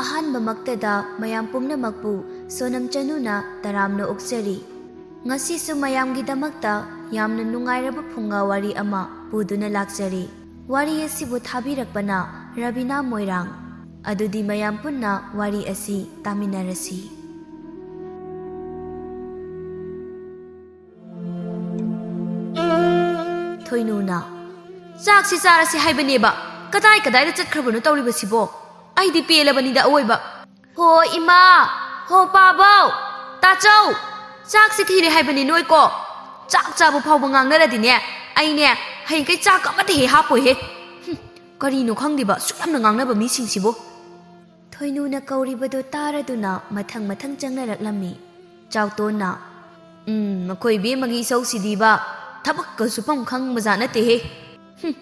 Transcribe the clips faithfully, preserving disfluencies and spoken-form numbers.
ꯑꯍꯥꯟꯕꯃꯛꯇꯗ ꯃꯌꯥꯝ ꯄꯨꯝꯅꯃꯛꯄꯨ ꯁꯣꯅꯝ ꯆꯅꯨꯅ ꯇꯔꯥꯝꯅ ꯑꯣꯛꯆꯔꯤ꯫ ꯉꯁꯤꯁꯨ ꯃꯌꯥꯝꯒꯤꯗꯃꯛꯇ ꯌꯥꯝꯅ ꯅꯨꯡꯉꯥꯏꯔꯕ ꯐꯨꯡꯒꯥ ꯋꯥꯔꯤ ꯑꯃ ꯄꯨꯗꯨꯅ ꯂꯥꯛꯆꯔꯤ꯫ ꯋꯥꯔꯤ ꯑꯁꯤꯕꯨ ꯊꯥꯕꯤꯔꯛꯄꯅ ꯔꯕꯤꯅꯥ ꯃꯣꯏꯔꯥꯡ꯫ ꯑꯗꯨꯗꯤ ꯃꯌꯥꯝ ꯄꯨꯟꯅ ꯋꯥꯔꯤ ꯑꯁꯤ ꯇꯥꯃꯤꯟꯅꯔꯁꯤ꯫ ꯊꯣꯏꯅꯨꯅ, "ꯆꯥꯛꯁꯤ ꯆꯥꯔꯁꯤ ꯍꯥꯏꯕꯅꯦꯕ, ꯀꯗꯥꯏ ꯀꯗꯥꯏꯗ ꯆꯠꯈ꯭ꯔꯕꯅꯣ ꯇꯧꯔꯤꯕꯁꯤꯕꯣ? ꯑꯩꯗꯤ ꯄꯦꯜꯂꯕꯅꯤꯗ ꯑꯋꯣꯏꯕ꯫ ꯍꯣ ꯏꯃꯥ, ꯍꯣ ꯄꯥꯕꯧ, ꯇꯥꯆꯧ, ꯆꯥꯛꯁꯤ ꯊꯤꯔꯦ ꯍꯥꯏꯕꯅꯤ ꯅꯣꯏꯀꯣ꯫ ꯆꯥꯛ ꯆꯥꯕ ꯐꯥꯎꯕ ꯉꯥꯡꯅꯔꯗꯤꯅꯦ, ꯑꯩꯅꯦ ꯍꯌꯦꯡꯈꯩ ꯆꯥꯛ ꯑꯃꯠꯇ ꯍꯦꯛ ꯍꯥꯞꯄꯣꯏꯍꯦ꯫ ꯍꯨꯝ, ꯀꯔꯤꯅꯣ ꯈꯪꯗꯦꯕ ꯑꯁꯨꯛ ꯌꯥꯝꯅ ꯉꯥꯡꯅꯕ ꯃꯤꯁꯤꯡꯁꯤꯕꯨ?" ꯊꯣꯏꯅꯨꯅ ꯀꯧꯔꯤꯕꯗꯨ ꯇꯥꯔꯗꯨꯅ ꯃꯊꯪ ꯃꯊꯪ ꯆꯪꯅꯔꯛꯂꯝꯃꯤ꯫ ꯆꯥꯎꯇꯣꯟꯅ, "ꯎꯝ, ꯃꯈꯣꯏ ꯏꯕꯦꯝꯃꯒꯤ ꯏꯁꯧꯁꯤꯗꯤꯕ, ꯊꯕꯛꯀ ꯁꯨꯐꯝ ꯈꯪꯕꯖꯥꯠ ꯅꯠꯇꯦꯍꯦ꯫ ꯍꯨꯝ,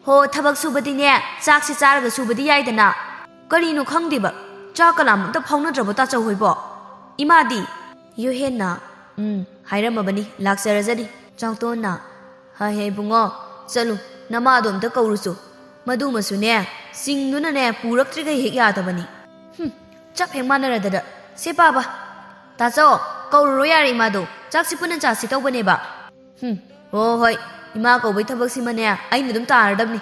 ꯍꯣ, ꯊꯕꯛ ꯁꯨꯕꯗꯤꯅꯦ, ꯆꯥꯛꯁꯤ ꯆꯥꯔꯒ ꯁꯨꯕꯗꯤ ꯌꯥꯏꯗꯅ꯫ ꯀꯔꯤꯅꯣ ꯈꯪꯗꯦꯕ, ꯆꯥꯛ ꯀꯂꯥꯝ ꯑꯝꯇ ꯐꯥꯎꯅꯗ꯭ꯔꯕꯣ ꯇꯥꯆꯧ ꯍꯣꯏꯕꯣ? ꯏꯃꯥꯗꯤ?" ꯌꯨꯍꯦꯟꯅ, "ꯎꯝ, ꯍꯥꯏꯔꯝꯃꯕꯅꯤ, ꯂꯥꯛꯆꯔꯖꯅꯤ꯫" ꯆꯥꯎꯇꯣꯟꯅ, "ꯍꯥ ꯍꯦ ꯏꯕꯨꯡꯉꯣ, ꯆꯠꯂꯨ, ꯅꯃꯥꯗꯣ ꯑꯝꯇ ꯀꯧꯔꯨꯆꯣ꯫ ꯃꯗꯨꯃꯁꯨꯅꯦ, ꯆꯤꯡꯗꯨꯅꯅꯦ, ꯄꯨꯔꯛꯇ꯭ꯔꯤꯈꯩ ꯍꯦꯛ ꯌꯥꯗꯕꯅꯤ꯫" ꯍꯨꯝ, ꯆꯞ ꯍꯦꯛ ꯃꯥꯟꯅꯔꯗꯗ꯫ "ꯁꯦ ꯄꯥꯕ, ꯇꯥꯆꯧ, ꯀꯧꯔꯨꯔꯣ ꯌꯥꯔꯦ ꯏꯃꯥꯗꯣ, ꯆꯥꯛꯁꯤ ꯄꯨꯟꯅ ꯆꯥꯁꯤ ꯇꯧꯕꯅꯦꯕ꯫" "ꯍꯨꯝ, ꯍꯣ ꯍꯣꯏ, ꯏꯃꯥ ꯀꯧꯕꯩ ꯊꯕꯛꯁꯤꯃꯅꯦ, ꯑꯩꯅ ꯑꯗꯨꯝ ꯇꯥꯔꯗꯕꯅꯤ꯫"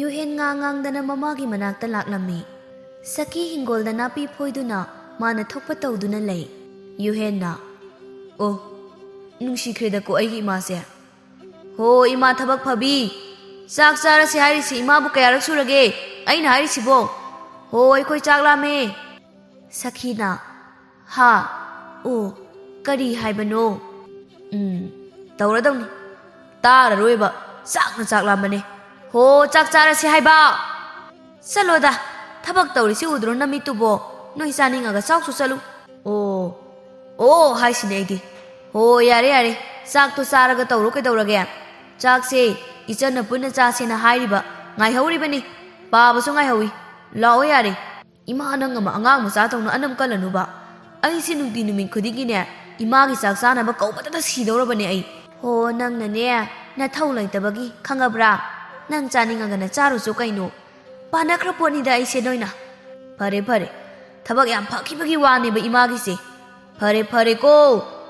ꯌꯨꯍꯦꯟ ꯉꯥ ꯉꯥꯡꯗꯅ ꯃꯃꯥꯒꯤ ꯃꯅꯥꯛꯇ ꯂꯥꯛꯂꯝꯃꯤ꯫ ꯁꯈꯤ ꯍꯤꯡꯒꯣꯜꯗ ꯅꯥꯄꯤ ꯐꯣꯏꯗꯨꯅ ꯃꯥꯅ ꯊꯣꯛꯄ ꯇꯧꯗꯨꯅ ꯂꯩ꯫ ꯌꯨꯍꯦꯟꯅ, "ꯑꯣ, ꯅꯨꯡꯁꯤꯈ꯭ꯔꯦꯗꯀꯣ ꯑꯩꯒꯤ ꯏꯃꯥꯁꯦ꯫ ꯍꯣ, ꯏꯃꯥ ꯊꯕꯛ ꯐꯕꯤ, ꯆꯥꯛ ꯆꯥꯔꯁꯤ ꯍꯥꯏꯔꯤꯁꯤ ꯏꯃꯥꯕꯨ ꯀꯌꯥꯔꯛ ꯁꯨꯔꯒꯦ ꯑꯩꯅ ꯍꯥꯏꯔꯤꯁꯤꯕꯣ? ꯍꯣ, ꯑꯩꯈꯣꯏ ꯆꯥꯛ ꯂꯥꯝꯃꯦ꯫" ꯁꯈꯤꯅ, "ꯍꯥ? ꯑꯣ, ꯀꯔꯤ ꯍꯥꯏꯕꯅꯣ? ꯎꯝ, ꯇꯧꯔꯗꯧꯅꯤ꯫ ꯇꯥꯔꯔꯣꯏꯕ, ꯆꯥꯛꯅ ꯆꯥꯛ ꯂꯥꯝꯕꯅꯦ꯫ ꯍꯣ, ꯆꯥꯛ ꯆꯥꯔꯁꯤ ꯍꯥꯏꯕ꯫ ꯆꯠꯂꯣꯗ, ꯊꯕꯛ ꯇꯧꯔꯤꯁꯤ ꯎꯗ꯭ꯔꯣ ꯅꯃꯤꯠꯇꯨꯕꯣ? ꯅꯣꯏ ꯆꯥꯅꯤꯡꯉꯒ ꯆꯥꯎꯁꯨ ꯆꯠꯂꯨ꯫" "ꯑꯣ, ꯑꯣ ꯍꯥꯏꯁꯤꯅꯦ ꯑꯩꯗꯤ꯫ ꯍꯣ, ꯌꯥꯔꯦ, ꯌꯥꯔꯦ, ꯆꯥꯛꯇꯣ ꯆꯥꯔꯒ ꯇꯧꯔꯣ ꯀꯩꯗꯧꯔꯒꯦ? ꯆꯥꯛꯁꯦ ꯏꯆꯟꯅ ꯄꯨꯟꯅ ꯆꯥꯁꯦꯅ ꯍꯥꯏꯔꯤꯕ, ꯉꯥꯏꯍꯧꯔꯤꯕꯅꯤ꯫ ꯄꯥꯕꯁꯨ ꯉꯥꯏꯍꯧꯏ꯫ ꯂꯥꯛꯑꯣ ꯌꯥꯔꯦ꯫ ꯏꯃꯥ, ꯅꯪ ꯑꯃ ꯑꯉꯥꯡ ꯃꯆꯥ ꯇꯧꯅ ꯑꯅꯝ ꯀꯜꯂꯅꯨꯕ꯫ ꯑꯩꯁꯦ ꯅꯨꯡꯇꯤ ꯅꯨꯃꯤꯠ ꯈꯨꯗꯤꯡꯒꯤꯅꯦ, ꯏꯃꯥꯒꯤ ꯆꯥꯛ ꯆꯥꯅꯕ ꯀꯧꯕꯗꯇ ꯁꯤꯗꯧꯔꯕꯅꯦ ꯑꯩ꯫" "ꯍꯣ, ꯅꯪꯅꯅꯦ, ꯅꯊꯧ ꯂꯩꯇꯕꯒꯤ, ꯈꯪꯉꯕ꯭ꯔꯥ? ꯅꯪ ꯆꯥꯅꯤꯡꯉꯒꯅ ꯆꯥꯔꯨꯆꯣ ꯀꯩꯅꯣ꯫ ꯄꯥꯅꯈ꯭ꯔ ꯄꯣꯠꯅꯤꯗ ꯑꯩꯁꯦ ꯅꯣꯏꯅ꯫" ꯐꯔꯦ ꯐꯔꯦ, ꯊꯕꯛ ꯌꯥꯝ ꯐꯈꯤꯕꯒꯤ ꯋꯥꯅꯦꯕ ꯏꯃꯥꯒꯤꯁꯦ꯫ ꯐꯔꯦ ꯐꯔꯦꯀꯣ,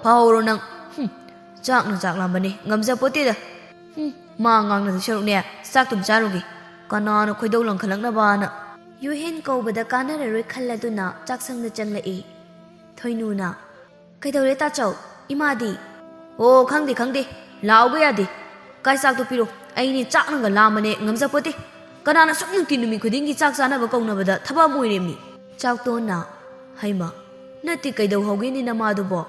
ꯐꯍꯧꯔꯣ ꯅꯪ꯫ ꯍꯨꯝ, ꯆꯥꯛꯅ ꯆꯥꯛ ꯂꯥꯝꯕꯅꯦ, ꯉꯝꯖꯄꯣꯠꯇꯦꯗ꯫ ꯍꯨꯝ, ꯃꯥ ꯉꯥꯡꯅꯗꯣꯏ ꯁꯔꯨꯛꯅꯦ, ꯆꯥꯛꯇꯨꯝ ꯆꯥꯔꯨꯒꯦ꯫ ꯀꯅꯥꯅ ꯈꯣꯏꯗꯧ ꯂꯪꯈꯠꯂꯛꯅꯕꯅ꯫ ꯌꯨꯍꯦꯟ ꯀꯧꯕꯗ ꯀꯥꯟꯅꯔꯔꯣꯏ ꯈꯜꯂꯗꯨꯅ ꯆꯥꯛꯁꯪꯗ ꯆꯪꯂꯛꯏ꯫ ꯊꯣꯏꯅꯨꯅ, "ꯀꯩꯗꯧꯔꯦ ꯇꯥꯆꯧ? ꯏꯃꯥꯗꯤ?" "ꯑꯣ, ꯈꯪꯗꯦ ꯈꯪꯗꯦ, ꯂꯥꯛꯑꯣꯒ ꯌꯥꯗꯦ꯫ ꯀꯥꯏ ꯆꯥꯛꯇꯣ ꯄꯤꯔꯣ, ꯑꯩꯅꯦ ꯆꯥꯛꯅꯒ ꯂꯥꯝꯕꯅꯦ, ꯉꯝꯖꯄꯣꯠꯇꯦ꯫ ꯀꯅꯥꯅ ꯁꯨꯛ ꯅꯨꯡꯇꯤ ꯅꯨꯃꯤꯠ ꯈꯨꯗꯤꯡꯒꯤ ꯆꯥꯛ ꯆꯥꯅꯕ ꯀꯧꯅꯕꯗ ꯊꯕꯛ ꯑꯃ ꯑꯣꯏꯔꯦꯃꯤ?" ꯆꯥꯛꯇꯣꯟꯅ, "ꯍꯩꯃ, ꯅꯠꯇꯦ, ꯀꯩꯗꯧꯍꯧꯒꯦꯅꯦ ꯅꯃꯥꯗꯨꯕꯣ?"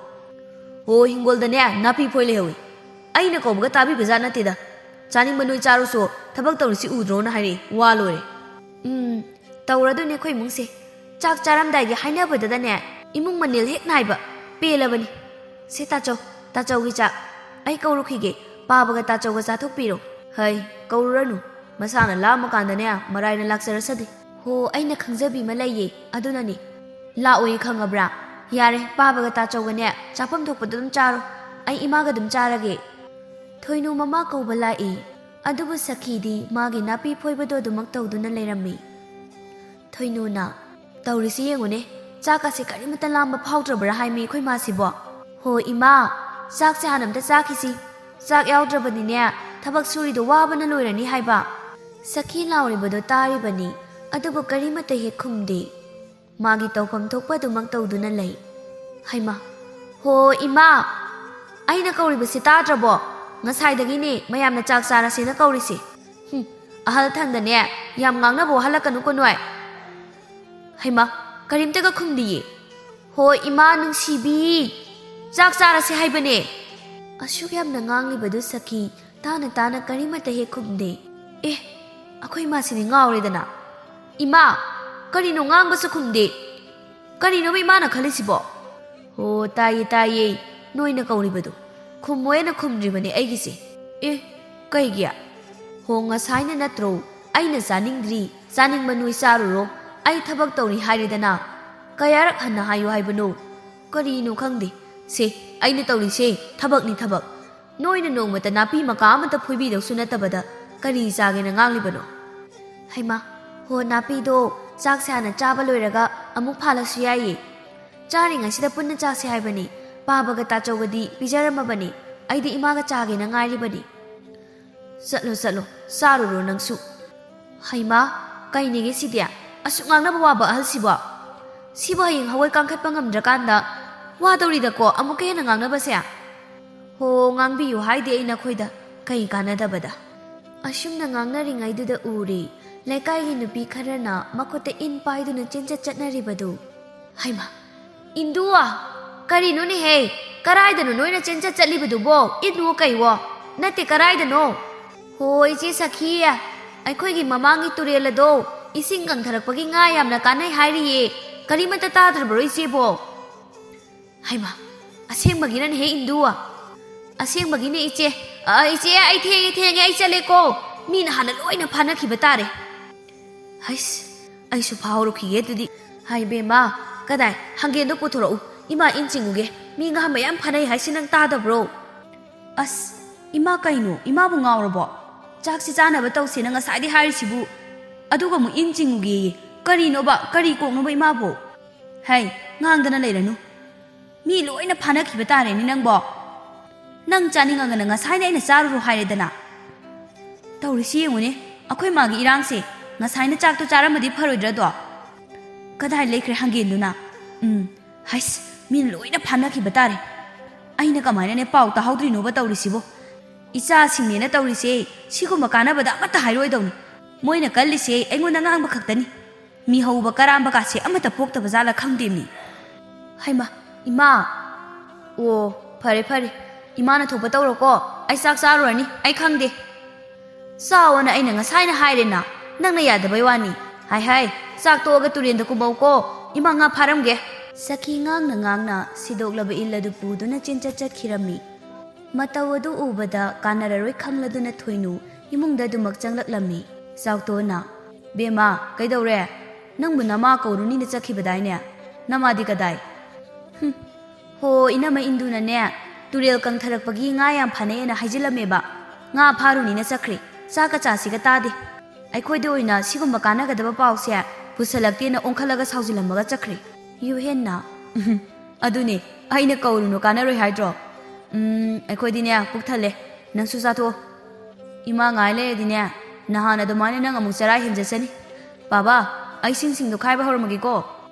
"ꯑꯣ, ꯍꯤꯡꯒꯣꯜꯗꯅꯦ ꯅꯥꯄꯤ ꯐꯣꯏ ꯂꯩꯍꯧꯏ꯫ ꯑꯩꯅ ꯀꯧꯕꯒ ꯇꯥꯕꯤꯕꯖꯥꯠ ꯅꯠꯇꯦꯗ꯫ ꯆꯥꯅꯤꯡꯕ ꯅꯣꯏ ꯆꯥꯔꯨꯁꯣ, ꯊꯕꯛ ꯇꯧꯔꯤꯁꯤ ꯎꯗ꯭ꯔꯣꯅ ꯍꯥꯏꯔꯛꯏ, ꯋꯥ ꯂꯣꯏꯔꯦ꯫" ꯎꯝ, ꯇꯧꯔꯗꯣꯏꯅꯦ ꯑꯩꯈꯣꯏ ꯏꯃꯨꯡꯁꯦ꯫ ꯆꯥꯛ ꯆꯥꯔꯝꯗꯥꯏꯒꯤ ꯍꯥꯏꯅꯕꯗꯗꯅꯦ, ꯏꯃꯨꯡ ꯃꯅꯤꯜ ꯍꯦꯛ ꯅꯥꯏꯕ꯫ ꯄꯦꯜꯂꯕꯅꯤ꯫ ꯁꯦ ꯇꯥꯆꯧ, ꯇꯥꯆꯧꯒꯤ ꯆꯥꯛ꯫ ꯑꯩ ꯀꯧꯔꯨꯈꯤꯒꯦ, ꯄꯥꯕꯒ ꯇꯥꯆꯧꯒ ꯆꯥꯊꯣꯛꯄꯤꯔꯣ꯫ ꯍꯩ, ꯀꯧꯔꯨꯔꯅꯨ꯫ ꯃꯁꯥꯅ ꯂꯥꯝꯃꯀꯥꯟꯗꯅꯦ, ꯃꯔꯥꯏꯅ ꯂꯥꯛꯆꯔꯁꯅꯤ꯫ ꯍꯣ, ꯑꯩꯅ ꯈꯪꯖꯕꯤ ꯑꯃ ꯂꯩꯌꯦ, ꯑꯗꯨꯅꯅꯤ꯫ ꯂꯥꯛꯑꯣꯏ ꯈꯪꯉꯕ꯭ꯔꯥ? ꯌꯥꯔꯦ, ꯄꯥꯕꯒ ꯇꯥꯆꯧꯒꯅꯦ, ꯆꯥꯐꯝ ꯊꯣꯛꯄꯗꯣ ꯑꯗꯨꯝ ꯆꯥꯔꯣ꯫ ꯑꯩ ꯏꯃꯥꯒ ꯑꯗꯨꯝ ꯆꯥꯔꯒꯦ꯫ ꯊꯣꯏꯅꯨ ꯃꯃꯥ ꯀꯧꯕ ꯂꯥꯛꯏ꯫ ꯑꯗꯨꯕꯨ ꯁꯈꯤꯗꯤ ꯃꯥꯒꯤ ꯅꯥꯄꯤ ꯐꯣꯏꯕꯗꯣ ꯑꯗꯨꯃꯛ ꯇꯧꯗꯨꯅ ꯂꯩꯔꯝꯃꯤ꯫ ꯊꯣꯏꯅꯨꯅ, "ꯇꯧꯔꯤꯁꯤ ꯌꯦꯡꯉꯨꯅꯦ, ꯆꯥꯛꯀꯁꯦ ꯀꯔꯤꯃꯠꯇ ꯂꯥꯝꯕ ꯐꯥꯎꯗ꯭ꯔꯕ꯭ꯔꯥ ꯍꯥꯏꯃꯤ ꯑꯩꯈꯣꯏ ꯃꯥꯁꯤꯕꯣ?" "ꯍꯣ ꯏꯃꯥ, ꯆꯥꯛꯁꯦ ꯍꯥꯟꯅ ꯑꯝꯇ ꯆꯥꯈꯤꯁꯤ꯫ ꯆꯥꯛ ꯌꯥꯎꯗ꯭ꯔꯕꯗꯤꯅꯦ, ꯊꯕꯛ ꯁꯨꯔꯤꯗꯣ ꯋꯥꯕꯅ ꯂꯣꯏꯔꯅꯤ ꯍꯥꯏꯕ꯫" ꯁꯈꯤ ꯂꯥꯎꯔꯤꯕꯗꯣ ꯇꯥꯔꯤꯕꯅꯤ, ꯑꯗꯨꯕꯨ ꯀꯔꯤꯃꯠꯇ ꯍꯦꯛ ꯈꯨꯝꯗꯦ꯫ ꯃꯥꯒꯤ ꯇꯧꯐꯝ ꯊꯣꯛꯄ ꯑꯗꯨꯃꯛ ꯇꯧꯗꯨꯅ ꯂꯩ꯫ ꯍꯩꯃꯥ! "ꯍꯣ ꯏꯃꯥ! ꯑꯩꯅ ꯀꯧꯔꯤꯕꯁꯤ ꯇꯥꯗ꯭ꯔꯕꯣ? ꯉꯁꯥꯏꯗꯒꯤꯅꯦ ꯃꯌꯥꯝꯅ ꯆꯥꯛ ꯆꯥꯔꯁꯦꯅ ꯀꯧꯔꯤꯁꯦ꯫ ꯍꯨꯝ, ꯑꯍꯜ ꯊꯪꯗꯅꯦ ꯌꯥꯝ ꯉꯥꯡꯅꯕ ꯋꯥꯍꯜꯂꯛꯀꯅꯨꯀꯣ ꯅꯣꯏ꯫" ꯍꯩꯃꯥ! ꯀꯔꯤꯝꯇꯒ ꯈꯨꯝꯗꯤꯌꯦ꯫ "ꯍꯣ ꯏꯃꯥ ꯅꯨꯡꯁꯤꯕꯤ! ꯆꯥꯛ ꯆꯥꯔꯁꯦ ꯍꯥꯏꯕꯅꯦ!" ꯑꯁꯨꯛ ꯌꯥꯝꯅ ꯉꯥꯡꯂꯤꯕꯗꯨ ꯁꯈꯤ ꯇꯥꯅ ꯇꯥꯅ ꯀꯔꯤꯃꯠꯇ ꯍꯦꯛ ꯈꯨꯝꯗꯦ꯫ ꯑꯦ, ꯑꯩꯈꯣꯏ ꯏꯃꯥꯁꯤꯗꯤ ꯉꯥꯎꯔꯦꯗꯅ꯫ "ꯏꯃꯥ, ꯀꯔꯤꯅꯣ ꯉꯥꯡꯕꯁꯨ ꯈꯨꯝꯗꯦ? ꯀꯔꯤꯅꯣꯕ ꯏꯃꯥꯅ ꯈꯜꯂꯤꯁꯤꯕꯣ?" "ꯍꯣ, ꯇꯥꯏꯌꯦ, ꯇꯥꯏꯌꯦ, ꯅꯣꯏꯅ ꯀꯧꯔꯤꯕꯗꯣ꯫ ꯈꯨꯝꯃꯣꯏꯅ ꯈꯨꯝꯗ꯭ꯔꯤꯕꯅꯦ ꯑꯩꯒꯤꯁꯦ꯫" "ꯑꯦ, ꯀꯩꯒꯤ? ꯍꯣ, ꯉꯁꯥꯏꯅ ꯅꯠꯇ꯭ꯔꯣ ꯑꯩꯅ ꯆꯥꯅꯤꯡꯗ꯭ꯔꯤ, ꯆꯥꯅꯤꯡꯕ ꯅꯣꯏ ꯆꯥꯔꯨꯔꯣ, ꯑꯩ ꯊꯕꯛ ꯇꯧꯔꯤ ꯍꯥꯏꯔꯦꯗꯅ? ꯀꯌꯥꯔꯛ ꯍꯟꯅ ꯍꯥꯏꯌꯨ ꯍꯥꯏꯕꯅꯣ? ꯀꯔꯤꯅꯣ ꯈꯪꯗꯦ꯫ ꯁꯦ, ꯑꯩꯅ ꯇꯧꯔꯤꯁꯦ ꯊꯕꯛꯅꯤ ꯊꯕꯛ꯫ ꯅꯣꯏꯅ ꯅꯣꯡꯃꯇ ꯅꯥꯄꯤ ꯃꯀꯥ ꯑꯃꯠꯇ ꯐꯣꯏꯕꯤꯗꯧꯁꯨ ꯅꯠꯇꯕꯗ ꯀꯔꯤ ꯆꯥꯒꯦꯅ ꯉꯥꯡꯂꯤꯕꯅꯣ?" ꯍꯩꯃꯥ, ꯍꯣ, ꯅꯥꯄꯤꯗꯣ ꯆꯥꯛꯁꯦ ꯍꯥꯟꯅ ꯆꯥꯕ ꯂꯣꯏꯔꯒ ꯑꯃꯨꯛ ꯐꯥꯜꯂꯁꯨ ꯌꯥꯏꯌꯦ꯫ ꯆꯥꯔꯤꯉꯩꯁꯤꯗ ꯄꯨꯟꯅ ꯆꯥꯁꯦ ꯍꯥꯏꯕꯅꯤ꯫ ꯄꯥꯕꯒ ꯇꯥꯆꯧꯒꯗꯤ ꯄꯤꯖꯔꯝꯃꯕꯅꯤ꯫ ꯑꯩꯗꯤ ꯏꯃꯥꯒ ꯆꯥꯒꯦꯅ ꯉꯥꯏꯔꯤꯕꯅꯤ꯫ ꯆꯠꯂꯣ, ꯆꯠꯂꯣ, ꯆꯥꯔꯨꯔꯣ ꯅꯪꯁꯨ꯫ ꯍꯩꯃꯥ, ꯀꯩꯅꯦꯒꯦ ꯁꯤꯗꯤ? ꯑꯁꯨꯛ ꯉꯥꯡꯅꯕ ꯋꯥꯕ ꯑꯍꯜꯁꯤꯕꯣ? ꯁꯤꯕꯨ ꯍꯌꯦꯡ ꯍꯋꯥꯏ ꯀꯥꯡꯈꯠꯄ ꯉꯝꯗ꯭ꯔꯀꯥꯟꯗ ꯋꯥꯗꯧꯔꯤꯗꯀꯣ ꯑꯃꯨꯛꯀ ꯍꯦꯟꯅ ꯉꯥꯡꯅꯕꯁꯦ꯫ ꯍꯣ, ꯉꯥꯡꯕꯤꯌꯨ ꯍꯥꯏꯗꯦ ꯑꯩ ꯅꯈꯣꯏꯗ, ꯀꯩ ꯀꯥꯟꯅꯗꯕꯗ꯫ ꯑꯁꯨꯝꯅ ꯉꯥꯡꯅꯔꯤꯉꯩꯗꯨꯗ ꯎꯔꯦ, ꯂꯩꯀꯥꯏꯒꯤ ꯅꯨꯄꯤ ꯈꯔꯅ ꯃꯈꯨꯠꯇ ꯏꯟ ꯄꯥꯏꯗꯨꯅ ꯆꯦꯟꯆꯠ ꯆꯠꯅꯔꯤꯕꯗꯨ꯫ ꯍꯩꯃꯥ, ꯏꯟꯗꯨꯋꯥ, ꯀꯔꯤꯅꯣꯅꯦꯍꯦ? ꯀꯔꯥꯏꯗꯅꯣ ꯅꯣꯏꯅ ꯆꯦꯟꯆꯠ ꯆꯠꯂꯤꯕꯗꯨꯕꯣ? ꯏꯟꯋꯣ ꯀꯩꯋꯣ? ꯅꯠꯇꯦ, ꯀꯔꯥꯏꯗꯅꯣ? ꯍꯣ, ꯏꯆꯦ ꯁꯈꯤ, ꯑꯩꯈꯣꯏꯒꯤ ꯃꯃꯥꯡꯒꯤ ꯇꯨꯔꯦꯜ ꯑꯗꯣ ꯏꯁꯤꯡ ꯀꯪꯊꯔꯛꯄꯒꯤ ꯉꯥ ꯌꯥꯝꯅ ꯀꯥꯟꯅꯩ ꯍꯥꯏꯔꯤꯌꯦ꯫ ꯀꯔꯤꯃꯠꯇ ꯇꯥꯗ꯭ꯔꯕ꯭ꯔꯣ ꯏꯆꯦꯕꯣ? ꯍꯩꯃꯥ, ꯑꯁꯦꯡꯕꯒꯤꯔꯅꯦꯍꯦ ꯏꯟꯗꯨ? ꯑꯁꯦꯡꯕꯒꯤꯅꯦ ꯏꯆꯦ꯫ ꯑ, ꯏꯆꯦ, ꯑꯩ ꯊꯦꯡꯉꯦ, ꯊꯦꯡꯉꯦ, ꯑꯩ ꯆꯠꯂꯦꯀꯣ꯫ ꯃꯤꯅ ꯍꯥꯟꯅ ꯂꯣꯏꯅ ꯐꯥꯅꯈꯤꯕ ꯇꯥꯔꯦ꯫ ꯍꯩꯁ, ꯑꯩꯁꯨ ꯐꯥꯍꯧꯔꯨꯈꯤꯒꯦ ꯑꯗꯨꯗꯤ꯫ ꯍꯥꯏ ꯕꯦꯝꯃ, ꯀꯗꯥꯏ, ꯍꯪꯒꯦꯟꯗꯣ ꯄꯨꯊꯣꯔꯛꯎ꯫ ꯏꯃꯥ ꯏꯟ ꯆꯤꯡꯉꯨꯒꯦ꯫ ꯃꯤ ꯉꯥ ꯃꯌꯥꯝ ꯐꯥꯅꯩ ꯍꯥꯏꯁꯤ ꯅꯪ ꯇꯥꯗꯕ꯭ꯔꯣ? ꯑꯁ, ꯏꯃꯥ ꯀꯩꯅꯣ? ꯏꯃꯥꯕꯨ ꯉꯥꯎꯔꯕꯣ? ꯆꯥꯛꯁꯤ ꯆꯥꯅꯕ ꯇꯧꯁꯦꯅ ꯉꯁꯥꯏꯗꯤ ꯍꯥꯏꯔꯤꯁꯤꯕꯨ, ꯑꯗꯨꯒ ꯑꯃꯨꯛ ꯏꯟ ꯆꯤꯡꯉꯨꯒꯦꯌꯦ꯫ ꯀꯔꯤꯅꯣꯕ? ꯀꯔꯤ ꯀꯣꯛꯅꯣꯕ ꯏꯃꯥꯕꯨ? ꯍꯩ, ꯉꯥꯡꯗꯅ ꯂꯩꯔꯅꯨ꯫ ꯃꯤ ꯂꯣꯏꯅ ꯐꯥꯅꯈꯤꯕ ꯇꯥꯔꯦꯅꯦ ꯅꯪꯕꯣ꯫ ꯅꯪ ꯆꯥꯅꯤꯡꯉꯒꯅ ꯉꯁꯥꯏꯅ ꯑꯩꯅ ꯆꯥꯔꯨꯔꯣ ꯍꯥꯏꯔꯦꯗꯅ꯫ ꯇꯧꯔꯤꯁꯤ ꯌꯦꯡꯉꯨꯅꯦ, ꯑꯩꯈꯣꯏ ꯃꯥꯒꯤ ꯏꯔꯥꯡꯁꯦ꯫ ꯉꯁꯥꯏꯅ ꯆꯥꯛꯇꯣ ꯆꯥꯔꯝꯃꯗꯤ ꯐꯔꯣꯏꯗ꯭ꯔꯗꯣ? ꯀꯗꯥꯏ ꯂꯩꯈ꯭ꯔꯦ ꯍꯪꯒꯦꯟꯗꯨꯅ? ꯎꯝ, ꯍꯩꯁ, ꯃꯤ ꯂꯣꯏꯅ ꯐꯥꯅꯈꯤꯕ ꯇꯥꯔꯦ꯫ ꯑꯩꯅ ꯀꯃꯥꯏꯅꯅꯦ ꯄꯥꯎ ꯇꯥꯍꯧꯗ꯭ꯔꯤꯅꯣꯕ ꯇꯧꯔꯤꯁꯤꯕꯣ? ꯏꯆꯥꯁꯤꯡꯅꯦꯅ ꯇꯧꯔꯤꯁꯦ ꯁꯤꯒꯨꯝꯕ ꯀꯥꯟꯅꯕꯗ ꯑꯃꯠꯇ ꯍꯥꯏꯔꯣꯏꯗꯧꯅꯤ꯫ ꯃꯣꯏꯅ ꯀꯜꯂꯤꯁꯦ ꯑꯩꯉꯣꯟꯗ ꯉꯥꯡꯕ ꯈꯛꯇꯅꯤ꯫ ꯃꯤ ꯍꯧꯕ ꯀꯔꯥꯝꯕ ꯀꯥꯁꯦ ꯑꯃꯠꯇ ꯄꯣꯛꯇꯕ ꯖꯥꯠꯂ ꯈꯪꯗꯦꯃꯤ꯫ ꯍꯩꯃꯥ, ꯏꯃꯥ! ꯑꯣ, ꯐꯔꯦ, ꯐꯔꯦ꯫ ꯏꯃꯥꯅ ꯊꯣꯛꯄ ꯇꯧꯔꯣꯀꯣ꯫ ꯑꯩ ꯆꯥꯛ ꯆꯥꯔꯨꯔꯅꯤ꯫ ꯑꯩ ꯈꯪꯗꯦ꯫ ꯆꯥꯎꯑꯣꯅ ꯑꯩꯅ ꯉꯁꯥꯏꯅ ꯍꯥꯏꯔꯦꯅ꯫ ꯅꯪꯅ ꯌꯥꯗꯕꯩ ꯋꯥꯅꯤ꯫ ꯍꯥꯏ ꯍꯥꯏ, ꯆꯥꯛ ꯇꯣꯛꯑꯒ ꯇꯨꯔꯦꯟꯗ ꯀꯨꯝꯃꯧꯀꯣ꯫ ꯏꯃꯥ ꯉꯥ ꯐꯥꯔꯝꯒꯦ꯫ ꯁꯈꯤ ꯉꯥꯡꯅ ꯉꯥꯡꯅ ꯁꯤꯗꯣꯛꯂꯕ ꯏꯜ ꯑꯗꯨ ꯄꯨꯗꯨꯅ ꯆꯦꯟꯆꯠ ꯆꯠꯈꯤꯔꯝꯃꯤ꯫ ꯃꯇꯧ ꯑꯗꯨ ꯎꯕꯗ ꯀꯥꯟꯅꯔꯔꯣꯏ ꯈꯪꯂꯗꯨꯅ ꯊꯣꯏꯅꯨ ꯏꯃꯨꯡꯗ ꯑꯗꯨꯃꯛ ꯆꯪꯂꯛꯂꯝꯃꯤ꯫ ꯆꯥꯎꯇꯣꯟꯅ, "ꯕꯦꯝꯃ, ꯀꯩꯗꯧꯔꯦ? ꯅꯪꯕꯨ ꯅꯃꯥ ꯀꯧꯔꯨꯅꯤꯅ ꯆꯠꯈꯤꯕꯗꯥꯏꯅꯦ? ꯅꯃꯥꯗꯤ ꯀꯗꯥꯏ?" "ꯍꯨꯝ, ꯍꯣ, ꯏꯅꯝꯃ ꯏꯟꯗꯨꯅꯅꯦ, ꯇꯨꯔꯦꯜ ꯀꯪꯊꯔꯛꯄꯒꯤ ꯉꯥ ꯌꯥꯝ ꯐꯥꯅꯩꯑꯅ ꯍꯥꯏꯖꯤꯜꯂꯝꯃꯦꯕ꯫ ꯉꯥ ꯐꯥꯔꯨꯅꯤꯅ ꯆꯠꯈ꯭ꯔꯦ꯫ ꯆꯥꯛꯀ ꯆꯥꯁꯤꯒ ꯇꯥꯗꯦ꯫ ꯑꯩꯈꯣꯏꯗ ꯑꯣꯏꯅ ꯁꯤꯒꯨꯝꯕ ꯀꯥꯟꯅꯒꯗꯕ ꯄꯥꯎꯁꯦ ꯄꯨꯁꯜꯂꯛꯇꯦꯅ ꯑꯣꯟꯈꯠꯂꯒ ꯁꯥꯎꯖꯤꯜꯂꯝꯃꯒ ꯆꯠꯈ꯭ꯔꯦ꯫ ꯌꯨꯍꯦꯟꯅ, "ꯎꯝ, ꯑꯗꯨꯅꯦ, ꯑꯩꯅ ꯀꯧꯔꯨꯅꯨ ꯀꯥꯟꯅꯔꯣꯏ ꯍꯥꯏꯗ꯭ꯔꯣ? ꯎꯝ, ꯑꯩꯈꯣꯏꯗꯤꯅꯦ, ꯄꯨꯛ ꯊꯜꯂꯦ꯫ ꯅꯪꯁꯨ ꯆꯥꯊꯣꯛꯑꯣ꯫ ꯏꯃꯥ ꯉꯥꯏ ꯂꯩꯔꯗꯤꯅꯦ, ꯅꯍꯥꯟ ꯑꯗꯨꯃꯥꯏꯅ ꯅꯪ ꯑꯃꯨꯛ ꯆꯔꯥ ꯍꯦꯟꯖꯠꯆꯅꯤ꯫ ꯕꯥꯕꯥ, ꯑꯩ ꯁꯤꯡꯁꯤꯡꯗꯣ ꯈꯥꯏꯕ ꯍꯧꯔꯝꯃꯒꯦꯀꯣ?"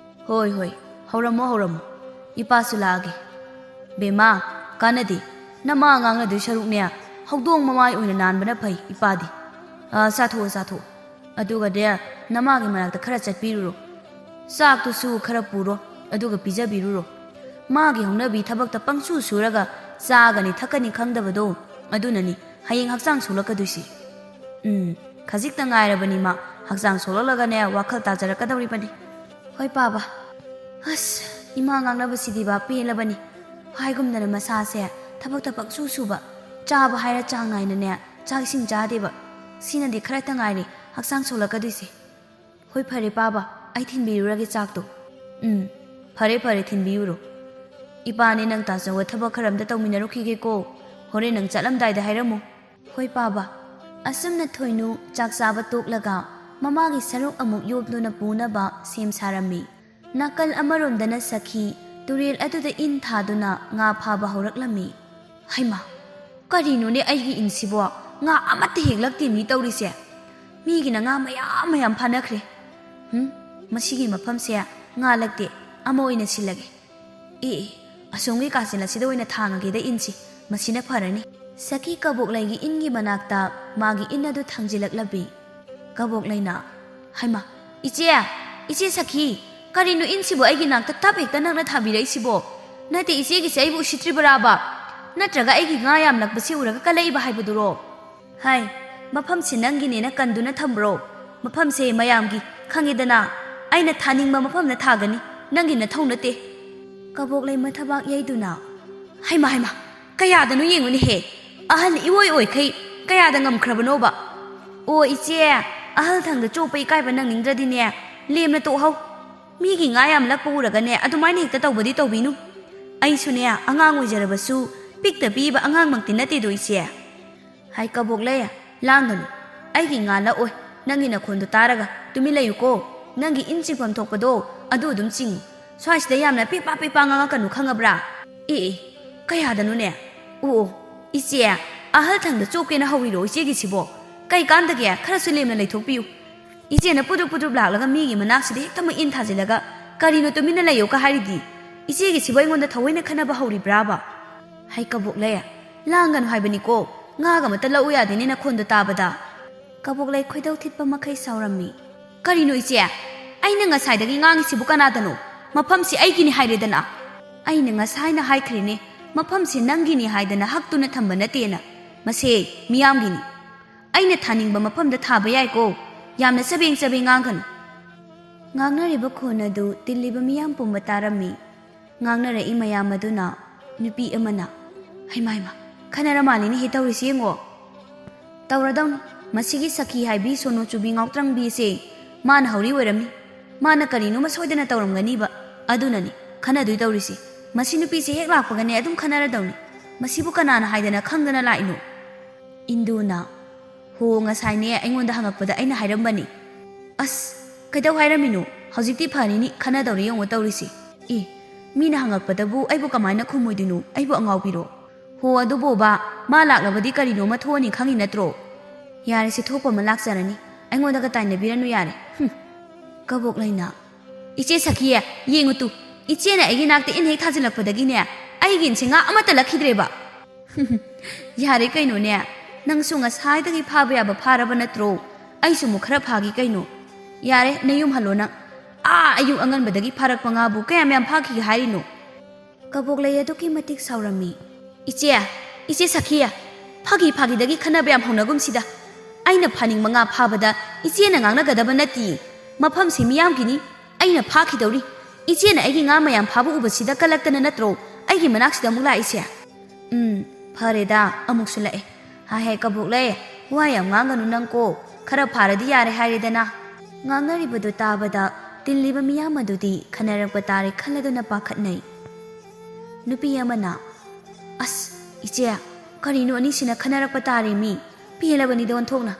"ꯍꯣꯏ, ꯍꯣꯏ, ꯍꯧꯔꯝꯃꯣ, ꯍꯧꯔꯝꯃꯣ꯫ ꯏꯄꯥꯁꯨ ꯂꯥꯛꯑꯒꯦ꯫" "ꯕꯦꯝꯃ, ꯀꯥꯟꯅꯗꯦ꯫ ꯅꯃꯥ ꯉꯥꯡꯅꯗꯣꯏ ꯁꯔꯨꯛꯅꯦ, ꯍꯧꯗꯣꯡ ꯃꯃꯥꯏ ꯑꯣꯏꯅ ꯅꯥꯟꯕꯅ ꯐꯩ ꯏꯄꯥꯗꯤ꯫ ꯑꯥ, ꯆꯥꯊꯣꯛꯑꯣ, ꯆꯥꯊꯣꯛꯑꯣ꯫ ꯑꯗꯨꯒꯅꯦ, ꯅꯃꯥꯒꯤ ꯃꯅꯥꯛꯇ ꯈꯔ ꯆꯠꯄꯤꯔꯨꯔꯣ꯫ ꯆꯥꯛꯇꯨꯁꯨ ꯈꯔ ꯄꯨꯔꯣ, ꯑꯗꯨꯒ ꯄꯤꯖꯕꯤꯔꯨꯔꯣ꯫ ꯃꯥꯒꯤ ꯍꯧꯅꯕꯤ ꯊꯕꯛꯇ ꯄꯪꯁꯨ ꯁꯨꯔꯒ ꯆꯥꯒꯅꯤ ꯊꯛꯀꯅꯤ ꯈꯪꯗꯕꯗꯣ, ꯑꯗꯨꯅꯅꯤ ꯍꯌꯦꯡ ꯍꯛꯆꯥꯡ ꯁꯣꯛꯂꯛꯀꯗꯣꯏꯁꯤ꯫ ꯎꯝ, ꯈꯖꯤꯛꯇ ꯉꯥꯏꯔꯕꯅꯤ ꯃꯥ ꯍꯛꯆꯥꯡ ꯁꯣꯛꯂꯛꯂꯒꯅꯦ, ꯋꯥꯈꯜ ꯇꯥꯖꯔꯛꯀꯗꯧꯔꯤꯕꯅꯤ꯫" "ꯍꯣꯏ, ꯄꯥꯕ꯫ ꯑꯁ, ꯏꯃꯥ ꯉꯥꯡꯅꯕꯁꯤꯗꯤꯕ ꯄꯦꯜꯂꯕꯅꯤ꯫ ꯍꯥꯏꯒꯨꯝꯗꯅ ꯃꯁꯥꯁꯦ ꯊꯕꯛꯇ ꯄꯪꯁꯨ ꯁꯨꯕ, ꯆꯥꯕ ꯍꯥꯏꯔ ꯆꯥꯡ ꯅꯥꯏꯅꯅꯦ, ꯆꯥꯛ ꯏꯁꯤꯡ ꯆꯥꯗꯦꯕ꯫ ꯁꯤꯅꯗꯤ ꯈꯔꯇ ꯉꯥꯏꯔꯦ ꯍꯛꯆꯥꯡ ꯁꯣꯛꯂꯛꯀꯗꯣꯏꯁꯦ꯫ ꯍꯣꯏ, ꯐꯔꯦ, ꯄꯥꯕ, ꯑꯩ ꯊꯤꯟꯕꯤꯔꯨꯔꯒꯦ ꯆꯥꯛꯇꯣ꯫" "ꯎꯝ, ꯐꯔꯦ, ꯐꯔꯦ, ꯊꯤꯟꯕꯤꯔꯨꯔꯣ꯫ ꯏꯄꯥꯅꯦ ꯅꯪ ꯇꯥꯆꯧꯒ ꯊꯕꯛ ꯈꯔ ꯑꯝꯇ ꯇꯧꯃꯤꯟꯅꯔꯨꯈꯤꯒꯦꯀꯣ꯫ ꯍꯣꯔꯦꯟ ꯅꯪ ꯆꯠꯂꯝꯗꯥꯏꯗ ꯍꯥꯏꯔꯝꯃꯨ꯫" "ꯍꯣꯏ, ꯄꯥꯕ꯫" ꯑꯁꯨꯝꯅ ꯊꯣꯏꯅꯨ ꯆꯥꯛ ꯆꯥꯕ ꯇꯣꯛꯂꯒ ꯃꯃꯥꯒꯤ ꯁꯔꯨꯛ ꯑꯃꯨꯛ ꯌꯣꯝꯗꯨꯅ ꯄꯨꯅꯕ ꯁꯦꯝ ꯁꯥꯔꯝꯃꯤ꯫ ꯅꯥꯀꯜ ꯑꯃꯔꯣꯝꯗꯅ ꯁꯈꯤ ꯇꯨꯔꯦꯜ ꯑꯗꯨꯗ ꯏꯟ ꯊꯥꯗꯨꯅ ꯉꯥ ꯐꯥꯕ ꯍꯧꯔꯛꯂꯝꯃꯤ꯫ "ꯍꯩꯃꯥ, ꯀꯔꯤꯅꯣꯅꯦ ꯑꯩꯒꯤ ꯏꯟꯁꯤꯕꯣ? ꯉꯥ ꯑꯃꯠꯇ ꯍꯦꯛ ꯂꯛꯇꯦ ꯃꯤ ꯇꯧꯔꯤꯁꯦ꯫ ꯃꯤꯒꯤꯅ ꯉꯥ ꯃꯌꯥꯝ ꯃꯌꯥꯝ ꯐꯥꯅꯈ꯭ꯔꯦ꯫ ꯍꯨꯝ, ꯃꯁꯤꯒꯤ ꯃꯐꯝꯁꯦ ꯉꯥ ꯂꯛꯇꯦ, ꯑꯃ ꯑꯣꯏꯅ ꯁꯤꯜꯂꯒꯦ꯫ ꯑꯦ, ꯑꯦ, ꯑꯁꯣꯝꯒꯤ ꯀꯥꯆꯤꯟ ꯑꯁꯤꯗ ꯑꯣꯏꯅ ꯊꯥꯡꯉꯒꯦꯗ ꯏꯟꯁꯤ, ꯃꯁꯤꯅ ꯐꯔꯅꯤ꯫" ꯁꯈꯤ ꯀꯕꯣꯛꯂꯩꯒꯤ ꯏꯟꯒꯤ ꯃꯅꯥꯛꯇ ꯃꯥꯒꯤ ꯏꯟ ꯑꯗꯨ ꯊꯥꯡꯖꯤꯜꯂꯛꯂꯝꯃꯤ꯫ ꯀꯕꯣꯛꯂꯩꯅ, "ꯍꯩꯃꯥ, ꯏꯆꯦ, ꯏꯆꯦ ꯁꯈꯤ, ꯀꯔꯤꯅꯣ ꯏꯟꯁꯤꯕꯨ ꯑꯩꯒꯤ ꯅꯥꯛꯇ ꯇꯞ ꯍꯦꯛꯇ ꯅꯛꯅ ꯊꯥꯕꯤꯔꯛꯏꯁꯤꯕꯣ? ꯅꯠꯇꯦ, ꯏꯆꯦꯒꯤꯁꯦ ꯑꯩꯕꯨ ꯎꯁꯤꯠꯇ꯭ꯔꯤꯕꯔꯥꯕ? ꯅꯠꯇ꯭ꯔꯒ ꯑꯩꯒꯤ ꯉꯥ ꯌꯥꯝ ꯂꯛꯄꯁꯤ ꯎꯔꯒ ꯀꯜꯂꯛꯏꯕ ꯍꯥꯏꯕꯗꯨꯔꯣ?" "ꯍꯥꯏ, ꯃꯐꯝꯁꯤ ꯅꯪꯒꯤꯅꯦꯅ ꯀꯟꯗꯨꯅ ꯊꯝꯕ꯭ꯔꯣ? ꯃꯐꯝꯁꯦ ꯃꯌꯥꯝꯒꯤ, ꯈꯪꯉꯦꯗꯅ꯫ ꯑꯩꯅ ꯊꯥꯅꯤꯡꯕ ꯃꯐꯝꯗ ꯊꯥꯒꯅꯤ, ꯅꯪꯒꯤ ꯅꯊꯧ ꯅꯠꯇꯦ꯫" ꯀꯕꯣꯛꯂꯩ ꯃꯊꯕꯥꯛ ꯌꯩꯗꯨꯅ, "ꯍꯩꯃꯥ, ꯍꯩꯃꯥ, ꯀꯌꯥꯗꯅꯣ ꯌꯦꯡꯉꯨꯅꯦꯍꯦ, ꯑꯍꯜ ꯏꯑꯣꯏ ꯑꯣꯏꯈꯩ ꯀꯌꯥꯗ ꯉꯝꯈ꯭ꯔꯕꯅꯣꯕ? ꯑꯣ ꯏꯆꯦ, ꯑꯍꯜ ꯊꯪꯗ ꯆꯣꯞꯄ ꯏꯀꯥꯏꯕ ꯅꯪꯅꯤꯡꯗ꯭ꯔꯗꯤꯅꯦ, ꯂꯦꯝꯅ ꯇꯣꯛꯍꯧ꯫ ꯃꯤꯒꯤ ꯉꯥ ꯌꯥꯝ ꯂꯛꯄ ꯎꯔꯒꯅꯦ, ꯑꯗꯨꯃꯥꯏꯅ ꯍꯦꯛꯇ ꯇꯧꯕꯗꯤ ꯇꯧꯕꯤꯅꯨ꯫ ꯑꯩꯁꯨꯅꯦ, ꯑꯉꯥꯡ ꯑꯣꯏꯖꯔꯕꯁꯨ ꯄꯤꯛꯇ ꯄꯤꯛꯏꯕ ꯑꯉꯥꯡꯃꯛꯇꯤ ꯅꯠꯇꯦꯗꯣ ꯏꯆꯦ꯫" "ꯍꯥꯏ ꯀꯕꯣꯛꯂꯩ, ꯂꯥꯡꯒꯅꯨ꯫ ꯑꯩꯒꯤ ꯉꯥ ꯂꯛꯑꯣꯏ, ꯅꯪꯒꯤ ꯅꯈꯣꯟꯗꯣ ꯇꯥꯔꯒ ꯇꯨꯃꯤꯟ ꯂꯩꯌꯨꯀꯣ꯫ ꯅꯪꯒꯤ ꯏꯟ ꯆꯤꯡꯐꯝ ꯊꯣꯛꯄꯗꯣ ꯑꯗꯨ ꯑꯗꯨꯝ ꯆꯤꯡꯉꯨ꯫ ꯁ꯭ꯋꯥꯏꯁꯤꯗ ꯌꯥꯝꯅ ꯄꯦꯄꯥ ꯄꯦꯄꯥ ꯉꯥꯡꯉꯛꯀꯅꯨ, ꯈꯪꯉꯕ꯭ꯔꯥ? ꯑꯦ, ꯑꯦ, ꯀꯌꯥꯗꯅꯣꯅꯦ? ꯑꯣ, ꯑꯣ, ꯏꯆꯦ, ꯑꯍꯜ ꯊꯪꯗ ꯆꯣꯞꯀꯦꯅ ꯍꯧꯔꯤꯔꯣ ꯏꯆꯦꯒꯤꯁꯤꯕꯣ? ꯀꯩ ꯀꯥꯟꯗꯒꯦ? ꯈꯔꯁꯨ ꯂꯦꯝꯅ ꯂꯩꯊꯣꯛꯄꯤꯌꯨ꯫ ꯏꯆꯦꯅ ꯄꯨꯗ꯭ꯔꯨꯞ ꯄꯨꯗ꯭ꯔꯨꯞ ꯂꯥꯛꯂꯒ ꯃꯤꯒꯤ ꯃꯅꯥꯛꯁꯤꯗ ꯍꯦꯛꯇꯃꯛ ꯏꯟ ꯊꯥꯖꯤꯜꯂꯒ, "ꯀꯔꯤꯅꯣ ꯇꯨꯃꯤꯟꯅ ꯂꯩꯌꯨꯀ ꯍꯥꯏꯔꯤꯗꯤ? ꯏꯆꯦꯒꯤꯁꯤꯕꯨ ꯑꯩꯉꯣꯟꯗ ꯊꯑꯣꯏꯅ ꯈꯟꯅꯕ ꯍꯧꯔꯤꯕ꯭ꯔꯥꯕ?" "ꯍꯩ ꯀꯕꯣꯛꯂꯩ, ꯂꯥꯡꯒꯅꯨ ꯍꯥꯏꯕꯅꯤꯀꯣ, ꯉꯥꯒ ꯑꯃꯇ ꯂꯧꯎ ꯌꯥꯗꯦꯅꯦ ꯅꯈꯣꯟꯗꯣ ꯇꯥꯕꯗ꯫" ꯀꯕꯣꯛꯂꯩ ꯈꯣꯏꯗꯧ ꯊꯤꯠꯄ ꯃꯈꯩ ꯁꯥꯎꯔꯝꯃꯤ꯫ "ꯀꯔꯤꯅꯣ ꯏꯆꯦ? ꯑꯩꯅ ꯉꯁꯥꯏꯗꯒꯤ ꯉꯥꯡꯉꯤꯁꯤꯕꯨ ꯀꯅꯥꯗꯅꯣ? ꯃꯐꯝꯁꯤ ꯑꯩꯒꯤꯅꯤ ꯍꯥꯏꯔꯦꯗꯅ꯫ ꯑꯩꯅ ꯉꯁꯥꯏꯅ ꯍꯥꯏꯈ꯭ꯔꯤꯅꯦ, ꯃꯐꯝꯁꯤ ꯅꯪꯒꯤꯅꯤ ꯍꯥꯏꯗꯅ ꯍꯛꯇꯨꯅ ꯊꯝꯕ ꯅꯠꯇꯦꯅ꯫ ꯃꯁꯦ ꯃꯤꯌꯥꯝꯒꯤꯅꯤ꯫ ꯑꯩꯅ ꯊꯥꯅꯤꯡꯕ ꯃꯐꯝꯗ ꯊꯥꯕ ꯌꯥꯏꯀꯣ꯫ ꯌꯥꯝꯅ ꯆꯕꯦꯡ ꯆꯕꯦꯡ ꯉꯥꯡꯒꯅꯨ꯫" ꯉꯥꯡꯅꯔꯤꯕ ꯈꯣꯟ ꯑꯗꯨ ꯇꯤꯜꯂꯤꯕ ꯃꯤꯌꯥꯝ ꯄꯨꯝꯕ ꯇꯥꯔꯝꯃꯤ꯫ ꯉꯥꯡꯅꯔꯛꯏ ꯃꯌꯥꯝ ꯑꯗꯨꯅ ꯅꯨꯄꯤ ꯑꯃꯅ, "ꯍꯩꯃꯥ, ꯍꯩꯃꯥ, ꯈꯟꯅꯔ ꯃꯥꯜꯂꯤꯅꯦꯍꯦ ꯇꯧꯔꯤꯁꯤ ꯌꯦꯡꯉꯣ꯫ ꯇꯧꯔꯗꯧꯅꯤ꯫ ꯃꯁꯤꯒꯤ ꯁꯈꯤ ꯍꯥꯏꯕꯤ ꯁꯣꯅꯣ ꯆꯨꯕꯤ ꯉꯥꯎꯇ꯭ꯔꯪꯕꯤꯁꯦ ꯃꯥꯅ ꯍꯧꯔꯤ ꯑꯣꯏꯔꯝꯅꯤ꯫ ꯃꯥꯅ ꯀꯔꯤꯅꯣꯃ ꯁꯣꯏꯗꯅ ꯇꯧꯔꯝꯒꯅꯤꯕ꯫ ꯑꯗꯨꯅꯅꯤ ꯈꯟꯅꯗꯣꯏ ꯇꯧꯔꯤꯁꯦ꯫ ꯃꯁꯤ ꯅꯨꯄꯤꯁꯦ ꯍꯦꯛ ꯂꯥꯛꯄꯒꯅꯦ ꯑꯗꯨꯝ ꯈꯟꯅꯔꯗꯧꯅꯤ꯫ ꯃꯁꯤꯕꯨ ꯀꯅꯥꯅ ꯍꯥꯏꯗꯅ ꯈꯪꯗꯅ ꯂꯥꯛꯏꯅꯣ?" ꯏꯟꯗꯨꯅ, "ꯍꯣ, ꯉꯁꯥꯏꯅꯦ ꯑꯩꯉꯣꯟꯗ ꯍꯪꯉꯛꯄꯗ ꯑꯩꯅ ꯍꯥꯏꯔꯝꯕꯅꯤ꯫" "ꯑꯁ, ꯀꯩꯗꯧ ꯍꯥꯏꯔꯝꯃꯤꯅꯣ? ꯍꯧꯖꯤꯛꯇꯤ ꯐꯔꯤꯅꯤ, ꯈꯟꯅꯗꯧꯔꯤ ꯌꯦꯡꯉꯣ ꯇꯧꯔꯤꯁꯦ꯫ ꯑꯦ, ꯃꯤꯅ ꯍꯪꯉꯛꯄꯗꯕꯨ ꯑꯩꯕꯨ ꯀꯃꯥꯏꯅ ꯈꯨꯝꯃꯣꯏꯗꯣꯏꯅꯣ? ꯑꯩꯕꯨ ꯑꯉꯥꯎꯕꯤꯔꯣ?" "ꯍꯣ, ꯑꯗꯨꯕꯣꯕ, ꯃꯥ ꯂꯥꯛꯂꯕꯗꯤ ꯀꯔꯤꯅꯣꯃ ꯊꯣꯛꯑꯅꯤ ꯈꯪꯉꯤ ꯅꯠꯇ꯭ꯔꯣ?" "ꯌꯥꯔꯦꯁꯦ, ꯊꯣꯛꯄ ꯑꯃ ꯂꯥꯛꯆꯔꯅꯤ, ꯑꯩꯉꯣꯟꯗꯒ ꯇꯥꯏꯅꯕꯤꯔꯅꯨ ꯌꯥꯔꯦ꯫" "ꯍꯨꯝ, ꯀꯕꯣꯛꯂꯩꯅ, ꯏꯆꯦ ꯁꯈꯤ, ꯌꯦꯡꯉꯨ ꯇꯨ, ꯏꯆꯦꯅ ꯑꯩꯒꯤ ꯅꯥꯛꯇ ꯏꯟ ꯍꯦꯛ ꯊꯥꯖꯤꯜꯂꯛꯄꯗꯒꯤꯅꯦ ꯑꯩꯒꯤ ꯏꯟꯁꯦ ꯉꯥ ꯑꯃꯠꯇ ꯂꯛꯈꯤꯗ꯭ꯔꯦꯕ꯫" "ꯌꯥꯔꯦ ꯀꯩꯅꯣꯅꯦ, ꯅꯪꯁꯨ ꯉꯁꯥꯏꯗꯒꯤ ꯐꯥꯕ ꯌꯥꯕ ꯐꯥꯔꯕ ꯅꯠꯇ꯭ꯔꯣ? ꯑꯩꯁꯨ ꯑꯃꯨꯛ ꯈꯔ ꯐꯥꯒꯦ ꯀꯩꯅꯣ꯫ ꯌꯥꯔꯦ, ꯅꯌꯨꯝ ꯍꯜꯂꯣ ꯅꯪ꯫ ꯑꯥ, ꯑꯌꯨꯛ ꯑꯉꯟꯕꯗꯒꯤ ꯐꯥꯔꯛꯄ ꯉꯥꯕꯨ ꯀꯌꯥꯝ ꯌꯥꯝ ꯐꯥꯈꯤꯒꯦ ꯍꯥꯏꯔꯤꯅꯣ?" ꯀꯕꯣꯛꯂꯩ ꯑꯗꯨꯛꯀꯤ ꯃꯇꯤꯛ ꯁꯥꯎꯔꯝꯃꯤ꯫ "ꯏꯆꯦ, ꯏꯆꯦ ꯁꯈꯤ, ꯐꯥꯒꯤ ꯐꯥꯒꯤꯗꯒꯤ ꯈꯟꯅꯕ ꯌꯥꯝ ꯍꯧꯅꯒꯨꯝꯁꯤꯗ꯫ ꯑꯩꯅ ꯐꯥꯅꯤꯡꯕ ꯉꯥ ꯐꯥꯕꯗ ꯏꯆꯦꯅ ꯉꯥꯡꯅꯒꯗꯕ ꯅꯠꯇꯦ꯫ ꯃꯐꯝꯁꯤ ꯃꯤꯌꯥꯝꯒꯤꯅꯤ, ꯑꯩꯅ ꯐꯥꯈꯤꯗꯧꯔꯤ꯫ ꯏꯆꯦꯅ ꯑꯩꯒꯤ ꯉꯥ ꯃꯌꯥꯝ ꯐꯥꯕ ꯎꯕꯁꯤꯗ ꯀꯜꯂꯛꯇꯅ ꯅꯠꯇ꯭ꯔꯣ ꯑꯩꯒꯤ ꯃꯅꯥꯛꯁꯤꯗ ꯑꯃꯨꯛ ꯂꯥꯛꯏꯁꯦ?" "ꯎꯝ, ꯐꯔꯦꯗ, ꯑꯃꯨꯛꯁꯨ ꯂꯥꯛꯑꯦ꯫ ꯍꯥꯏ ꯍꯥꯏ ꯀꯕꯣꯛꯂꯩ, ꯋꯥ ꯌꯥꯝ ꯉꯥꯡꯒꯅꯨ ꯅꯪꯀꯣ, ꯈꯔ ꯐꯥꯔꯗꯤ ꯌꯥꯔꯦ ꯍꯥꯏꯔꯦꯗꯅ꯫" ꯉꯥꯡꯅꯔꯤꯕꯗꯨ ꯇꯥꯕꯗ ꯇꯤꯜꯂꯤꯕ ꯃꯤꯌꯥꯝ ꯑꯗꯨꯗꯤ ꯈꯟꯅꯔꯛꯄ ꯇꯥꯔꯦ ꯈꯜꯂꯗꯨꯅ ꯄꯥꯈꯠꯅꯩ꯫ ꯅꯨꯄꯤ ꯑꯃꯅ, "ꯑꯁ, ꯏꯆꯦ, ꯀꯔꯤꯅꯣ ꯑꯅꯤꯁꯤꯅ ꯈꯟꯅꯔꯛꯄ ꯇꯥꯔꯦ ꯃꯤ, ꯄꯦꯜꯂꯕꯅꯤꯗ ꯑꯣꯟꯊꯣꯛꯅ꯫"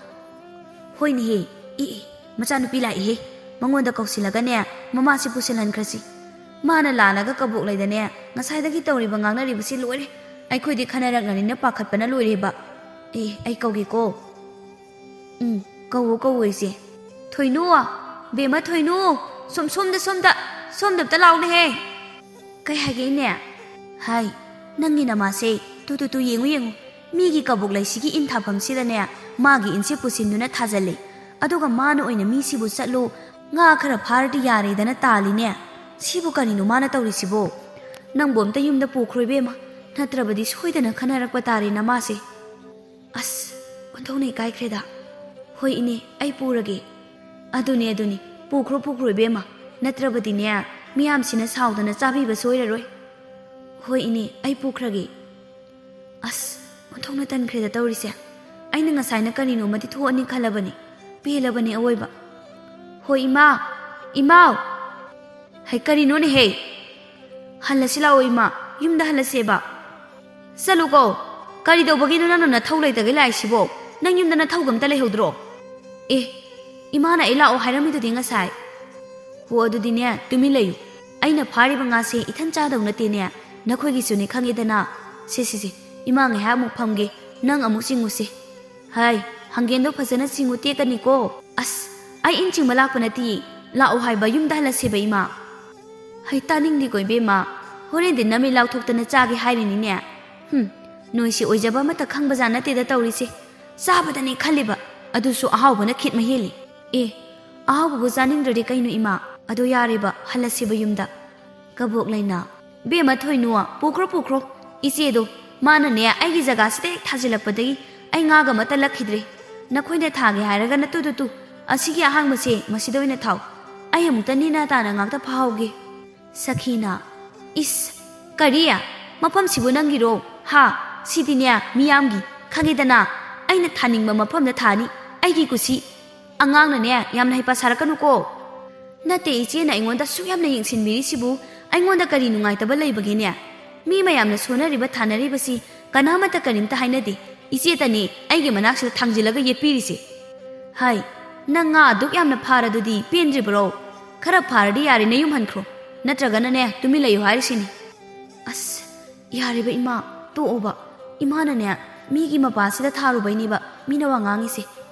"ꯍꯣꯏꯅꯦꯍꯦ, ꯑꯦ, ꯑꯦ, ꯃꯆꯥꯅꯨꯄꯤ ꯂꯥꯛꯏꯍꯦ, ꯃꯉꯣꯟꯗ ꯀꯧꯁꯤꯜꯂꯒꯅꯦ, ꯃꯃꯥꯁꯤ ꯄꯨꯁꯤꯜꯍꯟꯈ꯭ꯔꯁꯤ꯫ ꯃꯥꯅ ꯂꯥꯜꯂꯒ ꯀꯕꯣꯛ ꯂꯩꯗꯅꯦ, ꯉꯁꯥꯏꯗꯒꯤ ꯇꯧꯔꯤꯕ ꯉꯥꯡꯅꯔꯤꯕꯁꯤ ꯂꯣꯏꯔꯦ꯫ ꯑꯩꯈꯣꯏꯗꯤ ꯈꯟꯅꯔꯛꯅꯅꯤꯅ ꯄꯥꯈꯠꯄꯅ ꯂꯣꯏꯔꯦꯕ꯫ ꯑꯦ, ꯑꯩ ꯀꯧꯒꯦꯀꯣ꯫ ꯎꯝ, ꯀꯧꯋꯣ, ꯀꯧꯋꯣ, ꯏꯆꯦ꯫ ꯊꯣꯏꯅꯨ, ꯕꯦꯝꯃ ꯊꯣꯏꯅꯨ, ꯁꯣꯝ-, ꯁꯣꯝꯗ, ꯁꯣꯝꯗ, ꯁꯣꯝꯗ ꯑꯝꯇ ꯂꯥꯎꯅꯦꯍꯦ꯫ ꯀꯩ ꯍꯥꯏꯒꯦ, ꯏꯅꯦ? ꯍꯥꯏ, ꯅꯪꯒꯤ ꯅꯃꯥꯁꯦ, ꯇꯨ, ꯇꯨ, ꯇꯨ, ꯌꯦꯡꯉꯨ, ꯌꯦꯡꯉꯨ꯫ ꯃꯤꯒꯤ ꯀꯕꯣꯛ ꯂꯩꯁꯤꯒꯤ ꯏꯟ ꯊꯥꯐꯝꯁꯤꯗꯅꯦ, ꯃꯥꯒꯤ ꯏꯟꯁꯦ ꯄꯨꯁꯤꯟꯗꯨꯅ ꯊꯥꯖꯜꯂꯦ꯫ ꯑꯗꯨꯒ ꯃꯥꯅ ꯑꯣꯏꯅ ꯃꯤꯁꯤꯕꯨ ꯆꯠꯂꯨ, ꯉꯥ ꯈꯔ ꯐꯥꯔꯗꯤ ꯌꯥꯔꯦꯗꯅ ꯇꯥꯜꯂꯤꯅꯦ꯫ ꯁꯤꯕꯨ ꯀꯔꯤꯅꯣ ꯃꯥꯅ ꯇꯧꯔꯤꯁꯤꯕꯣ? ꯅꯪꯕꯨ ꯑꯝꯇ ꯌꯨꯝꯗ ꯄꯨꯈ꯭ꯔꯣ, ꯏꯕꯦꯝꯃ, ꯅꯠꯇ꯭ꯔꯕꯗꯤ ꯁꯣꯏꯗꯅ ꯈꯟꯅꯔꯛꯄ ꯇꯥꯔꯦ ꯅꯃꯥꯁꯦ꯫ ꯑꯁ, ꯑꯣꯟꯊꯣꯛꯅ ꯏꯀꯥꯏꯈ꯭ꯔꯦꯗ꯫ ꯍꯣꯏ ꯏꯅꯦ, ꯑꯩ ꯄꯨꯔꯒꯦ꯫ ꯑꯗꯨꯅꯤ, ꯑꯗꯨꯅꯤ, ꯄꯨꯈ꯭ꯔꯣ, ꯄꯨꯈ꯭ꯔꯣ ꯏꯕꯦꯝꯃ, ꯅꯠꯇ꯭ꯔꯕꯗꯤꯅꯦ, ꯃꯤꯌꯥꯝꯁꯤꯅ ꯁꯥꯎꯗꯅ ꯆꯥꯕꯤꯕ ꯁꯣꯏꯔꯔꯣꯏ꯫ ꯍꯣꯏ ꯏꯅꯦ, ꯑꯩ ꯄꯨꯈ꯭ꯔꯒꯦ꯫ ꯑꯁ, ꯑꯣꯟꯊꯣꯛꯅ ꯇꯟꯈ꯭ꯔꯦꯗ ꯇꯧꯔꯤꯁꯦ꯫ ꯑꯩꯅ ꯉꯁꯥꯏꯅ ꯀꯔꯤꯅꯣꯃꯗꯤ ꯊꯣꯛꯑꯅꯤ ꯈꯜꯂꯕꯅꯤ, ꯄꯦꯜꯂꯕꯅꯤ ꯑꯋꯣꯏꯕ꯫ ꯍꯣꯏ ꯏꯃꯥ, ꯏꯃꯥꯎ꯫ ꯍꯩ, ꯀꯔꯤꯅꯣꯅꯦꯍꯦ? ꯍꯜꯂꯁꯤ ꯂꯥꯛꯑꯣ ꯏꯃꯥ, ꯌꯨꯝꯗ ꯍꯜꯂꯁꯦꯕ꯫ ꯆꯠꯂꯨꯀꯣ꯫ ꯀꯔꯤ ꯇꯧꯕꯒꯤꯅꯣ ꯅꯪꯅ ꯅꯊꯧ ꯂꯩꯇꯒꯩ ꯂꯥꯛꯏꯁꯤꯕꯣ? ꯅꯪ ꯌꯨꯝꯗ ꯅꯊꯧꯒ ꯑꯝꯇ ꯂꯩꯍꯧꯗ꯭ꯔꯣ? ꯑꯦ, ꯏꯃꯥꯅ ꯑꯩ ꯂꯥꯛꯑꯣ ꯍꯥꯏꯔꯝꯃꯤꯗꯨꯗꯤ ꯉꯁꯥꯏ꯫ ꯍꯣ, ꯑꯗꯨꯗꯤꯅꯦ, ꯇꯨꯃꯤꯟ ꯂꯩꯌꯨ꯫ ꯑꯩꯅ ꯐꯥꯔꯤꯕ ꯉꯥꯁꯦ ꯏꯊꯟ ꯆꯥꯗꯧ ꯅꯠꯇꯦꯅꯦ, ꯅꯈꯣꯏꯒꯤꯁꯨꯅꯦ ꯈꯪꯉꯦꯗꯅ꯫ ꯁꯦ, ꯁꯦ, ꯁꯦ, ꯏꯃꯥ ꯉꯥꯏꯍꯥꯛ ꯑꯃꯨꯛ ꯐꯝꯒꯦ, ꯅꯪ ꯑꯃꯨꯛ ꯆꯤꯡꯉꯨꯁꯦ꯫ ꯍꯥꯏ, ꯍꯪꯒꯦꯟꯗꯣ ꯐꯖꯅ ꯆꯤꯡꯉꯨ, ꯇꯦꯛꯀꯅꯤꯀꯣ꯫ ꯑꯁ, ꯑꯩ ꯏꯟ ꯆꯤꯡꯕ ꯂꯥꯛꯄ ꯅꯠꯇꯤꯌꯦ꯫ ꯂꯥꯛꯑꯣ ꯍꯥꯏꯕ, ꯌꯨꯝꯗ ꯍꯜꯂꯁꯦꯕ ꯏꯃꯥ꯫ ꯍꯩ, ꯇꯥꯅꯤꯡꯗꯦꯀꯣ ꯏꯕꯦꯝꯃ, ꯍꯣꯔꯦꯟꯗꯤ ꯅꯃꯤꯠ ꯂꯥꯎꯊꯣꯛꯇꯅ ꯆꯥꯒꯦ ꯍꯥꯏꯔꯤꯅꯤꯅꯦ꯫ ꯍꯨꯝ, ꯅꯣꯏꯁꯤ ꯑꯣꯏꯖꯕ ꯑꯃꯠꯇ ꯈꯪꯕꯖꯥꯠ ꯅꯠꯇꯦꯗ ꯇꯧꯔꯤꯁꯦ꯫ ꯆꯥꯕꯗꯅꯦ ꯈꯜꯂꯤꯕ, ꯑꯗꯨꯁꯨ ꯑꯍꯥꯎꯕꯅ ꯈꯤꯠ ꯃꯍꯦꯜꯂꯤ꯫ ꯑꯦ, ꯑꯍꯥꯎꯕꯕꯨ ꯆꯥꯅꯤꯡꯗ꯭ꯔꯗꯤ ꯀꯩꯅꯣ ꯏꯃꯥ? ꯑꯗꯣ ꯌꯥꯔꯦꯕ, ꯍꯜꯂꯁꯤꯕ ꯌꯨꯝꯗ꯫ ꯀꯕꯣꯛ ꯂꯩꯅ, "ꯕꯦꯝꯃ ꯊꯣꯏꯅꯨ, ꯄꯨꯈ꯭ꯔꯣ, ꯄꯨꯈ꯭ꯔꯣ꯫ ꯏꯆꯦꯗꯣ, ꯃꯥꯅꯅꯦ ꯑꯩꯒꯤ ꯖꯒꯥꯁꯤꯗ ꯍꯦꯛ ꯊꯥꯖꯤꯜꯂꯛꯄꯗꯒꯤ ꯑꯩ ꯉꯥꯒ ꯑꯃꯠꯇ ꯂꯛꯈꯤꯗ꯭ꯔꯦ꯫ ꯅꯈꯣꯏꯅ ꯊꯥꯒꯦ ꯍꯥꯏꯔꯒꯅ ꯇꯨ, ꯇꯨ, ꯇꯨ, ꯑꯁꯤꯒꯤ ꯑꯍꯥꯡꯕꯁꯦ ꯃꯁꯤꯗ ꯑꯣꯏꯅ ꯊꯥꯎ꯫ ꯑꯩ ꯑꯃꯨꯛꯇ ꯅꯦꯅꯥ ꯇꯥꯅ ꯉꯥꯛꯇ ꯐꯥꯍꯧꯒꯦ꯫" ꯁꯈꯤꯅ, "ꯏꯁ, ꯀꯔꯤ? ꯃꯐꯝꯁꯤꯕꯨ ꯅꯪꯒꯤꯔꯣ? ꯍꯥ? ꯁꯤꯗꯤꯅꯦ ꯃꯤꯌꯥꯝꯒꯤ, ꯈꯪꯉꯤꯗꯅ꯫ ꯑꯩꯅ ꯊꯥꯅꯤꯡꯕ ꯃꯐꯝꯗ ꯊꯥꯅꯤ, ꯑꯩꯒꯤ ꯀꯨꯁꯤ꯫ ꯑꯉꯥꯡꯅꯅꯦ ꯌꯥꯝꯅ ꯍꯩꯄꯥ ꯁꯥꯔꯛꯀꯅꯨꯀꯣ꯫" "ꯅꯠꯇꯦ, ꯏꯆꯦꯅ ꯑꯩꯉꯣꯟꯗ ꯁꯨꯛ ꯌꯥꯝꯅ ꯌꯦꯡꯁꯤꯟꯕꯤꯔꯤꯁꯤꯕꯨ ꯑꯩꯉꯣꯟꯗ ꯀꯔꯤ ꯅꯨꯡꯉꯥꯏꯇꯕ ꯂꯩꯕꯒꯦꯅꯦ? ꯃꯤ ꯃꯌꯥꯝꯅ ꯁꯣꯟꯅꯔꯤꯕ ꯊꯥꯅꯔꯤꯕꯁꯤ ꯀꯅꯥꯃꯠꯇ ꯀꯔꯤꯝꯇ ꯍꯥꯏꯅꯗꯦ꯫ ꯏꯆꯦꯇꯅꯤ ꯑꯩꯒꯤ ꯃꯅꯥꯛꯁꯤꯗ ꯊꯥꯡꯖꯤꯜꯂꯒ ꯌꯦꯠꯄꯤꯔꯤꯁꯦ꯫" ꯍꯥꯏ, "ꯅꯪ ꯉꯥ ꯑꯗꯨꯛ ꯌꯥꯝꯅ ꯐꯥꯔꯗꯨꯗꯤ ꯄꯦꯟꯗ꯭ꯔꯤꯕ꯭ꯔꯣ? ꯈꯔ ꯐꯥꯔꯗꯤ ꯌꯥꯔꯦ, ꯅꯌꯨꯝ ꯍꯟꯈ꯭ꯔꯣ, ꯅꯠꯇ꯭ꯔꯒꯅꯅꯦ, ꯇꯨꯃꯤꯟ ꯂꯩꯌꯨ ꯍꯥꯏꯔꯤꯁꯤꯅꯤ꯫" "ꯑꯁ, ꯌꯥꯔꯦꯕ ꯏꯃꯥ, ꯇꯣꯛꯑꯣꯕ꯫ ꯏꯃꯥꯅꯅꯦ, ꯃꯤꯒꯤ ꯃꯄꯥꯁꯤꯗ ꯊꯥꯔꯨꯕꯩꯅꯦꯕ ꯃꯤꯅ ꯋꯥ ꯉꯥꯡꯉꯤꯁꯦ꯫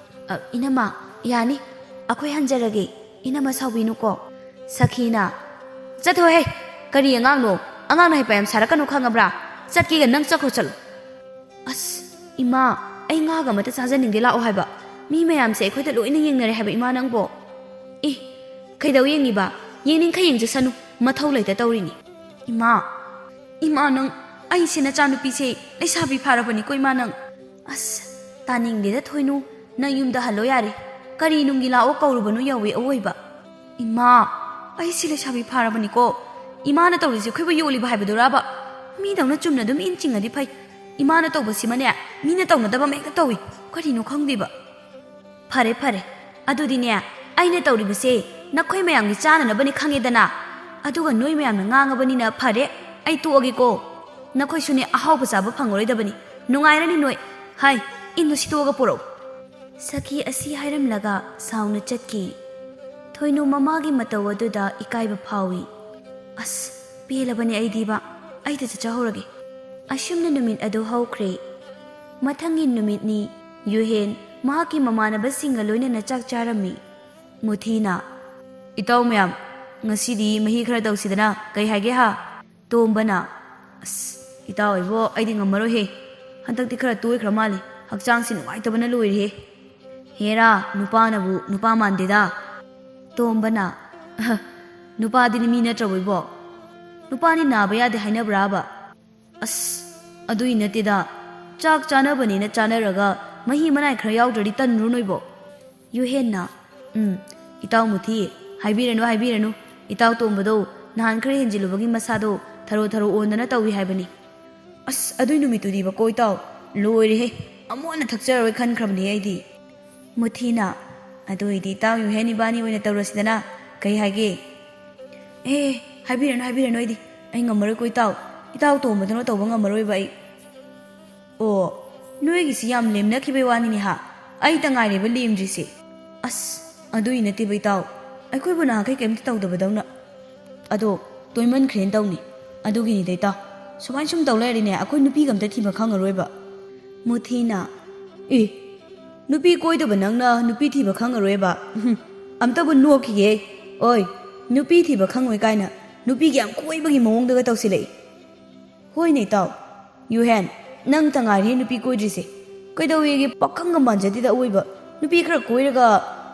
ꯑ, ꯏꯅꯝꯃ, ꯌꯥꯅꯤ, ꯑꯩꯈꯣꯏ ꯍꯟꯖꯔꯒꯦ꯫ ꯏꯅꯝꯃ, ꯁꯥꯎꯕꯤꯅꯨꯀꯣ꯫" ꯁꯈꯤꯅ, "ꯆꯠꯊꯣꯍꯦ! ꯀꯔꯤ ꯑꯉꯥꯡꯅꯣ? ꯑꯉꯥꯡꯅ ꯍꯩꯄꯥ ꯌꯥꯝ ꯁꯥꯔꯛꯀꯅꯨ, ꯈꯪꯉꯕ꯭ꯔꯥ? ꯆꯠꯀꯦꯒ ꯅꯪ ꯆꯠꯈ꯭ꯔꯣ, ꯆꯠꯂꯣ꯫" "ꯑꯁ, ꯏꯃꯥ, ꯑꯩ ꯉꯥꯒ ꯑꯃꯇ ꯆꯥꯖꯅꯤꯡꯗꯦ, ꯂꯥꯛꯑꯣ ꯍꯥꯏꯕ꯫ ꯃꯤ ꯃꯌꯥꯝꯁꯦ ꯑꯩꯈꯣꯏꯗ ꯂꯣꯏꯅ ꯌꯦꯡꯅꯔꯦ ꯍꯥꯏꯕ, ꯏꯃꯥ, ꯅꯪꯕꯣ꯫" "ꯑꯦ, ꯀꯩꯗꯧ ꯌꯦꯡꯉꯤꯕ? ꯌꯦꯡꯅꯤꯡꯈꯩ ꯌꯦꯡꯖꯁꯅꯨ, ꯃꯊꯧ ꯂꯩꯇ ꯇꯧꯔꯤꯅꯤ꯫" "ꯏꯃꯥ, ꯏꯃꯥ, ꯅꯪ, ꯑꯩꯁꯦ ꯅꯆꯥꯅꯨꯄꯤꯁꯦ ꯂꯩꯁꯥꯕꯤ ꯐꯥꯔꯕꯅꯤꯀꯣ, ꯏꯃꯥ, ꯅꯪ꯫" "ꯑꯁ, ꯇꯥꯅꯤꯡꯗꯦꯗ ꯊꯣꯏꯅꯨ, ꯅꯪ ꯌꯨꯝꯗ ꯍꯜꯂꯣ ꯌꯥꯔꯦ꯫ ꯀꯔꯤ ꯅꯨꯡꯒꯤ ꯂꯥꯛꯑꯣ ꯀꯧꯔꯨꯕꯅꯣ ꯌꯥꯎꯋꯦ ꯑꯋꯣꯏꯕ꯫" "ꯏꯃꯥ, ꯑꯩꯁꯦ ꯂꯩꯁꯥꯕꯤ ꯐꯥꯔꯕꯅꯤꯀꯣ꯫ ꯏꯃꯥꯅ ꯇꯧꯔꯤꯁꯦ ꯑꯩꯈꯣꯏꯕꯨ ꯌꯣꯜꯂꯤꯕ ꯍꯥꯏꯕꯗꯨꯔꯕ? ꯃꯤꯗꯧꯅ ꯆꯨꯝꯅ ꯑꯗꯨꯝ ꯏꯟ ꯆꯤꯡꯉꯗꯤ ꯐꯩ꯫ ꯏꯃꯥꯅ ꯇꯧꯕꯁꯤꯃꯅꯦ, ꯃꯤꯅ ꯇꯧꯅꯗꯕ ꯑꯃ ꯍꯦꯛꯇ ꯇꯧꯏ꯫ ꯀꯔꯤꯅꯣ ꯈꯪꯗꯦꯕ꯫" "ꯐꯔꯦ, ꯐꯔꯦ꯫ ꯑꯗꯨꯗꯤꯅꯦ, ꯑꯩꯅ ꯇꯧꯔꯤꯕꯁꯦ ꯅꯈꯣꯏ ꯃꯌꯥꯝꯒꯤ ꯆꯥꯅꯅꯕꯅꯤ ꯈꯪꯉꯦꯗꯅ꯫ ꯑꯗꯨꯒ ꯅꯣꯏ ꯃꯌꯥꯝꯅ ꯉꯥꯡꯉꯕꯅꯤꯅ ꯐꯔꯦ, ꯑꯩ ꯇꯣꯛꯑꯒꯦꯀꯣ꯫ ꯅꯈꯣꯏꯁꯨꯅꯦ ꯑꯍꯥꯎꯕ ꯆꯥꯕ ꯐꯪꯉꯔꯣꯏꯗꯕꯅꯤ꯫ ꯅꯨꯡꯉꯥꯏꯔꯅꯤ ꯅꯣꯏ꯫ ꯍꯥꯏ, ꯏꯟꯗꯨ ꯁꯤꯠꯇꯣꯛꯑꯒ ꯄꯨꯔꯛꯎ꯫" ꯁꯈꯤ ꯑꯁꯤ ꯍꯥꯏꯔꯝꯂꯒ ꯁꯥꯎꯅ ꯆꯠꯈꯤ꯫ ꯊꯣꯏꯅꯨ ꯃꯃꯥꯒꯤ ꯃꯇꯧ ꯑꯗꯨꯗ ꯏꯀꯥꯏꯕ ꯐꯥꯎꯏ꯫ "ꯑꯁ, ꯄꯦꯜꯂꯕꯅꯦ ꯑꯩꯗꯤꯕ꯫ ꯑꯩꯗ ꯆꯠꯆꯍꯧꯔꯒꯦ꯫" ꯑꯁꯨꯝꯅ ꯅꯨꯃꯤꯠ ꯑꯗꯨ ꯍꯧꯈ꯭ꯔꯦ꯫ ꯃꯊꯪꯒꯤ ꯅꯨꯃꯤꯠꯅꯤ꯫ ꯌꯨꯍꯦꯟ ꯃꯍꯥꯛꯀꯤ ꯃꯃꯥꯟꯅꯕꯁꯤꯡꯒ ꯂꯣꯏꯅꯅ ꯆꯥꯛ ꯆꯥꯔꯝꯃꯤ꯫ ꯃꯨꯊꯤꯅ, "ꯏꯇꯥꯎ ꯃꯌꯥꯝ, ꯉꯁꯤꯗꯤ ꯃꯍꯤ ꯈꯔ ꯇꯧꯁꯤꯗꯅ, ꯀꯩ ꯍꯥꯏꯒꯦ ꯍꯥ?" ꯇꯣꯝꯕꯅ, "ꯑꯁ, ꯏꯇꯥꯎ ꯏꯕꯣ, ꯑꯩꯗꯤ ꯉꯝꯃꯔꯣꯏꯍꯦ꯫ ꯍꯟꯗꯛꯇꯤ ꯈꯔ ꯇꯣꯏꯈ꯭ꯔ ꯃꯥꯜꯂꯦ꯫ ꯍꯛꯆꯥꯡꯁꯤ ꯅꯨꯡꯉꯥꯏꯇꯕꯅ ꯂꯣꯏꯔꯦꯍꯦ꯫" "ꯍꯦꯔꯥ, ꯅꯨꯄꯥꯅꯕꯨ ꯅꯨꯄꯥ ꯃꯥꯟꯗꯦꯗ꯫" ꯇꯣꯝꯕꯅ, "ꯑꯍ, ꯅꯨꯄꯥꯗꯤꯅꯤ ꯃꯤ ꯅꯠꯇ꯭ꯔꯕꯣ ꯏꯕꯣ? ꯅꯨꯄꯥꯅꯤ ꯅꯥꯕ ꯌꯥꯗꯦ ꯍꯥꯏꯅꯕ꯭ꯔꯥꯕ?" "ꯑꯁ, ꯑꯗꯨꯏ ꯅꯠꯇꯦꯗ꯫ ꯆꯥꯛ ꯆꯥꯅꯕꯅꯦꯅ ꯆꯥꯅꯔꯒ ꯃꯍꯤ ꯃꯅꯥꯏ ꯈꯔ ꯌꯥꯎꯗ꯭ꯔꯗꯤ ꯇꯟꯗ꯭ꯔꯣ ꯅꯣꯏꯕꯣ?" ꯌꯨꯍꯦꯟꯅ, "ꯎꯝ, ꯏꯇꯥꯎ ꯃꯨꯊꯤ, ꯍꯥꯏꯕꯤꯔꯅꯨ, ꯍꯥꯏꯕꯤꯔꯅꯨ꯫ ꯏꯇꯥꯎ ꯇꯣꯝꯕꯗꯣ ꯅꯍꯥꯟ ꯈꯔ ꯍꯦꯟꯖꯤꯜꯂꯨꯕꯒꯤ ꯃꯁꯥꯗꯣ ꯊꯔꯣ ꯊꯔꯣ ꯑꯣꯟꯗꯅ ꯇꯧꯏ ꯍꯥꯏꯕꯅꯤ꯫" "ꯑꯁ, ꯑꯗꯨꯏ ꯅꯨꯃꯤꯠꯇꯨꯗꯤꯕꯀꯣ ꯏꯇꯥꯎ, ꯂꯣꯏꯔꯦꯍꯦ꯫ ꯑꯃꯨꯛ ꯍꯟꯅ ꯊꯛꯆꯔꯔꯣꯏ ꯈꯟꯈ꯭ꯔꯕꯅꯦ ꯑꯩꯗꯤ꯫" ꯃꯨꯊꯤꯅ, "ꯑꯗꯨ ꯑꯣꯏꯗꯤ ꯏꯇꯥꯎ ꯌꯨꯍꯦꯟ ꯏꯕꯥꯅꯤ ꯑꯣꯏꯅ ꯇꯧꯔꯁꯤꯗꯅ꯫ ꯀꯩ ꯍꯥꯏꯒꯦ?" "ꯑꯦ, ꯍꯥꯏꯕꯤꯔꯅꯨ, ꯍꯥꯏꯕꯤꯔꯅꯨ, ꯑꯩꯗꯤ, ꯑꯩ ꯉꯝꯃꯔꯣꯏꯀꯣ ꯏꯇꯥꯎ꯫ ꯏꯇꯥꯎ ꯇꯣꯝꯕꯗꯧꯅ ꯇꯧꯕ ꯉꯝꯃꯔꯣꯏꯕ ꯑꯩ꯫" "ꯑꯣ, ꯅꯣꯏꯒꯤꯁꯤ ꯌꯥꯝ ꯂꯦꯝꯅꯈꯤꯕꯩ ꯋꯥꯅꯤꯅꯦ ꯍꯥ? ꯑꯩꯇ ꯉꯥꯏꯔꯦꯕ ꯂꯦꯝꯗ꯭ꯔꯤꯁꯦ꯫" ꯑꯁ, ꯑꯗꯨꯏ ꯅꯠꯇꯦꯕ ꯏꯇꯥꯎ, ꯑꯩꯈꯣꯏꯕꯨ ꯅꯍꯥꯟꯈꯩ ꯀꯩꯝꯇ ꯇꯧꯗꯕꯗꯧꯅ꯫ ꯑꯗꯣ ꯇꯣꯏꯃꯟꯈ꯭ꯔꯦꯅ ꯇꯧꯅꯤ꯫ ꯑꯗꯨꯒꯤꯅꯤꯗ ꯏꯇꯥꯎ, ꯁꯨꯃꯥꯏꯅ ꯁꯨꯝ ꯇꯧ ꯂꯩꯔꯗꯤꯅꯦ ꯑꯩꯈꯣꯏ ꯅꯨꯄꯤꯒ ꯑꯝꯇ ꯊꯤꯕ ꯈꯪꯉꯔꯣꯏꯕ꯫ ꯃꯨꯊꯤꯅ, ꯑꯦ, ꯅꯨꯄꯤ ꯀꯣꯏꯗꯕ ꯅꯪꯅ ꯅꯨꯄꯤ ꯊꯤꯕ ꯈꯪꯉꯔꯣꯏꯕ? ꯎꯝ, ꯑꯝꯇꯕꯨ ꯅꯣꯛꯈꯤꯒꯦ꯫ ꯑꯣꯏ, ꯅꯨꯄꯤ ꯊꯤꯕ ꯈꯪꯉꯣꯏ ꯀꯥꯏꯅ ꯅꯨꯄꯤꯒꯤ ꯌꯥꯝ ꯀꯣꯏꯕꯒꯤ ꯃꯑꯣꯡꯗꯒ ꯇꯧꯁꯤꯜꯂꯛꯏ꯫ ꯍꯣꯏꯅꯦ ꯏꯇꯥꯎ, ꯌꯨꯍꯦꯟ, ꯅꯪꯇ ꯉꯥꯏꯔꯦ ꯅꯨꯄꯤ ꯀꯣꯏꯗ꯭ꯔꯤꯁꯦ꯫ ꯀꯩꯗꯧꯋꯦꯒꯦ, ꯄꯥꯈꯪꯒ ꯃꯥꯟꯖꯗꯦꯗ ꯑꯋꯣꯏꯕ꯫ ꯅꯨꯄꯤ ꯈꯔ ꯀꯣꯏꯔꯒ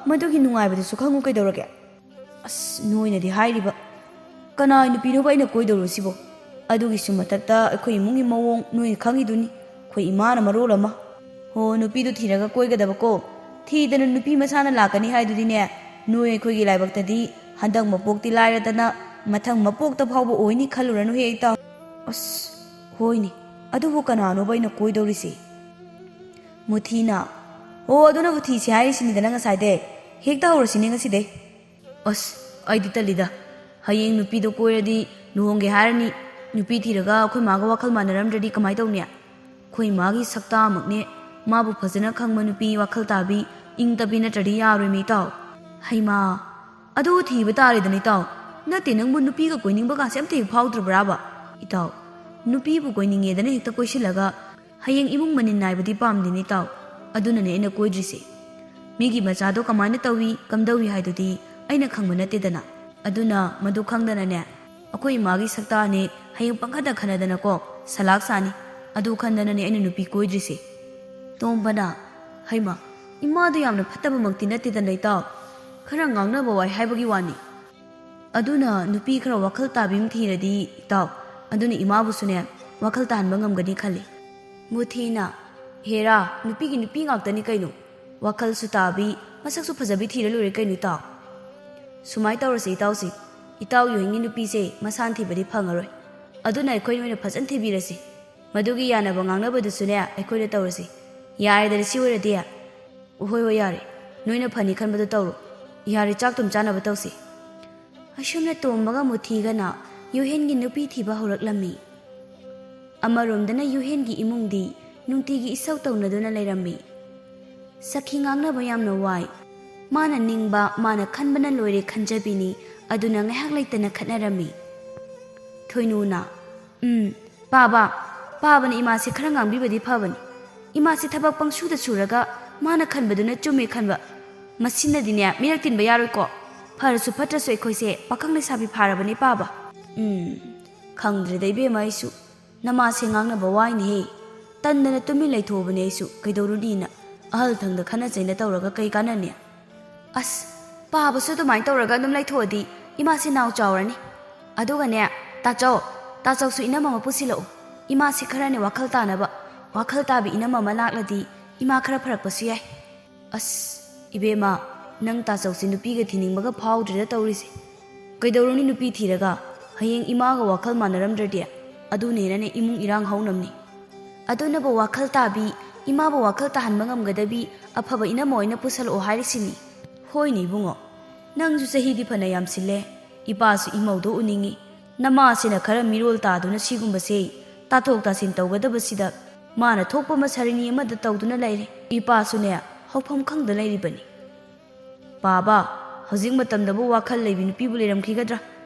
ꯃꯗꯨꯒꯤ ꯅꯨꯡꯉꯥꯏꯕꯗꯨꯁꯨ ꯈꯪꯉꯨ ꯀꯩꯗꯧꯔꯒꯦ꯫ ꯑꯁ, ꯅꯣꯏꯅꯗꯤ ꯍꯥꯏꯔꯤꯕ, ꯀꯅꯥ ꯅꯨꯄꯤꯅꯣꯕ ꯑꯩꯅ ꯀꯣꯏꯗꯧꯔꯨꯁꯤꯕꯣ? ꯑꯗꯨꯒꯤꯁꯨ ꯃꯊꯛꯇ ꯑꯩꯈꯣꯏ ꯏꯃꯨꯡꯒꯤ ꯃꯑꯣꯡ ꯅꯣꯏꯅ ꯈꯪꯉꯤꯗꯨꯅꯤ꯫ ꯑꯩꯈꯣꯏ ꯏꯃꯥꯅ ꯃꯔꯣꯜ ꯑꯃ꯫ ꯍꯣ, ꯅꯨꯄꯤꯗꯨ ꯊꯤꯔꯒ ꯀꯣꯏꯒꯗꯕꯀꯣ꯫ ꯊꯤꯗꯅ ꯅꯨꯄꯤ ꯃꯁꯥꯅ ꯂꯥꯛꯀꯅꯤ ꯍꯥꯏꯗꯨꯗꯤꯅꯦ, ꯅꯣꯏ ꯑꯩꯈꯣꯏꯒꯤ ꯂꯥꯏꯕꯛꯇꯗꯤ ꯍꯟꯗꯛ ꯃꯄꯣꯛꯇꯤ ꯂꯥꯏꯔꯗꯅ ꯃꯊꯪ ꯃꯄꯣꯛꯇ ꯐꯥꯎꯕ ꯑꯣꯏꯅꯤ ꯈꯜꯂꯨꯔꯅꯨ ꯍꯦ ꯏꯇꯥꯎ꯫ ꯑꯁ, ꯍꯣꯏꯅꯦ, ꯑꯗꯨꯕꯨ ꯀꯅꯥꯅꯣꯕ ꯑꯩꯅ ꯀꯣꯏꯗꯧꯔꯤꯁꯦ? ꯃꯨꯊꯤꯅ, ꯑꯣ, ꯑꯗꯨꯅꯕꯨ ꯊꯤꯁꯤ ꯍꯥꯏꯔꯤꯁꯤꯅꯤꯗꯅ ꯉꯁꯥꯏꯗꯩ꯫ ꯍꯦꯛꯇ ꯍꯧꯔꯁꯤꯅꯦ ꯉꯁꯤꯗꯩ꯫ ꯑꯁ, ꯑꯩꯗꯤ ꯇꯜꯂꯤꯗ꯫ ꯍꯌꯦꯡ ꯅꯨꯄꯤꯗꯣ ꯀꯣꯏꯔꯗꯤ ꯂꯨꯍꯣꯡꯒꯦ ꯍꯥꯏꯔꯅꯤ꯫ ꯅꯨꯄꯤ ꯊꯤꯔꯒ ꯑꯩꯈꯣꯏ ꯃꯥꯒ ꯋꯥꯈꯜ ꯃꯥꯟꯅꯔꯝꯗ꯭ꯔꯗꯤ ꯀꯃꯥꯏ ꯇꯧꯅꯤ? ꯑꯩꯈꯣꯏ ꯃꯥꯒꯤ ꯁꯛꯇꯥꯃꯛꯅꯦ꯫ ꯃꯥꯕꯨ ꯐꯖꯅ ꯈꯪꯕ ꯅꯨꯄꯤ, ꯋꯥꯈꯜ ꯇꯥꯕꯤ, ꯏꯪ ꯇꯞꯄꯤ ꯅꯠꯇ꯭ꯔꯗꯤ ꯌꯥꯔꯣꯏꯃꯤ ꯏꯇꯥꯎ꯫ ꯍꯩꯃꯥ, ꯑꯗꯨ ꯊꯤꯕ ꯇꯥꯔꯦꯗꯅ ꯏꯇꯥꯎ꯫ ꯅꯠꯇꯦ, ꯅꯪꯕꯨ ꯅꯨꯄꯤꯒ ꯀꯣꯏꯅꯤꯡꯕ ꯀꯥꯁꯦ ꯑꯝꯇ ꯍꯦꯛ ꯐꯥꯎꯗ꯭ꯔꯕ꯭ꯔꯥꯕ? ꯏꯇꯥꯎ, ꯅꯨꯄꯤꯕꯨ ꯀꯣꯏꯅꯤꯡꯉꯦꯗꯅ ꯍꯦꯛꯇ ꯀꯣꯏꯁꯤꯜꯂꯒ ꯍꯌꯦꯡ ꯏꯃꯨꯡ ꯃꯅꯤꯟ ꯅꯥꯏꯕꯗꯤ ꯄꯥꯝꯗꯦꯅꯦ ꯏꯇꯥꯎ꯫ ꯑꯗꯨꯅꯅꯦ ꯑꯩꯅ ꯀꯣꯏꯗ꯭ꯔꯤꯁꯦ꯫ ꯃꯤꯒꯤ ꯃꯆꯥꯗꯣ ꯀꯃꯥꯏꯅ ꯇꯧꯏ, ꯀꯝꯗꯧꯏ ꯍꯥꯏꯗꯨꯗꯤ ꯑꯩꯅ ꯈꯪꯕ ꯅꯠꯇꯦꯗꯅ꯫ ꯑꯗꯨꯅ ꯃꯗꯨ ꯈꯪꯗꯅꯅꯦ, ꯑꯩꯈꯣꯏ ꯏꯃꯥꯒꯤ ꯁꯛꯇꯥꯅꯦ ꯍꯌꯦꯡ ꯄꯪꯈꯠꯇ ꯈꯟꯅꯗꯅꯀꯣ ꯁꯂꯥꯛ ꯁꯥꯅꯤ꯫ ꯑꯗꯨ ꯈꯟꯗꯅꯅꯦ ꯑꯩꯅ ꯅꯨꯄꯤ ꯀꯣꯏꯗ꯭ꯔꯤꯁꯦ꯫ ꯇꯣꯝꯕꯅ, ꯍꯩꯃꯥ, ꯏꯃꯥꯗꯣ ꯌꯥꯝꯅ ꯐꯠꯇꯕꯃꯛꯇꯤ ꯅꯠꯇꯦꯗꯅ ꯏꯇꯥꯎ꯫ ꯈꯔ ꯉꯥꯡꯅꯕ ꯋꯥꯏ ꯍꯥꯏꯕꯒꯤ ꯋꯥꯅꯤ꯫ ꯑꯗꯨꯅ ꯅꯨꯄꯤ ꯈꯔ ꯋꯥꯈꯜ ꯇꯥꯕꯤ ꯑꯃ ꯊꯤꯔꯗꯤ ꯏꯇꯥꯎ, ꯑꯗꯨꯅ ꯏꯃꯥꯕꯨꯁꯨꯅꯦ ꯋꯥꯈꯜ ꯇꯥꯍꯟꯕ ꯉꯝꯒꯅꯤ ꯈꯜꯂꯤ꯫ ꯃꯨꯊꯤꯅ, ꯍꯦꯔꯥ, ꯅꯨꯄꯤꯒꯤ ꯅꯨꯄꯤ ꯉꯥꯛꯇꯅꯤ ꯀꯩꯅꯣ꯫ ꯋꯥꯈꯜꯁꯨ ꯇꯥꯕꯤ, ꯃꯁꯛꯁꯨ ꯐꯖꯕꯤ ꯊꯤꯔ ꯂꯣꯏꯔꯦ ꯀꯩꯅꯣ ꯏꯇꯥꯎ꯫ ꯁꯨꯃꯥꯏ ꯇꯧꯔꯁꯤ ꯏꯇꯥꯎꯁꯤ, ꯏꯇꯥꯎ ꯌꯨꯍꯦꯟꯒꯤ ꯅꯨꯄꯤꯁꯦ ꯃꯁꯥꯅ ꯊꯤꯕꯗꯤ ꯐꯪꯉꯔꯣꯏ꯫ ꯑꯗꯨꯅ ꯑꯩꯈꯣꯏꯅ ꯑꯣꯏꯅ ꯐꯖꯅ ꯊꯤꯕꯤꯔꯁꯤ꯫ ꯃꯗꯨꯒꯤ ꯌꯥꯅꯕ ꯉꯥꯡꯅꯕꯗꯨꯁꯨꯅꯦ ꯑꯩꯈꯣꯏꯅ ꯇꯧꯔꯁꯤ꯫ ꯌꯥꯔꯦꯗꯅ ꯁꯤ ꯑꯣꯏꯔꯗꯤ? ꯍꯣꯏ ꯍꯣꯏ ꯌꯥꯔꯦ, ꯅꯣꯏꯅ ꯐꯅꯤ ꯈꯟꯕꯗꯣ ꯇꯧꯔꯣ꯫ ꯌꯥꯔꯦ, ꯆꯥꯛ ꯇꯨꯝ ꯆꯥꯅꯕ ꯇꯧꯁꯤ꯫ ꯑꯁꯨꯝꯅ ꯇꯣꯝꯕꯒ ꯃꯨꯊꯤꯒꯅ ꯌꯨꯍꯦꯟꯒꯤ ꯅꯨꯄꯤ ꯊꯤꯕ ꯍꯧꯔꯛꯂꯝꯃꯤ꯫ ꯑꯃꯔꯣꯝꯗꯅ ꯌꯨꯍꯦꯟꯒꯤ ꯏꯃꯨꯡꯗꯤ ꯅꯨꯡꯇꯤꯒꯤ ꯏꯁꯧ ꯇꯧꯅꯗꯨꯅ ꯂꯩꯔꯝꯃꯤ꯫ ꯁꯈꯤ ꯉꯥꯡꯅꯕ ꯌꯥꯝꯅ ꯋꯥꯏ꯫ ꯃꯥꯅ ꯅꯤꯡꯕ, ꯃꯥꯅ ꯈꯟꯕꯅ ꯂꯣꯏꯔꯦ ꯈꯟꯖꯕꯤꯅꯤ꯫ ꯑꯗꯨꯅ ꯉꯥꯏꯍꯥꯛ ꯂꯩꯇꯅ ꯈꯠꯅꯔꯝꯃꯤ꯫ ꯊꯣꯏꯅꯨꯅ, "ꯎꯝ, ꯄꯥꯕ, ꯄꯥꯕꯅ ꯏꯃꯥꯁꯦ ꯈꯔ ꯉꯥꯡꯕꯤꯕꯗꯤ ꯐꯕꯅꯤ꯫ ꯏꯃꯥꯁꯦ ꯊꯕꯛ ꯄꯪꯁꯨꯗ ꯁꯨꯔꯒ ꯃꯥꯅ ꯈꯟꯕꯗꯨꯅ ꯆꯨꯝꯃꯦ ꯈꯟꯕ꯫ ꯃꯁꯤꯅꯗꯤꯅꯦ ꯃꯤꯔꯛ ꯇꯤꯟꯕ ꯌꯥꯔꯣꯏꯀꯣ꯫ ꯐꯔꯁꯨ ꯐꯠꯇ꯭ꯔꯁꯨ ꯑꯩꯈꯣꯏꯁꯦ ꯄꯥꯈꯪ ꯂꯩꯁꯥꯕꯤ ꯐꯥꯔꯕꯅꯤ ꯄꯥꯕ꯫" "ꯎꯝ, ꯈꯪꯗ꯭ꯔꯦꯗ ꯏꯕꯦꯝꯃ ꯑꯩꯁꯨ꯫ ꯅꯃꯥꯁꯦ ꯉꯥꯡꯅꯕ ꯋꯥꯏꯅꯦꯍꯦ꯫ ꯇꯟꯗꯅ ꯇꯨꯃꯤꯟ ꯂꯩꯊꯣꯛꯑꯕꯅꯦ ꯑꯩꯁꯨ꯫ ꯀꯩꯗꯧꯔꯨꯅꯤꯅ? ꯑꯍꯜ ꯊꯪꯗ ꯈꯠꯅ ꯆꯩꯅ ꯇꯧꯔꯒ ꯀꯩ ꯀꯥꯟꯅꯅꯤ?" "ꯑꯁ, ꯄꯥꯕꯁꯨ ꯑꯗꯨꯃꯥꯏꯅ ꯇꯧꯔꯒ ꯑꯗꯨꯝ ꯂꯩꯊꯣꯛꯑꯗꯤ ꯏꯃꯥꯁꯦ ꯅꯥꯎ ꯆꯥꯎꯔꯅꯤ꯫ ꯑꯗꯨꯒꯅꯦ, ꯇꯥꯆꯧ, ꯇꯥꯆꯧꯁꯨ ꯏꯅꯝꯃ ꯑꯃ ꯄꯨꯁꯤꯜꯂꯛꯎ꯫ ꯏꯃꯥꯁꯦ ꯈꯔꯅꯦ ꯋꯥꯈꯜ ꯇꯥꯅꯕ, ꯋꯥꯈꯜ ꯇꯥꯕꯤ ꯏꯅꯝꯃ ꯑꯃ ꯂꯥꯛꯂꯗꯤ ꯏꯃꯥ ꯈꯔ ꯐꯔꯛꯄꯁꯨ ꯌꯥꯏ꯫" "ꯑꯁ, ꯏꯕꯦꯝꯃ, ꯅꯪ ꯇꯥꯆꯧꯁꯦ ꯅꯨꯄꯤꯒ ꯊꯤꯅꯤꯡꯕꯒ ꯐꯥꯎꯗ꯭ꯔꯦꯗ ꯇꯧꯔꯤꯁꯦ꯫ ꯀꯩꯗꯧꯔꯨꯅꯤ ꯅꯨꯄꯤ ꯊꯤꯔꯒ? ꯍꯌꯦꯡ ꯏꯃꯥꯒ ꯋꯥꯈꯜ ꯃꯥꯟꯅꯔꯝꯗ꯭ꯔꯗꯤ ꯑꯗꯨꯅ ꯍꯦꯟꯅꯅꯦ ꯏꯃꯨꯡ ꯏꯔꯥꯡ ꯍꯧꯅꯕꯅꯤ꯫ ꯑꯗꯨꯅꯕꯨ ꯋꯥꯈꯜ ꯇꯥꯕꯤ, ꯏꯃꯥꯕꯨ ꯋꯥꯈꯜ ꯇꯥꯍꯟꯕ ꯉꯝꯒꯗꯕꯤ ꯑꯐꯕ ꯏꯅꯝꯃ ꯑꯣꯏꯅ ꯄꯨꯁꯜꯂꯛꯑꯣ ꯍꯥꯏꯔꯤꯁꯤꯅꯤ꯫" "ꯍꯣꯏꯅꯦ ꯏꯕꯨꯡꯉꯣ, ꯅꯪꯁꯨ ꯆꯍꯤꯗꯤ ꯐꯅ ꯌꯥꯝꯁꯤꯜꯂꯦ꯫ ꯏꯄꯥꯁꯨ ꯏꯃꯧꯗꯣ ꯎꯅꯤꯡꯉꯤ꯫ ꯅꯃꯥꯁꯤꯅ ꯈꯔ ꯃꯤꯔꯣꯜ ꯇꯥꯗꯨꯅ ꯁꯤꯒꯨꯝꯕꯁꯦ ꯇꯥꯊꯣꯛ ꯇꯥꯁꯤꯟ ꯇꯧꯒꯗꯕꯁꯤꯗ ꯃꯥꯅ ꯊꯣꯛꯄ ꯑꯃ ꯁꯥꯔꯤꯅꯤ ꯑꯃꯗ ꯇꯧꯗꯨꯅ ꯂꯩꯔꯦ꯫ ꯏꯄꯥꯁꯨꯅꯦ ꯍꯧꯐꯝ ꯈꯪꯗ ꯂꯩꯔꯤꯕꯅꯤ꯫" "ꯄꯥꯕ, ꯍꯧꯖꯤꯛ ꯃꯇꯝꯗꯕꯨ ꯋꯥꯈꯜ ꯂꯩꯕꯤ ꯅꯨꯄꯤꯕꯨ ꯂꯩꯔꯝꯈꯤꯒꯗ꯭ꯔꯥ?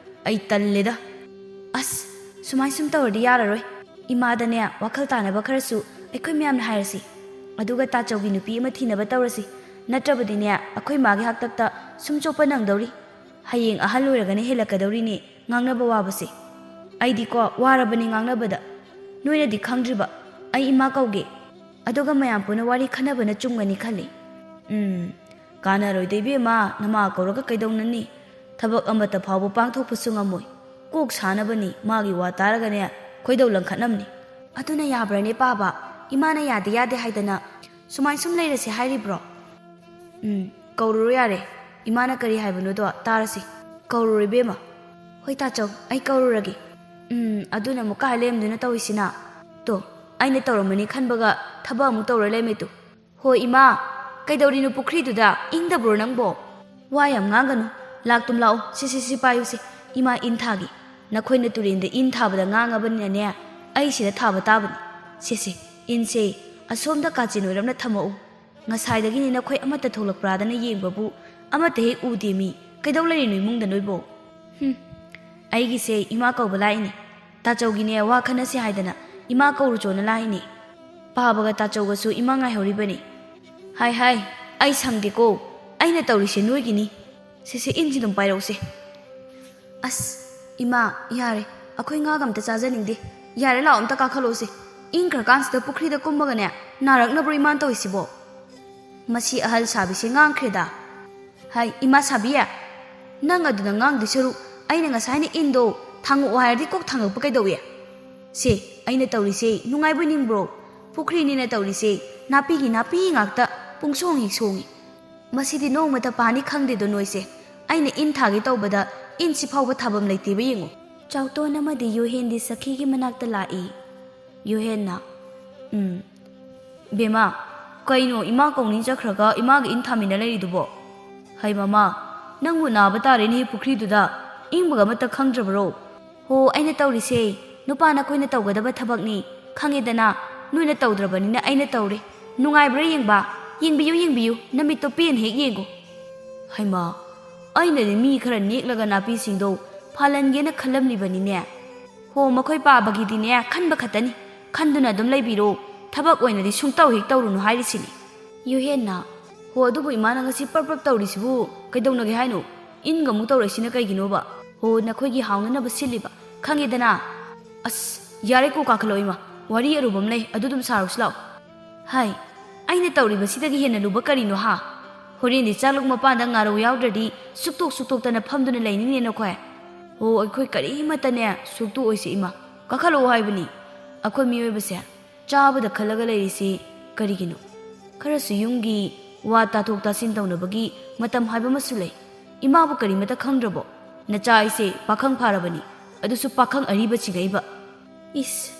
ꯑꯩ ꯇꯜꯂꯦꯗ꯫" "ꯑꯁ, ꯁꯨꯃꯥꯏ ꯁꯨꯝ ꯇꯧꯔꯗꯤ ꯌꯥꯔꯔꯣꯏ꯫ ꯏꯃꯥꯗꯅꯦ ꯋꯥꯈꯜ ꯇꯥꯅꯕ ꯈꯔꯁꯨ ꯑꯩꯈꯣꯏ ꯃꯌꯥꯝꯅ ꯍꯥꯏꯔꯁꯤ꯫ ꯑꯗꯨꯒ ꯇꯥꯆꯧꯒꯤ ꯅꯨꯄꯤ ꯑꯃ ꯊꯤꯅꯕ ꯇꯧꯔꯁꯤ꯫ ꯅꯠꯇ꯭ꯔꯕꯗꯤꯅꯦ ꯑꯩꯈꯣꯏ ꯃꯥꯒꯤ ꯍꯥꯛꯇꯛꯇ ꯁꯨꯝ ꯆꯣꯞꯄ ꯅꯪꯗꯧꯔꯤ꯫ ꯍꯌꯦꯡ ꯑꯍꯜ ꯑꯣꯏꯔꯒꯅ ꯍꯦꯜꯂꯛꯀꯗꯧꯔꯤꯅꯦ ꯉꯥꯡꯅꯕ ꯋꯥꯕꯁꯦ꯫ ꯑꯩꯗꯤꯀꯣ ꯋꯥꯔꯕꯅꯤ ꯉꯥꯡꯅꯕꯗ꯫ ꯅꯣꯏꯅꯗꯤ ꯈꯪꯗ꯭ꯔꯤꯕ, ꯑꯩ ꯏꯃꯥ ꯀꯧꯒꯦ꯫ ꯑꯗꯨꯒ ꯃꯌꯥꯝ ꯄꯨꯟꯅ ꯋꯥꯔꯤ ꯈꯟꯅꯕꯅ ꯆꯨꯝꯒꯅꯤ ꯈꯜꯂꯤ꯫" "ꯎꯝ, ꯀꯥꯟꯅꯔꯣꯏꯗ ꯏꯕꯦꯝꯃ, ꯅꯃꯥ ꯀꯧꯔꯒ ꯀꯩꯗꯧꯅꯅꯤ? ꯊꯕꯛ ꯑꯃꯠꯇ ꯐꯥꯎꯕ ꯄꯥꯡꯊꯣꯛꯄꯁꯨ ꯉꯝꯃꯣꯏ꯫ ꯀꯣꯛ ꯁꯥꯅꯕꯅꯤ, ꯃꯥꯒꯤ ꯋꯥ ꯇꯥꯔꯒꯅꯦ ꯈꯣꯏꯗꯧ ꯂꯪꯈꯠꯅꯕꯅꯤ꯫" "ꯑꯗꯨꯅ ꯌꯥꯕ꯭ꯔꯥꯅꯦ ꯄꯥꯕ? ꯏꯃꯥꯅ ꯌꯥꯗꯦ ꯌꯥꯗꯦ ꯍꯥꯏꯗꯅ ꯁꯨꯃꯥꯏ ꯁꯨꯝ ꯂꯩꯔꯁꯦ ꯍꯥꯏꯔꯤꯕ꯭ꯔꯣ?" "ꯎꯝ, ꯀꯧꯔꯨꯔꯣ ꯌꯥꯔꯦ꯫ ꯏꯃꯥꯅ ꯀꯔꯤ ꯍꯥꯏꯕꯅꯣꯗꯣ ꯇꯥꯔꯁꯤ꯫ ꯀꯧꯔꯨꯔꯣ ꯏꯕꯦꯝꯃ꯫" "ꯍꯣꯏ ꯇꯥꯆꯧ, ꯑꯩ ꯀꯧꯔꯨꯔꯒꯦ꯫" "ꯎꯝ, ꯑꯗꯨꯅ ꯑꯃꯨꯛ ꯀꯥꯏ ꯂꯩꯔꯝꯗꯣꯏꯅꯣ ꯇꯧꯔꯤꯁꯤꯅ? ꯇꯣ, ꯑꯩꯅ ꯇꯧꯔꯝꯃꯅꯤ ꯈꯟꯕꯒ ꯊꯕꯛ ꯑꯃꯨꯛ ꯇꯧꯔ ꯂꯩꯔꯝꯃꯦ ꯇꯨ꯫" "ꯍꯣ ꯏꯃꯥ, ꯀꯩꯗꯧꯔꯤꯅꯣ ꯄꯨꯈ꯭ꯔꯤꯗꯨꯗ? ꯏꯪꯗꯕ꯭ꯔꯣ ꯅꯪꯕꯣ?" "ꯋꯥ ꯌꯥꯝ ꯉꯥꯡꯒꯅꯨ꯫ ꯂꯥꯛꯇꯨꯝ ꯂꯥꯛꯑꯣ, ꯁꯤ, ꯁꯤ, ꯁꯤ ꯄꯥꯏꯌꯨꯁꯦ꯫ ꯏꯃꯥ ꯏꯟ ꯊꯥꯒꯦ꯫ ꯅꯈꯣꯏꯅ ꯇꯨꯔꯦꯟꯗ ꯏꯟ ꯊꯥꯕꯗ ꯉꯥꯡꯉꯕꯅꯤꯅꯅꯦ, ꯑꯩ ꯁꯤꯗ ꯊꯥꯕ ꯇꯥꯕꯅꯤ꯫ ꯁꯦ, ꯁꯦ, ꯏꯟꯁꯦ ꯑꯁꯣꯝꯗ ꯀꯥꯆꯤꯟ ꯑꯣꯏꯔꯞꯅ ꯊꯝꯃꯛꯎ꯫ ꯉꯁꯥꯏꯗꯒꯤꯅꯤ ꯅꯈꯣꯏ ꯑꯃꯠꯇ ꯊꯣꯛꯂꯛꯄ꯭ꯔꯥꯗꯅ ꯌꯦꯡꯕꯕꯨ ꯑꯃꯠꯇ ꯍꯦꯛ ꯎꯗꯦ ꯃꯤ꯫ ꯀꯩꯗꯧ ꯂꯩꯔꯤꯅꯣ ꯏꯃꯨꯡꯗ ꯅꯣꯏꯕꯣ? ꯍꯨꯝ, ꯑꯩꯒꯤꯁꯦ ꯏꯃꯥ ꯀꯧꯕ ꯂꯥꯛꯏꯅꯦ꯫ ꯇꯥꯆꯧꯒꯤꯅꯦ ꯋꯥ ꯈꯟꯅꯁꯤ ꯍꯥꯏꯗꯅ ꯏꯃꯥ ꯀꯧꯔꯨꯆꯣꯅ ꯂꯥꯛꯏꯅꯦ꯫ ꯄꯥꯕꯒ ꯇꯥꯆꯧꯒꯁꯨ ꯏꯃꯥ ꯉꯥꯏꯍꯧꯔꯤꯕꯅꯤ꯫ ꯍꯥꯏ ꯍꯥꯏ, ꯑꯩ ꯁꯪꯗꯦꯀꯣ꯫ ꯑꯩꯅ ꯇꯧꯔꯤꯁꯦ ꯅꯣꯏꯒꯤꯅꯤ꯫ ꯁꯦ ꯁꯦ, ꯏꯟꯁꯤ ꯑꯗꯨꯝ ꯄꯥꯏꯔꯛꯎꯁꯦ꯫ ꯑꯁ, ꯏꯃꯥ, ꯌꯥꯔꯦ꯫ ꯑꯩꯈꯣꯏ ꯉꯥꯒ ꯑꯝꯇ ꯆꯥꯖꯅꯤꯡꯗꯦ꯫ ꯌꯥꯔꯦ, ꯂꯥꯛꯑꯣ, ꯑꯝꯇ ꯀꯥꯈꯠꯂꯛꯑꯣꯁꯦ꯫ ꯏꯪꯈ꯭ꯔꯀꯥꯟꯁꯤꯗ ꯄꯨꯈ꯭ꯔꯤꯗ ꯀꯨꯝꯃꯒꯅꯦ, ꯅꯥꯔꯛꯅꯕ꯭ꯔꯣ ꯏꯃꯥꯅ ꯇꯧꯔꯤꯁꯤꯕꯣ? ꯃꯁꯤ ꯑꯍꯜ ꯁꯥꯕꯤꯁꯦ ꯉꯥꯡꯈ꯭ꯔꯦꯗ꯫ ꯍꯥꯏ, ꯏꯃꯥ ꯁꯥꯕꯤ, ꯅꯪ ꯑꯗꯨꯗ ꯉꯥꯡꯗꯣꯏ ꯁꯔꯨꯛ ꯑꯩꯅ ꯉꯁꯥꯏꯅ ꯏꯟꯗꯣ ꯊꯥꯡꯉꯛꯑꯣ ꯍꯥꯏꯔꯗꯤ ꯀꯣꯛ ꯊꯥꯡꯉꯛꯄ ꯀꯩꯗꯧꯏ? ꯁꯦ, ꯑꯩꯅ ꯇꯧꯔꯤꯁꯦ ꯅꯨꯡꯉꯥꯏꯕꯣꯏ ꯅꯤꯡꯕ꯭ꯔꯣ? ꯄꯨꯈ꯭ꯔꯤꯅꯤꯅ ꯇꯧꯔꯤꯁꯦ ꯅꯥꯄꯤꯒꯤ ꯅꯥꯄꯤ ꯉꯥꯛꯇ, ꯄꯨꯡꯁꯣꯡ ꯍꯦꯛ ꯁꯣꯡꯉꯤ꯫ ꯃꯁꯤꯗꯤ ꯅꯣꯡꯃꯇ ꯄꯥꯅꯤ ꯈꯪꯗꯦꯗꯣ ꯅꯣꯏꯁꯦ꯫ ꯑꯩꯅ ꯏꯟ ꯊꯥꯒꯦ ꯇꯧꯕꯗ ꯏꯟꯁꯤ ꯐꯥꯎꯕ ꯊꯥꯐꯝ ꯂꯩꯇꯦꯕ ꯌꯦꯡꯉꯨ꯫ ꯆꯥꯎꯇꯣꯟ ꯑꯃꯗꯤ ꯌꯨꯍꯦꯟꯗꯤ ꯁꯈꯤꯒꯤ ꯃꯅꯥꯛꯇ ꯂꯥꯛꯏ꯫ ꯌꯨꯍꯦꯟꯅ, "ꯎꯝ, ꯕꯦꯝꯃ, ꯀꯩꯅꯣ ꯏꯃꯥ ꯀꯧꯅꯤ ꯆꯠꯈ꯭ꯔꯒ ꯏꯃꯥꯒ ꯏꯟ ꯊꯥꯃꯤꯟꯅ ꯂꯩꯔꯤꯗꯨꯕꯣ? ꯍꯩ ꯃꯃꯥ, ꯅꯪꯕꯨ ꯅꯥꯕ ꯇꯥꯔꯦꯅꯦ ꯄꯨꯈ꯭ꯔꯤꯗꯨꯗ, ꯏꯪꯕꯒ ꯑꯃꯠꯇ ꯈꯪꯗ꯭ꯔꯕꯔꯣ?" "ꯍꯣ, ꯑꯩꯅ ꯇꯧꯔꯤꯁꯦ ꯅꯨꯄꯥ ꯅꯈꯣꯏꯅ ꯇꯧꯒꯗꯕ ꯊꯕꯛꯅꯤ, ꯈꯪꯉꯦꯗꯅ꯫ ꯅꯣꯏꯅ ꯇꯧꯗ꯭ꯔꯕꯅꯤꯅ ꯑꯩꯅ ꯇꯧꯔꯦ꯫ ꯅꯨꯡꯉꯥꯏꯕ꯭ꯔꯥ ꯌꯦꯡꯕ? ꯌꯦꯡꯕꯤꯌꯨ, ꯌꯦꯡꯕꯤꯌꯨ, ꯅꯃꯤꯠꯇꯣ ꯄꯦꯟꯅ ꯍꯦꯛ ꯌꯦꯡꯉꯨ꯫" ꯍꯩꯃꯥ, ꯑꯩꯅꯗꯤ ꯃꯤ ꯈꯔ ꯅꯦꯛꯂꯒ ꯅꯥꯄꯤꯁꯤꯡꯗꯣ ꯐꯥꯜꯍꯟꯒꯦꯅ ꯈꯜꯂꯝꯂꯤꯕꯅꯤꯅꯦ꯫ ꯍꯣ, ꯃꯈꯣꯏ ꯄꯥꯕꯒꯤꯗꯤꯅꯦ, ꯈꯟꯕ ꯈꯛꯇꯅꯤ꯫ ꯈꯟꯗꯨꯅ ꯑꯗꯨꯝ ꯂꯩꯕꯤꯔꯣ꯫ ꯊꯕꯛ ꯑꯣꯏꯅꯗꯤ ꯁꯨꯡꯇꯧ ꯍꯦꯛ ꯇꯧꯔꯨꯅꯨ ꯍꯥꯏꯔꯤꯁꯤꯅꯤ꯫ ꯌꯨꯍꯦꯟꯅ, "ꯍꯣ, ꯑꯗꯨꯕꯨ ꯏꯃꯥꯅ ꯉꯁꯤ ꯄ꯭ꯔꯞ ꯄ꯭ꯔꯞ ꯇꯧꯔꯤꯁꯤꯕꯨ ꯀꯩꯗꯧꯅꯒꯦ ꯍꯥꯏꯅꯣ? ꯏꯟꯒ ꯑꯃꯨꯛ ꯇꯧꯔꯛꯏꯁꯤꯅ ꯀꯩꯒꯤꯅꯣꯕ? ꯍꯣ, ꯅꯈꯣꯏꯒꯤ ꯍꯥꯎꯅꯅꯕ ꯁꯤꯜꯂꯤꯕ, ꯈꯪꯉꯦꯗꯅ?" "ꯑꯁ, ꯌꯥꯔꯦ, ꯀꯣꯛ ꯀꯥꯈꯠꯂꯛꯑꯣ ꯏꯃꯥ꯫ ꯋꯥꯔꯤ ꯑꯔꯨꯕ ꯑꯃ ꯂꯩ, ꯑꯗꯨ ꯑꯗꯨꯝ ꯁꯥꯔꯨꯁꯤ ꯂꯥꯛꯑꯣ꯫" ꯍꯥꯏ, ꯑꯩꯅ ꯇꯧꯔꯤꯕꯁꯤꯗꯒꯤ ꯍꯦꯟꯅ ꯂꯨꯕ ꯀꯔꯤꯅꯣ ꯍꯥ? ꯍꯣꯔꯦꯟꯗꯤ ꯆꯥꯛꯂꯨꯛ ꯃꯄꯥꯟꯗ ꯉꯥꯔꯧ ꯌꯥꯎꯗ꯭ꯔꯗꯤ ꯁꯨꯛꯇꯣꯛ ꯁꯨꯛꯇꯣꯛꯇꯅ ꯐꯝꯗꯨꯅ ꯂꯩꯅꯤꯡꯅꯦ ꯅꯈꯣꯏ꯫ ꯍꯣ, ꯑꯩꯈꯣꯏ ꯀꯔꯤꯃꯠꯇꯅꯦ ꯁꯨꯛꯇꯣꯛꯑꯣꯏꯁꯦ ꯏꯃꯥ꯫ ꯀꯥꯈꯠꯂꯛꯑꯣ ꯍꯥꯏꯕꯅꯤ꯫ ꯑꯩꯈꯣꯏ ꯃꯤꯑꯣꯏꯕꯁꯦ ꯆꯥꯕꯗ ꯈꯜꯂꯒ ꯂꯩꯔꯤꯁꯤ ꯀꯔꯤꯒꯤꯅꯣ? ꯈꯔꯁꯨ ꯌꯨꯝꯒꯤ ꯋꯥ ꯇꯥꯊꯣꯛ ꯇꯥꯁꯤꯟ ꯇꯧꯅꯕꯒꯤ ꯃꯇꯝ ꯍꯥꯏꯕ ꯑꯃꯁꯨ ꯂꯩ꯫ ꯏꯃꯥꯕꯨ ꯀꯔꯤꯃꯠꯇ ꯈꯪꯗ꯭ꯔꯕꯣ? ꯅꯆꯥ ꯑꯩꯁꯦ ꯄꯥꯈꯪ ꯐꯥꯔꯕꯅꯤ, ꯑꯗꯨꯁꯨ ꯄꯥꯈꯪ ꯑꯔꯤꯕ ꯆꯤꯡꯉꯛꯏꯕ꯫ ꯏꯁ,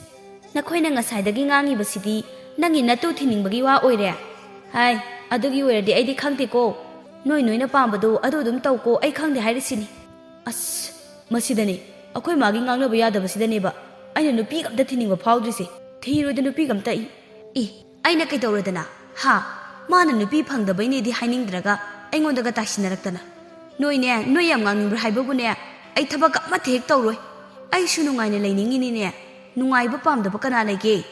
ꯅꯈꯣꯏꯅ ꯉꯁꯥꯏꯗꯒꯤ ꯉꯥꯡꯉꯤꯕꯁꯤꯗꯤ ꯅꯪꯒꯤ ꯅꯇꯨ ꯊꯤꯅꯤꯡꯕꯒꯤ ꯋꯥ ꯑꯣꯏꯔꯦ꯫ ꯍꯥꯏ, ꯑꯗꯨꯒꯤ ꯑꯣꯏꯔꯗꯤ ꯑꯩꯗꯤ ꯈꯪꯗꯦꯀꯣ꯫ ꯅꯣꯏ ꯅꯣꯏꯅ ꯄꯥꯝꯕꯗꯣ ꯑꯗꯨ ꯑꯗꯨꯝ ꯇꯧꯀꯣ, ꯑꯩ ꯈꯪꯗꯦ ꯍꯥꯏꯔꯤꯁꯤꯅꯤ꯫ ꯑꯁ, ꯃꯁꯤꯗꯅꯦ, ꯑꯩꯈꯣꯏ ꯃꯥꯒꯤ ꯉꯥꯡꯅꯕ ꯌꯥꯗꯕꯁꯤꯗꯅꯦꯕ ꯑꯩꯅ ꯅꯨꯄꯤꯒ ꯑꯝꯇ ꯊꯤꯅꯤꯡꯕ ꯐꯥꯎꯗ꯭ꯔꯤꯁꯦ꯫ ꯊꯤꯔꯣꯏꯗ ꯅꯨꯄꯤꯒ ꯑꯝꯇ ꯑꯩ꯫ ꯏ, ꯑꯩꯅ ꯀꯩꯗꯧꯔꯗꯅ? ꯍꯥ? ꯃꯥꯅ ꯅꯨꯄꯤ ꯐꯪꯗꯕꯩꯅꯦꯗꯤ ꯍꯥꯏꯅꯤꯡꯗ꯭ꯔꯒ ꯑꯩꯉꯣꯟꯗꯒ ꯇꯥꯏꯁꯤꯟꯅꯔꯛꯇꯅ꯫ ꯅꯣꯏꯅꯦ, ꯅꯣꯏ ꯌꯥꯝ ꯉꯥꯡꯅꯤꯡꯕ꯭ꯔꯥ ꯍꯥꯏꯕꯕꯨꯅꯦ, ꯑꯩ ꯊꯕꯛ ꯑꯃꯠꯇ ꯍꯦꯛ ꯇꯧꯔꯣꯏ꯫ ꯑꯩꯁꯨ ꯅꯨꯡꯉꯥꯏꯅ ꯂꯩꯅꯤꯡꯉꯤꯅꯤꯅꯦ꯫ ꯅꯨꯡꯉꯥꯏꯕ ꯄꯥꯝꯗꯕ ꯀꯅꯥ ꯂꯩꯒꯦ?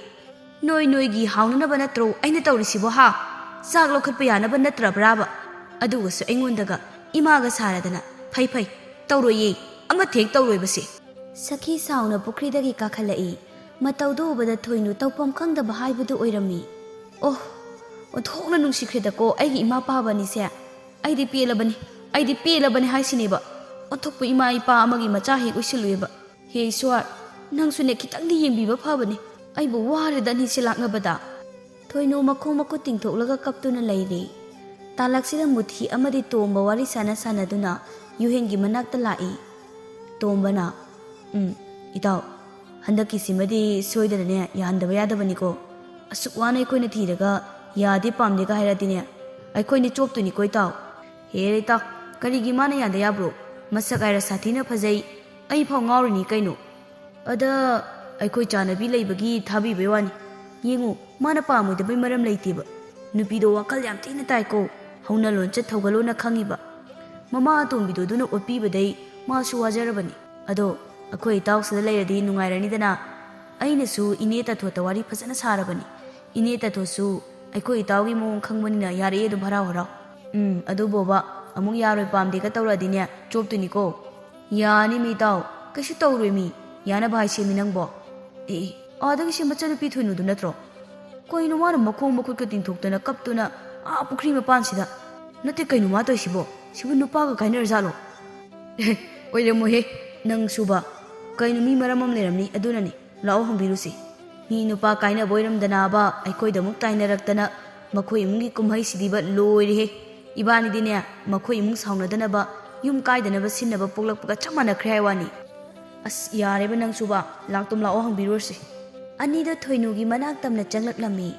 ꯅꯣꯏ ꯅꯣꯏꯒꯤ ꯍꯥꯎꯅꯅꯕ ꯅꯠꯇ꯭ꯔꯣ ꯑꯩꯅ ꯇꯧꯔꯤꯁꯤꯕꯣ, ꯍꯥ? ꯆꯥꯛ ꯂꯧꯈꯠꯄ ꯌꯥꯅꯕ ꯅꯠꯇ꯭ꯔꯕ꯭ꯔꯥꯕ? ꯑꯗꯨꯒꯁꯨ ꯑꯩꯉꯣꯟꯗꯒ ꯏꯃꯥꯒ ꯁꯥꯔꯗꯅ꯫ ꯐꯩ ꯐꯩ, ꯇꯧꯔꯣꯏꯌꯦ, ꯑꯃꯠꯇ ꯍꯦꯛ ꯇꯧꯔꯣꯏꯕꯁꯦ꯫ ꯁꯈꯤ ꯁꯥꯎꯅ ꯄꯨꯈ꯭ꯔꯤꯗꯒꯤ ꯀꯥꯈꯠꯂꯛꯏ꯫ ꯃꯇꯧꯗꯨ ꯎꯕꯗ ꯊꯣꯏꯅꯨ ꯇꯧꯐꯝ ꯈꯪꯗꯕ ꯍꯥꯏꯕꯗꯨ ꯑꯣꯏꯔꯝꯃꯤ꯫ ꯑꯣ, ꯑꯣꯟꯊꯣꯛꯅ ꯅꯨꯡꯁꯤꯈ꯭ꯔꯦꯗꯀꯣ ꯑꯩꯒꯤ ꯏꯃꯥ ꯄꯥꯕ ꯑꯅꯤꯁꯦ꯫ ꯑꯩꯗꯤ ꯄꯦꯜꯂꯕꯅꯤ, ꯑꯩꯗꯤ ꯄꯦꯜꯂꯕꯅꯤ ꯍꯥꯏꯁꯤꯅꯦꯕ꯫ ꯑꯣꯟꯊꯣꯛꯄ ꯏꯃꯥ ꯏꯄꯥ ꯑꯃꯒꯤ ꯃꯆꯥ ꯍꯦꯛ ꯑꯣꯏꯁꯤꯜꯂꯨꯏꯕ꯫ ꯍꯦ ꯏꯁ꯭ꯋꯔ, ꯅꯪꯁꯨꯅꯦ ꯈꯤꯇꯪꯗꯤ ꯌꯦꯡꯕꯤꯕ ꯐꯕꯅꯤ꯫ ꯑꯩꯕꯨ ꯋꯥꯔꯦꯗ ꯑꯅꯤꯁꯦ ꯂꯥꯛꯅꯕꯗ꯫ ꯊꯣꯏꯅꯨ ꯃꯈꯣꯡ ꯃꯈꯨꯠ ꯇꯤꯡꯊꯣꯛꯂꯒ ꯀꯞꯇꯨꯅ ꯂꯩꯔꯦ꯫ ꯇꯥꯂꯛꯁꯤꯗ ꯃꯨꯊꯤ ꯑꯃꯗꯤ ꯇꯣꯝꯕ ꯋꯥꯔꯤ ꯁꯥꯟꯅ ꯁꯥꯟꯅꯗꯨꯅ ꯌꯨꯍꯦꯟꯒꯤ ꯃꯅꯥꯛꯇ ꯂꯥꯛꯏ꯫ ꯇꯣꯝꯕꯅ, "ꯎꯝ, ꯏꯇꯥꯎ, ꯍꯟꯗꯛꯀꯤꯁꯤꯃꯗꯤ ꯁꯣꯏꯗꯅꯅꯦ ꯌꯥꯍꯟꯗꯕ ꯌꯥꯗꯕꯅꯤꯀꯣ꯫ ꯑꯁꯨꯛ ꯋꯥꯅ ꯑꯩꯈꯣꯏꯅ ꯊꯤꯔꯒ ꯌꯥꯗꯦ ꯄꯥꯝꯗꯦꯒ ꯍꯥꯏꯔꯗꯤꯅꯦ, ꯑꯩꯈꯣꯏꯅ ꯆꯣꯞꯇꯣꯏꯅꯤꯀꯣ ꯏꯇꯥꯎ꯫" "ꯍꯦꯔꯦ ꯏꯇꯥꯎ, ꯀꯔꯤꯒꯤ ꯃꯥꯅ ꯌꯥꯗ ꯌꯥꯕ꯭ꯔꯣ? ꯃꯁꯛ ꯍꯥꯏꯔ ꯁꯥꯊꯤꯅ ꯐꯖꯩ, ꯑꯩ ꯐꯥꯎ ꯉꯥꯎꯔꯤꯅꯤ ꯀꯩꯅꯣ꯫ ꯑꯗ ꯑꯩꯈꯣꯏ ꯆꯥꯅꯕꯤ ꯂꯩꯕꯒꯤ ꯊꯥꯕꯤꯕꯩ ꯋꯥꯅꯤ꯫ ꯌꯦꯡꯉꯨ, ꯃꯥꯅ ꯄꯥꯝꯃꯣꯏꯗꯕꯩ ꯃꯔꯝ ꯂꯩꯇꯦꯕ꯫ ꯅꯨꯄꯤꯗꯣ ꯋꯥꯈꯜ ꯌꯥꯝ ꯊꯤꯅ ꯇꯥꯏꯀꯣ, ꯍꯧꯅ ꯂꯣꯟꯆꯠ ꯊꯧꯒꯜꯂꯣꯟꯅ ꯈꯪꯉꯤꯕ꯫ ꯃꯃꯥ ꯑꯇꯣꯝꯕꯤꯗꯣ ꯑꯗꯨꯅ ꯑꯣꯠꯄꯤꯕꯗꯩ ꯃꯥꯁꯨ ꯋꯥꯖꯔꯕꯅꯤ꯫ ꯑꯗꯣ ꯑꯩꯈꯣꯏ ꯏꯇꯥꯎꯁꯤꯗ ꯂꯩꯔꯗꯤ ꯅꯨꯡꯉꯥꯏꯔꯅꯤꯗꯅ꯫ ꯑꯩꯅꯁꯨ ꯏꯅꯦ ꯇꯥꯊꯣꯠꯇ ꯋꯥꯔꯤ ꯐꯖꯅ ꯁꯥꯔꯕꯅꯤ꯫ ꯏꯅꯦ ꯇꯥꯊꯣꯠꯁꯨ ꯑꯩꯈꯣꯏ ꯏꯇꯥꯎꯒꯤ ꯃꯑꯣꯡ ꯈꯪꯕꯅꯤꯅ ꯌꯥꯔꯛꯑꯦ ꯑꯗꯨꯝ ꯍꯔꯥꯎ ꯍꯔꯥꯎ꯫ ꯎꯝ, ꯑꯗꯨ ꯕꯣꯕꯥ, ꯑꯃꯨꯛ ꯌꯥꯔꯣꯏ ꯄꯥꯝꯗꯦꯒ ꯇꯧꯔꯛꯑꯗꯤꯅꯦ, ꯆꯣꯞꯇꯣꯏꯅꯤꯀꯣ꯫ ꯌꯥꯅꯤ ꯃꯤ ꯏꯇꯥꯎ, ꯀꯩꯁꯨ ꯇꯧꯔꯣꯏ ꯃꯤ꯫ ꯌꯥꯅꯕ ꯍꯥꯏꯁꯦ ꯃꯤ ꯅꯪꯕꯣ꯫ ꯑꯦ, ꯑꯦ, ꯑꯥꯗꯒꯤ ꯁꯤ ꯃꯆꯟꯅꯨꯄꯤ ꯊꯣꯏꯅꯨꯗꯨ ꯅꯠꯇ꯭ꯔꯣ? ꯀꯩꯅꯣ ꯃꯥꯅ ꯃꯈꯣꯡ ꯃꯈꯨꯠꯀ ꯇꯤꯡꯊꯣꯛꯇꯅ ꯀꯞꯇꯨꯅ ꯑꯥ ꯄꯨꯈ꯭ꯔꯤ ꯃꯄꯥꯟꯁꯤꯗ? ꯅꯠꯇꯦ, ꯀꯩꯅꯣ ꯃꯥ ꯇꯧꯔꯤꯁꯤꯕꯣ? ꯁꯤꯕꯨ ꯅꯨꯄꯥꯒ ꯀꯥꯏꯅꯔꯖꯥꯠꯂꯣ? ꯑꯦ, ꯑꯣꯏꯔꯝꯃꯣꯏꯍꯦ, ꯅꯪꯁꯨꯕ꯫ ꯀꯩꯅꯣ ꯃꯤ ꯃꯔꯝ ꯑꯃ ꯂꯩꯔꯝꯅꯤ, ꯑꯗꯨꯅꯅꯤ꯫ ꯂꯥꯛꯑꯣ ꯍꯪꯕꯤꯔꯨꯁꯤ꯫ ꯃꯤ ꯅꯨꯄꯥ ꯀꯥꯏꯅꯕ ꯑꯣꯏꯔꯝꯗꯅꯕ ꯑꯩꯈꯣꯏꯗ ꯑꯃꯨꯛ ꯇꯥꯏꯅꯔꯛꯇꯅ ꯃꯈꯣꯏ ꯏꯃꯨꯡꯒꯤ ꯀꯨꯝꯍꯩꯁꯤꯗꯤꯕ ꯂꯣꯏꯔꯦꯍꯦ꯫ ꯏꯕꯥꯅꯤꯗꯤꯅꯦ, ꯃꯈꯣꯏ ꯏꯃꯨꯡ ꯁꯥꯎꯅꯗꯅꯕ, ꯌꯨꯝ ꯀꯥꯏꯗꯅꯕ ꯁꯤꯟꯅꯕ ꯄꯣꯛꯂꯛꯄꯒ ꯆꯞ ꯃꯥꯟꯅꯈ꯭ꯔꯦ ꯍꯥꯏ ꯋꯥꯅꯤ꯫ ꯑꯁ, ꯌꯥꯔꯦꯕ ꯅꯪꯁꯨꯕ, ꯂꯥꯛꯇꯨꯝ ꯂꯥꯛꯑꯣ ꯍꯪꯕꯤꯔꯨꯔꯁꯤ꯫ ꯑꯅꯤꯗꯣ ꯊꯣꯏꯅꯨꯒꯤ ꯃꯅꯥꯛ ꯇꯝꯅ ꯆꯪꯂꯛꯂꯝꯃꯤ꯫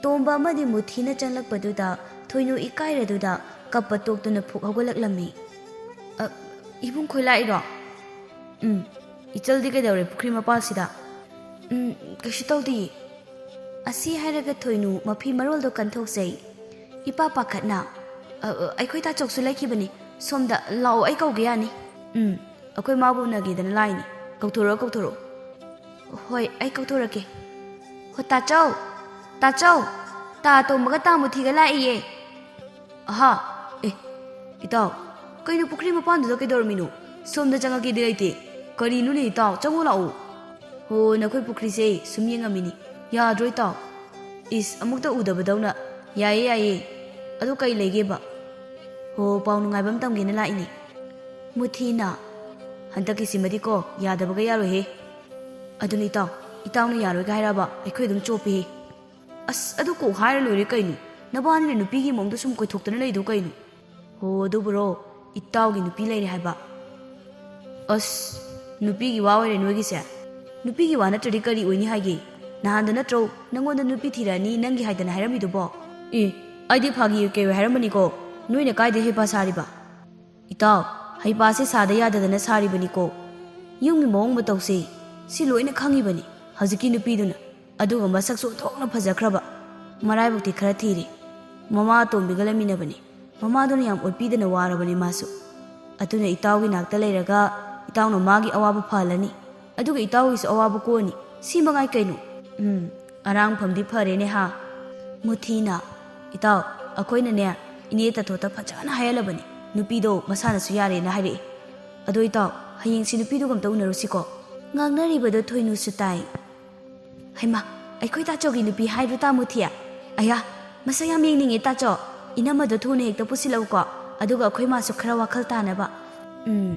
ꯇꯣꯝꯕ ꯑꯃꯗꯤ ꯃꯨꯊꯤꯅ ꯆꯪꯂꯛꯄꯗꯨꯗ ꯊꯣꯏꯅꯨ ꯏꯀꯥꯏꯔꯗꯨꯗ ꯀꯞꯄ ꯇꯣꯛꯇꯨꯅ ꯐꯨꯛ ꯍꯧꯒꯠꯂꯛꯂꯝꯃꯤ꯫ "ꯑ, ꯏꯕꯨꯡ ꯈꯣꯏ ꯂꯥꯛꯏꯔꯣ?" "ꯎꯝ, ꯏꯆꯜꯗꯤ ꯀꯩꯗꯧꯔꯦ ꯄꯨꯈ꯭ꯔꯤ ꯃꯄꯥꯜꯁꯤꯗ?" "ꯎꯝ, ꯀꯩꯁꯨ ꯇꯧꯗꯤꯌꯦ꯫" ꯑꯁꯤ ꯍꯥꯏꯔꯒ ꯊꯣꯏꯅꯨ ꯃꯐꯤ ꯃꯔꯣꯜꯗꯣ ꯀꯟꯊꯣꯛꯆꯩ꯫ ꯏꯄꯥ ꯄꯥꯈꯠꯅ, "ꯑ, ꯑ, ꯑꯩꯈꯣꯏ ꯇꯥꯆꯧꯁꯨ ꯂꯩꯈꯤꯕꯅꯤ꯫ ꯁꯣꯝꯗ ꯂꯥꯛꯑꯣ, ꯑꯩ ꯀꯧꯒꯦ ꯌꯥꯅꯤ?" "ꯎꯝ, ꯑꯩꯈꯣꯏ ꯃꯥꯕꯨ ꯎꯅꯒꯦꯗꯅ ꯂꯥꯛꯏꯅꯤ꯫ ꯀꯧꯊꯣꯔꯛꯑꯣ, ꯀꯧꯊꯣꯔꯛꯑꯣ꯫" "ꯍꯣꯏ, ꯑꯩ ꯀꯧꯊꯣꯔꯛꯀꯦ꯫ ꯍꯣ, ꯇꯥꯆꯧ! ꯇꯥꯆꯧ! ꯇꯥ ꯇꯣꯝꯕꯒ ꯇꯥ ꯃꯨꯊꯤꯒ ꯂꯥꯛꯏꯌꯦ!" "ꯑꯍꯥ! ꯑꯦ, ꯏꯇꯥꯎ, ꯀꯩꯅꯣ ꯄꯨꯈ꯭ꯔꯤ ꯃꯄꯥꯟꯗꯨꯗ ꯀꯩꯗꯧꯔꯝꯃꯤꯅꯣ? ꯁꯣꯝꯗ ꯆꯪꯉꯛꯀꯦꯗꯤ ꯂꯩꯇꯦ꯫ ꯀꯔꯤꯅꯣꯅꯦ ꯏꯇꯥꯎ, ꯆꯪꯉꯣ ꯂꯥꯛꯑꯣ꯫" "ꯍꯣ, ꯅꯈꯣꯏ ꯄꯨꯈ꯭ꯔꯤꯁꯦ ꯁꯨꯝ ꯌꯦꯡꯉꯝꯃꯤꯅꯤ꯫ ꯌꯥꯗ꯭ꯔꯣ ꯏꯇꯥꯎ?" "ꯏꯁ, ꯑꯃꯨꯛꯇ ꯎꯗꯕꯗꯧꯅ꯫ ꯌꯥꯏꯌꯦ, ꯌꯥꯏꯌꯦ꯫ ꯑꯗꯨ ꯀꯩ ꯂꯩꯒꯦꯕ?" "ꯍꯣ, ꯄꯥꯎ ꯅꯨꯡꯉꯥꯏꯕ ꯑꯃ ꯇꯝꯒꯦꯅ ꯂꯥꯛꯏꯅꯦ꯫" ꯃꯨꯊꯤꯅ, "ꯍꯟꯗꯛꯀꯤꯁꯤꯃꯗꯤꯀꯣ ꯌꯥꯗꯕꯒ ꯌꯥꯔꯣꯏꯍꯦ꯫" "ꯑꯗꯨꯅꯤ ꯏꯇꯥꯎ, ꯏꯇꯥꯎꯅ ꯌꯥꯔꯣꯏꯒ ꯍꯥꯏꯔꯕ ꯑꯩꯈꯣꯏ ꯑꯗꯨꯝ ꯆꯣꯞꯄꯤꯍꯦ꯫" "ꯑꯁ, ꯑꯗꯨ ꯀꯣꯛ ꯍꯥꯏꯔ ꯂꯣꯏꯔꯦ ꯀꯩꯅꯣ? ꯅꯕꯥꯅꯤꯅ ꯅꯨꯄꯤꯒꯤ ꯃꯑꯣꯡꯗ ꯁꯨꯝ ꯀꯣꯏꯊꯣꯛꯇꯅ ꯂꯩꯗꯨ ꯀꯩꯅꯣ?" "ꯍꯣ, ꯑꯗꯨꯕꯨꯔꯣ, ꯏꯇꯥꯎꯒꯤ ꯅꯨꯄꯤ ꯂꯩꯔꯦ ꯍꯥꯏꯕ?" "ꯑꯁ, ꯅꯨꯄꯤꯒꯤ ꯋꯥ ꯑꯣꯏꯔꯦ ꯅꯣꯏꯒꯤꯁꯦ? ꯅꯨꯄꯤꯒꯤ ꯋꯥ ꯅꯠꯇ꯭ꯔꯗꯤ ꯀꯔꯤ ꯑꯣꯏꯅꯤ ꯍꯥꯏꯒꯦ? ꯅꯍꯥꯟꯗ ꯅꯠꯇ꯭ꯔꯣ ꯅꯪꯉꯣꯟꯗ ꯅꯨꯄꯤ ꯊꯤꯔꯛꯑꯅꯤ ꯅꯪꯒꯤ ꯍꯥꯏꯗꯅ ꯍꯥꯏꯔꯝꯃꯤꯗꯨꯕꯣ?" "ꯑꯦ, ꯑꯩꯗꯤ ꯐꯥꯒꯤ ꯀꯩ ꯑꯣꯏ ꯍꯥꯏꯔꯝꯕꯅꯤꯀꯣ꯫ ꯅꯣꯏꯅ ꯀꯥꯏꯗ ꯍꯩꯄꯥ ꯁꯥꯔꯤꯕ?" "ꯏꯇꯥꯎ, ꯍꯩꯄꯥꯁꯦ ꯁꯥꯗ ꯌꯥꯗꯗꯅ ꯁꯥꯔꯤꯕꯅꯤꯀꯣ꯫ ꯌꯨꯝꯒꯤ ꯃꯑꯣꯡ ꯃꯇꯧꯁꯦ ꯁꯤ ꯂꯣꯏꯅ ꯈꯪꯉꯤꯕꯅꯤ ꯍꯧꯖꯤꯛꯀꯤ ꯅꯨꯄꯤꯗꯨꯅ꯫ ꯑꯗꯨꯒ ꯃꯁꯛꯁꯨ ꯑꯣꯟꯊꯣꯛꯅ ꯐꯖꯈ꯭ꯔꯕ꯫ ꯃꯔꯥꯏꯕꯛꯇꯤ ꯈꯔ ꯊꯤꯔꯤ꯫ ꯃꯃꯥ ꯑꯇꯣꯝꯕꯤꯒ ꯂꯩꯃꯤꯟꯅꯕꯅꯤ꯫ ꯃꯃꯥꯗꯨꯅ ꯌꯥꯝ ꯑꯣꯠꯄꯤꯗꯅ ꯋꯥꯔꯕꯅꯤ ꯃꯥꯁꯨ꯫ ꯑꯗꯨꯅ ꯏꯇꯥꯎꯒꯤ ꯅꯥꯛꯇ ꯂꯩꯔꯒ ꯏꯇꯥꯎꯅ ꯃꯥꯒꯤ ꯑꯋꯥꯕ ꯐꯍꯜꯂꯅꯤ꯫ ꯑꯗꯨꯒ ꯏꯇꯥꯎꯒꯤꯁꯨ ꯑꯋꯥꯕ ꯀꯣꯛꯑꯅꯤ꯫ ꯁꯤ ꯃꯉꯥꯏ ꯀꯩꯅꯣ?" "ꯎꯝ, ꯑꯔꯥꯡꯐꯝꯗꯤ ꯐꯔꯦꯅꯦ ꯍꯥ?" ꯃꯨꯊꯤꯅ, "ꯏꯇꯥꯎ, ꯑꯩꯈꯣꯏꯅꯅꯦ ꯏꯅꯦ ꯇꯥꯊꯣꯠꯇ ꯐꯖꯅ ꯍꯥꯏꯍꯜꯂꯕꯅꯤ꯫ ꯅꯨꯄꯤꯗꯣ ꯃꯁꯥꯅꯁꯨ ꯌꯥꯔꯦꯅ ꯍꯥꯏꯔꯛꯑꯦ꯫ ꯑꯗꯣ ꯏꯇꯥꯎ, ꯍꯌꯦꯡꯁꯤ ꯅꯨꯄꯤꯗꯨꯒ ꯑꯝꯇ ꯎꯅꯔꯨꯁꯤꯀꯣ?" ꯉꯥꯡꯅꯔꯤꯕꯗꯣ ꯊꯣꯏꯅꯨꯁꯨ ꯇꯥꯏ꯫ "ꯍꯩꯃꯥ, ꯑꯩꯈꯣꯏ ꯇꯥꯆꯧꯒꯤ ꯅꯨꯄꯤ ꯍꯥꯏꯔꯣ ꯇꯥ ꯃꯨꯊꯤ? ꯑꯌꯥ, ꯃꯁꯛ ꯌꯥꯝ ꯌꯦꯡꯅꯤꯡꯉꯦ ꯇꯥꯆꯧ꯫ ꯏꯅꯝꯃꯗꯣ ꯊꯨꯅ ꯍꯦꯛꯇ ꯄꯨꯁꯤꯜꯂꯛꯎꯀꯣ꯫ ꯑꯗꯨꯒ ꯑꯩꯈꯣꯏ ꯃꯥꯁꯨ ꯈꯔ ꯋꯥꯈꯜ ꯇꯥꯅꯕ꯫" "ꯎꯝ,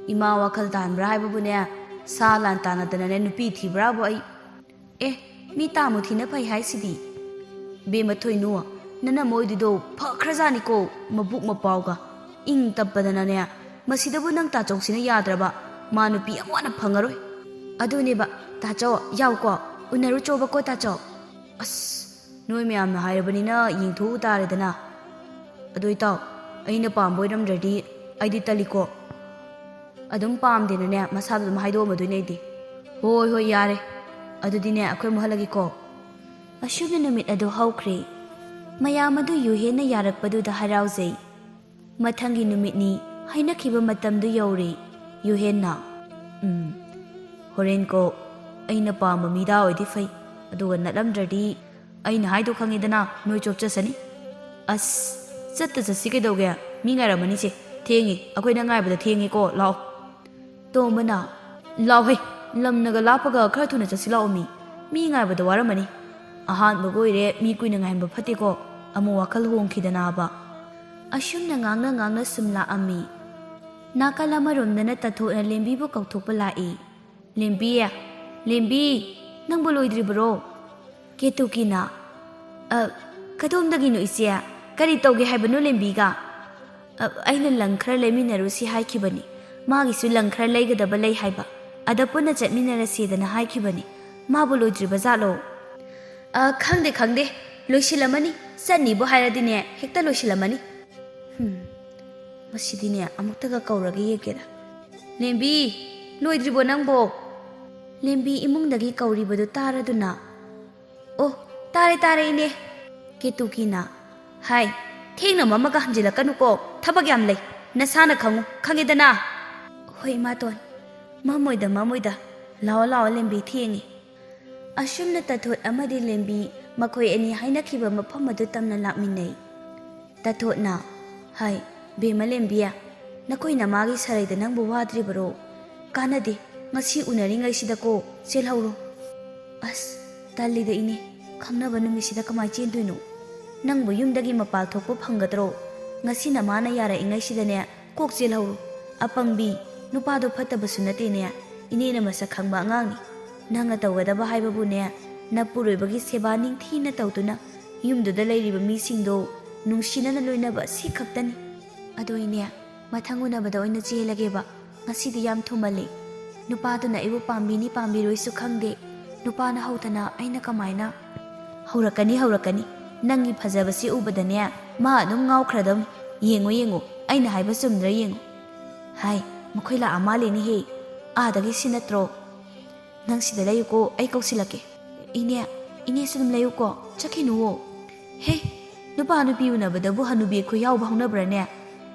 ꯏꯃꯥ ꯋꯥꯈꯜ ꯇꯥꯍꯟꯕ꯭ꯔꯥ ꯍꯥꯏꯕꯕꯨꯅꯦ, ꯁꯥ ꯂꯥꯟ ꯇꯥꯟꯅꯗꯅꯅꯦ ꯅꯨꯄꯤ ꯊꯤꯕ꯭ꯔꯥꯕꯨ ꯑꯩ꯫ ꯑꯦ, ꯃꯤ ꯇꯥ ꯃꯨꯊꯤꯅ ꯐꯩ ꯍꯥꯏꯁꯤꯗꯤ?" "ꯕꯦꯝꯃ ꯊꯣꯏꯅꯨ, ꯅꯅꯝꯃ ꯑꯣꯏꯗꯨꯗꯣ ꯐꯈ꯭ꯔꯖꯥꯠꯅꯤꯀꯣ, ꯃꯕꯨꯛ ꯃꯄꯥꯎꯒ꯫ ꯏꯪ ꯇꯞꯄꯗꯅꯅꯦ, ꯃꯁꯤꯗꯕꯨ ꯅꯪ ꯇꯥꯆꯧꯁꯤꯅ ꯌꯥꯗ꯭ꯔꯕ? ꯃꯥ ꯅꯨꯄꯤ ꯑꯃꯨꯛ ꯍꯟꯅ ꯐꯪꯉꯔꯣꯏ꯫" "ꯑꯗꯨꯅꯦꯕ, ꯇꯥꯆꯧ, ꯌꯥꯎꯀꯣ, ꯎꯅꯔꯨꯆꯣꯕꯀꯣ ꯇꯥꯆꯧ꯫" "ꯑꯁ, ꯅꯣꯏ ꯃꯌꯥꯝꯅ ꯍꯥꯏꯔꯕꯅꯤꯅ ꯌꯦꯡꯊꯣꯛꯎ ꯇꯥꯔꯦꯗꯅ꯫ ꯑꯗꯣ ꯏꯇꯥꯎ, ꯑꯩꯅ ꯄꯥꯝꯕ ꯑꯣꯏꯔꯝꯗ꯭ꯔꯗꯤ ꯑꯩꯗꯤ ꯇꯜꯂꯤꯀꯣ꯫ ꯑꯗꯨꯝ ꯄꯥꯝꯗꯦꯅꯅꯦ ꯃꯁꯥꯗ ꯑꯗꯨꯝ ꯍꯥꯏꯗꯣꯛꯑꯝꯃꯗꯣꯏꯅꯦ ꯑꯩꯗꯤ꯫" "ꯍꯣꯏ, ꯍꯣꯏ, ꯌꯥꯔꯦ꯫ ꯑꯗꯨꯗꯤꯅꯦ ꯑꯩꯈꯣꯏ ꯑꯃꯨꯛ ꯍꯜꯂꯒꯦꯀꯣ꯫" ꯑꯁꯨꯝꯅ ꯅꯨꯃꯤꯠ ꯑꯗꯨ ꯍꯧꯈ꯭ꯔꯦ꯫ ꯃꯌꯥꯝ ꯑꯗꯨ ꯌꯨꯍꯦꯟꯅ ꯌꯥꯔꯛꯄꯗꯨꯗ ꯍꯔꯥꯎꯖꯩ꯫ ꯃꯊꯪꯒꯤ ꯅꯨꯃꯤꯠꯅꯤ꯫ ꯍꯥꯏꯅꯈꯤꯕ ꯃꯇꯝꯗꯨ ꯌꯧꯔꯦ꯫ ꯌꯨꯍꯦꯟꯅ, "ꯎꯝ, ꯍꯣꯔꯦꯟ ꯀꯣ ꯑꯩꯅ ꯄꯥꯝꯕ ꯃꯤꯗꯥ ꯑꯣꯏꯗꯤ ꯐꯩ, ꯑꯗꯨꯒ ꯅꯠꯂꯝꯗ꯭ꯔꯗꯤ ꯑꯩꯅ ꯍꯥꯏꯗꯣ ꯈꯪꯉꯤꯗꯅ, ꯅꯣꯏ ꯆꯣꯞꯆꯁꯅꯤ꯫ ꯑꯁ, ꯆꯠꯇ ꯆꯠꯁꯤ ꯀꯩꯗꯧꯒꯦ? ꯃꯤ ꯉꯥꯏꯔꯝꯃꯅꯤꯁꯦ꯫ ꯊꯦꯡꯉꯦ, ꯑꯩꯈꯣꯏꯅ ꯉꯥꯏꯕꯗ ꯊꯦꯡꯉꯦꯀꯣ, ꯂꯥꯛꯑꯣ꯫" ꯇꯣꯝꯕꯅ, "ꯂꯥꯎꯍꯦ, ꯂꯝꯅꯒ ꯂꯥꯞꯄꯒ ꯈꯔ ꯊꯨꯅ ꯆꯠꯁꯤ ꯂꯥꯛꯑꯣ ꯃꯤ꯫ ꯃꯤ ꯉꯥꯏꯕꯗ ꯋꯥꯔꯝꯃꯅꯤ꯫" ꯑꯍꯥꯟꯕꯒ ꯑꯣꯏꯔꯦ, ꯃꯤ ꯀꯨꯏꯅ ꯉꯥꯏꯍꯟꯕ ꯐꯠꯇꯦꯀꯣ꯫ ꯑꯃꯨꯛ ꯋꯥꯈꯜ ꯍꯣꯡꯈꯤꯗꯅꯕ꯫ ꯑꯁꯨꯝꯅ ꯉꯥꯡꯅ ꯉꯥꯡꯅ ꯁꯨꯝ ꯂꯥꯛꯑꯝꯃꯤ꯫ ꯅꯥꯀꯜ ꯑꯃꯔꯣꯝꯗꯅ ꯇꯥꯊꯣꯠꯅ ꯂꯦꯝꯕꯤꯕꯨ ꯀꯧꯊꯣꯛꯄ ꯂꯥꯛꯏ꯫ "ꯂꯦꯝꯕꯤ, ꯂꯦꯝꯕꯤ, ꯅꯪꯕꯨ ꯂꯣꯏꯗ꯭ꯔꯤꯕꯔꯣ?" ꯀꯦꯇꯨꯀꯤꯅ, "ꯑ, ꯀꯗꯣꯝꯗꯒꯤꯅꯣ ꯏꯆꯦ? ꯀꯔꯤ ꯇꯧꯒꯦ ꯍꯥꯏꯕꯅꯣ ꯂꯦꯝꯕꯤꯒ?" "ꯑ, ꯑꯩꯅ ꯂꯪ ꯈꯔ ꯂꯩꯃꯤꯟꯅꯔꯨꯁꯤ ꯍꯥꯏꯈꯤꯕꯅꯤ꯫ ꯃꯥꯒꯤꯁꯨ ꯂꯪ ꯈꯔ ꯂꯩꯒꯗꯕ ꯂꯩ ꯍꯥꯏꯕ꯫ ꯑꯗ ꯄꯨꯟꯅ ꯆꯠꯃꯤꯟꯅꯔꯁꯦꯗꯅ ꯍꯥꯏꯈꯤꯕꯅꯤ꯫ ꯃꯥꯕꯨ ꯂꯣꯏꯗ꯭ꯔꯤꯕ ꯖꯥꯠꯂꯣ?" "ꯑ, ꯈꯪꯗꯦ, ꯈꯪꯗꯦ꯫ ꯂꯣꯏꯁꯤꯜꯂꯝꯃꯅꯤ꯫ ꯆꯠꯅꯤꯕꯨ ꯍꯥꯏꯔꯗꯤꯅꯦ, ꯍꯦꯛꯇ ꯂꯣꯏꯁꯤꯜꯂꯝꯃꯅꯤ꯫" ꯍꯨꯝ, ꯃꯁꯤꯗꯤꯅꯦ, ꯑꯃꯨꯛꯇꯒ ꯀꯧꯔꯒ ꯌꯦꯡꯒꯦꯗ꯫ "ꯂꯦꯝꯕꯤ, ꯂꯣꯏꯗ꯭ꯔꯤꯕꯣ ꯅꯪꯕꯣ?" ꯂꯦꯝꯕꯤ ꯏꯃꯨꯡꯗꯒꯤ ꯀꯧꯔꯤꯕꯗꯨ ꯇꯥꯔꯗꯨꯅ, "ꯑꯣ, ꯇꯥꯔꯦ, ꯇꯥꯔꯦ, ꯏꯅꯦ꯫" ꯀꯦꯇꯨꯀꯤꯅ, "ꯍꯥꯏ, ꯊꯦꯡꯅ ꯃꯝꯃꯒ ꯍꯟꯖꯤꯜꯂꯛꯀꯅꯨꯀꯣ, ꯊꯕꯛ ꯌꯥꯝ ꯂꯩ, ꯅꯁꯥꯅ ꯈꯪꯉꯨ, ꯈꯪꯉꯦꯗꯅ?" "ꯍꯣꯏ, ꯏꯃꯥꯇꯣꯟ, ꯃꯝꯃꯣꯏꯗ, ꯃꯝꯃꯣꯏꯗ, ꯂꯥꯛꯑꯣ, ꯂꯥꯛꯑꯣ, ꯂꯦꯝꯕꯤ, ꯊꯦꯡꯉꯦ꯫" ꯑꯁꯨꯝꯅ ꯇꯥꯊꯣꯠ ꯑꯃꯗꯤ ꯂꯦꯝꯕꯤ ꯃꯈꯣꯏ ꯑꯅꯤ ꯍꯥꯏꯅꯈꯤꯕ ꯃꯐꯝ ꯑꯗꯨ ꯇꯝꯅ ꯂꯥꯛꯃꯤꯟꯅꯩ꯫ ꯇꯥꯊꯣꯠꯅ, "ꯍꯥꯏ, ꯕꯦꯝꯃ ꯂꯦꯝꯕꯤ, ꯅꯈꯣꯏ ꯅꯃꯥꯒꯤ ꯁꯔꯩꯗ ꯅꯪꯕꯨ ꯋꯥꯗ꯭ꯔꯤꯕꯔꯣ? ꯀꯥꯟꯅꯗꯦ, ꯉꯁꯤ ꯎꯅꯔꯤꯉꯩꯁꯤꯗꯀꯣ ꯆꯦꯜꯍꯧꯔꯣ꯫" "ꯑꯁ, ꯇꯜꯂꯤꯗ ꯏꯅꯦ, ꯈꯪꯅꯕ ꯅꯨꯃꯤꯠꯁꯤꯗ ꯀꯃꯥꯏ ꯆꯦꯟꯗꯣꯏꯅꯣ? ꯅꯪꯕꯨ ꯌꯨꯝꯗꯒꯤ ꯃꯄꯥꯜ ꯊꯣꯛꯄ ꯐꯪꯒꯗ꯭ꯔꯣ? ꯉꯁꯤ ꯅꯃꯥꯅ ꯌꯥꯔꯛꯏꯉꯩꯁꯤꯗꯅꯦ ꯀꯣꯛ ꯆꯦꯜꯍꯧꯔꯣ꯫ ꯑꯄꯪꯕꯤ, ꯅꯨꯄꯥꯗꯣ ꯐꯠꯇꯕꯁꯨ ꯅꯠꯇꯦꯅꯦ, ꯏꯅꯦꯅ ꯃꯁꯛ ꯈꯪꯕ ꯑꯉꯥꯡꯅꯤ꯫ ꯅꯪꯅ ꯇꯧꯒꯗꯕ ꯍꯥꯏꯕꯕꯨꯅꯦ, ꯅꯄꯨꯔꯣꯏꯕꯒꯤ ꯁꯦꯕꯥ ꯅꯤꯡꯊꯤꯅ ꯇꯧꯗꯨꯅ ꯌꯨꯝꯗꯨꯗ ꯂꯩꯔꯤꯕ ꯃꯤꯁꯤꯡꯗꯣ ꯅꯨꯡꯁꯤꯅꯅ ꯂꯣꯏꯅꯕ, ꯁꯤ ꯈꯛꯇꯅꯤ꯫ ꯑꯗꯣ ꯏꯅꯦ, ꯃꯊꯪ ꯎꯅꯕꯗ ꯑꯣꯏꯅ ꯆꯦꯜꯂꯒꯦꯕ꯫ ꯉꯁꯤꯗꯤ ꯌꯥꯝ ꯊꯨꯃꯜꯂꯤ꯫ ꯅꯨꯄꯥꯗꯨꯅ ꯑꯩꯕꯨ ꯄꯥꯝꯕꯤꯅꯤ ꯄꯥꯝꯕꯤꯔꯣꯏꯁꯨ ꯈꯪꯗꯦ꯫ ꯅꯨꯄꯥꯅ ꯍꯧꯗꯅ ꯑꯩꯅ ꯀꯃꯥꯏꯅ?" "ꯍꯧꯔꯛꯀꯅꯤ, ꯍꯧꯔꯛꯀꯅꯤ꯫ ꯅꯪꯒꯤ ꯐꯖꯕꯁꯤ ꯎꯕꯗꯅꯦ ꯃꯥ ꯑꯗꯨꯝ ꯉꯥꯎꯈ꯭ꯔꯗꯝ꯫ ꯌꯦꯡꯉꯨ, ꯌꯦꯡꯉꯨ, ꯑꯩꯅ ꯍꯥꯏꯕ ꯆꯨꯝꯗ꯭ꯔꯥ ꯌꯦꯡꯉꯨ꯫ ꯍꯥꯏ, ꯃꯈꯣꯏ ꯂꯥꯛꯑ ꯃꯥꯜꯂꯦꯅꯦꯍꯦ꯫ ꯑꯥꯗꯒꯤ ꯁꯤ ꯅꯠꯇ꯭ꯔꯣ? ꯅꯪ ꯁꯤꯗ ꯂꯩꯌꯨꯀꯣ, ꯑꯩ ꯀꯧꯁꯤꯜꯂꯛꯀꯦ꯫" "ꯏꯅꯦ, "ꯏꯅꯦꯁꯨ ꯑꯗꯨꯝ ꯂꯩꯌꯨꯀꯣ, ꯆꯠꯈꯤꯅꯨꯋꯣ꯫" "ꯍꯦ, ꯅꯨꯄꯥ ꯅꯨꯄꯤ ꯎꯅꯕꯗꯕꯨ ꯍꯅꯨꯕꯤ ꯑꯩꯈꯣꯏ ꯌꯥꯎꯕ ꯍꯧꯅꯕ꯭ꯔꯅꯦ?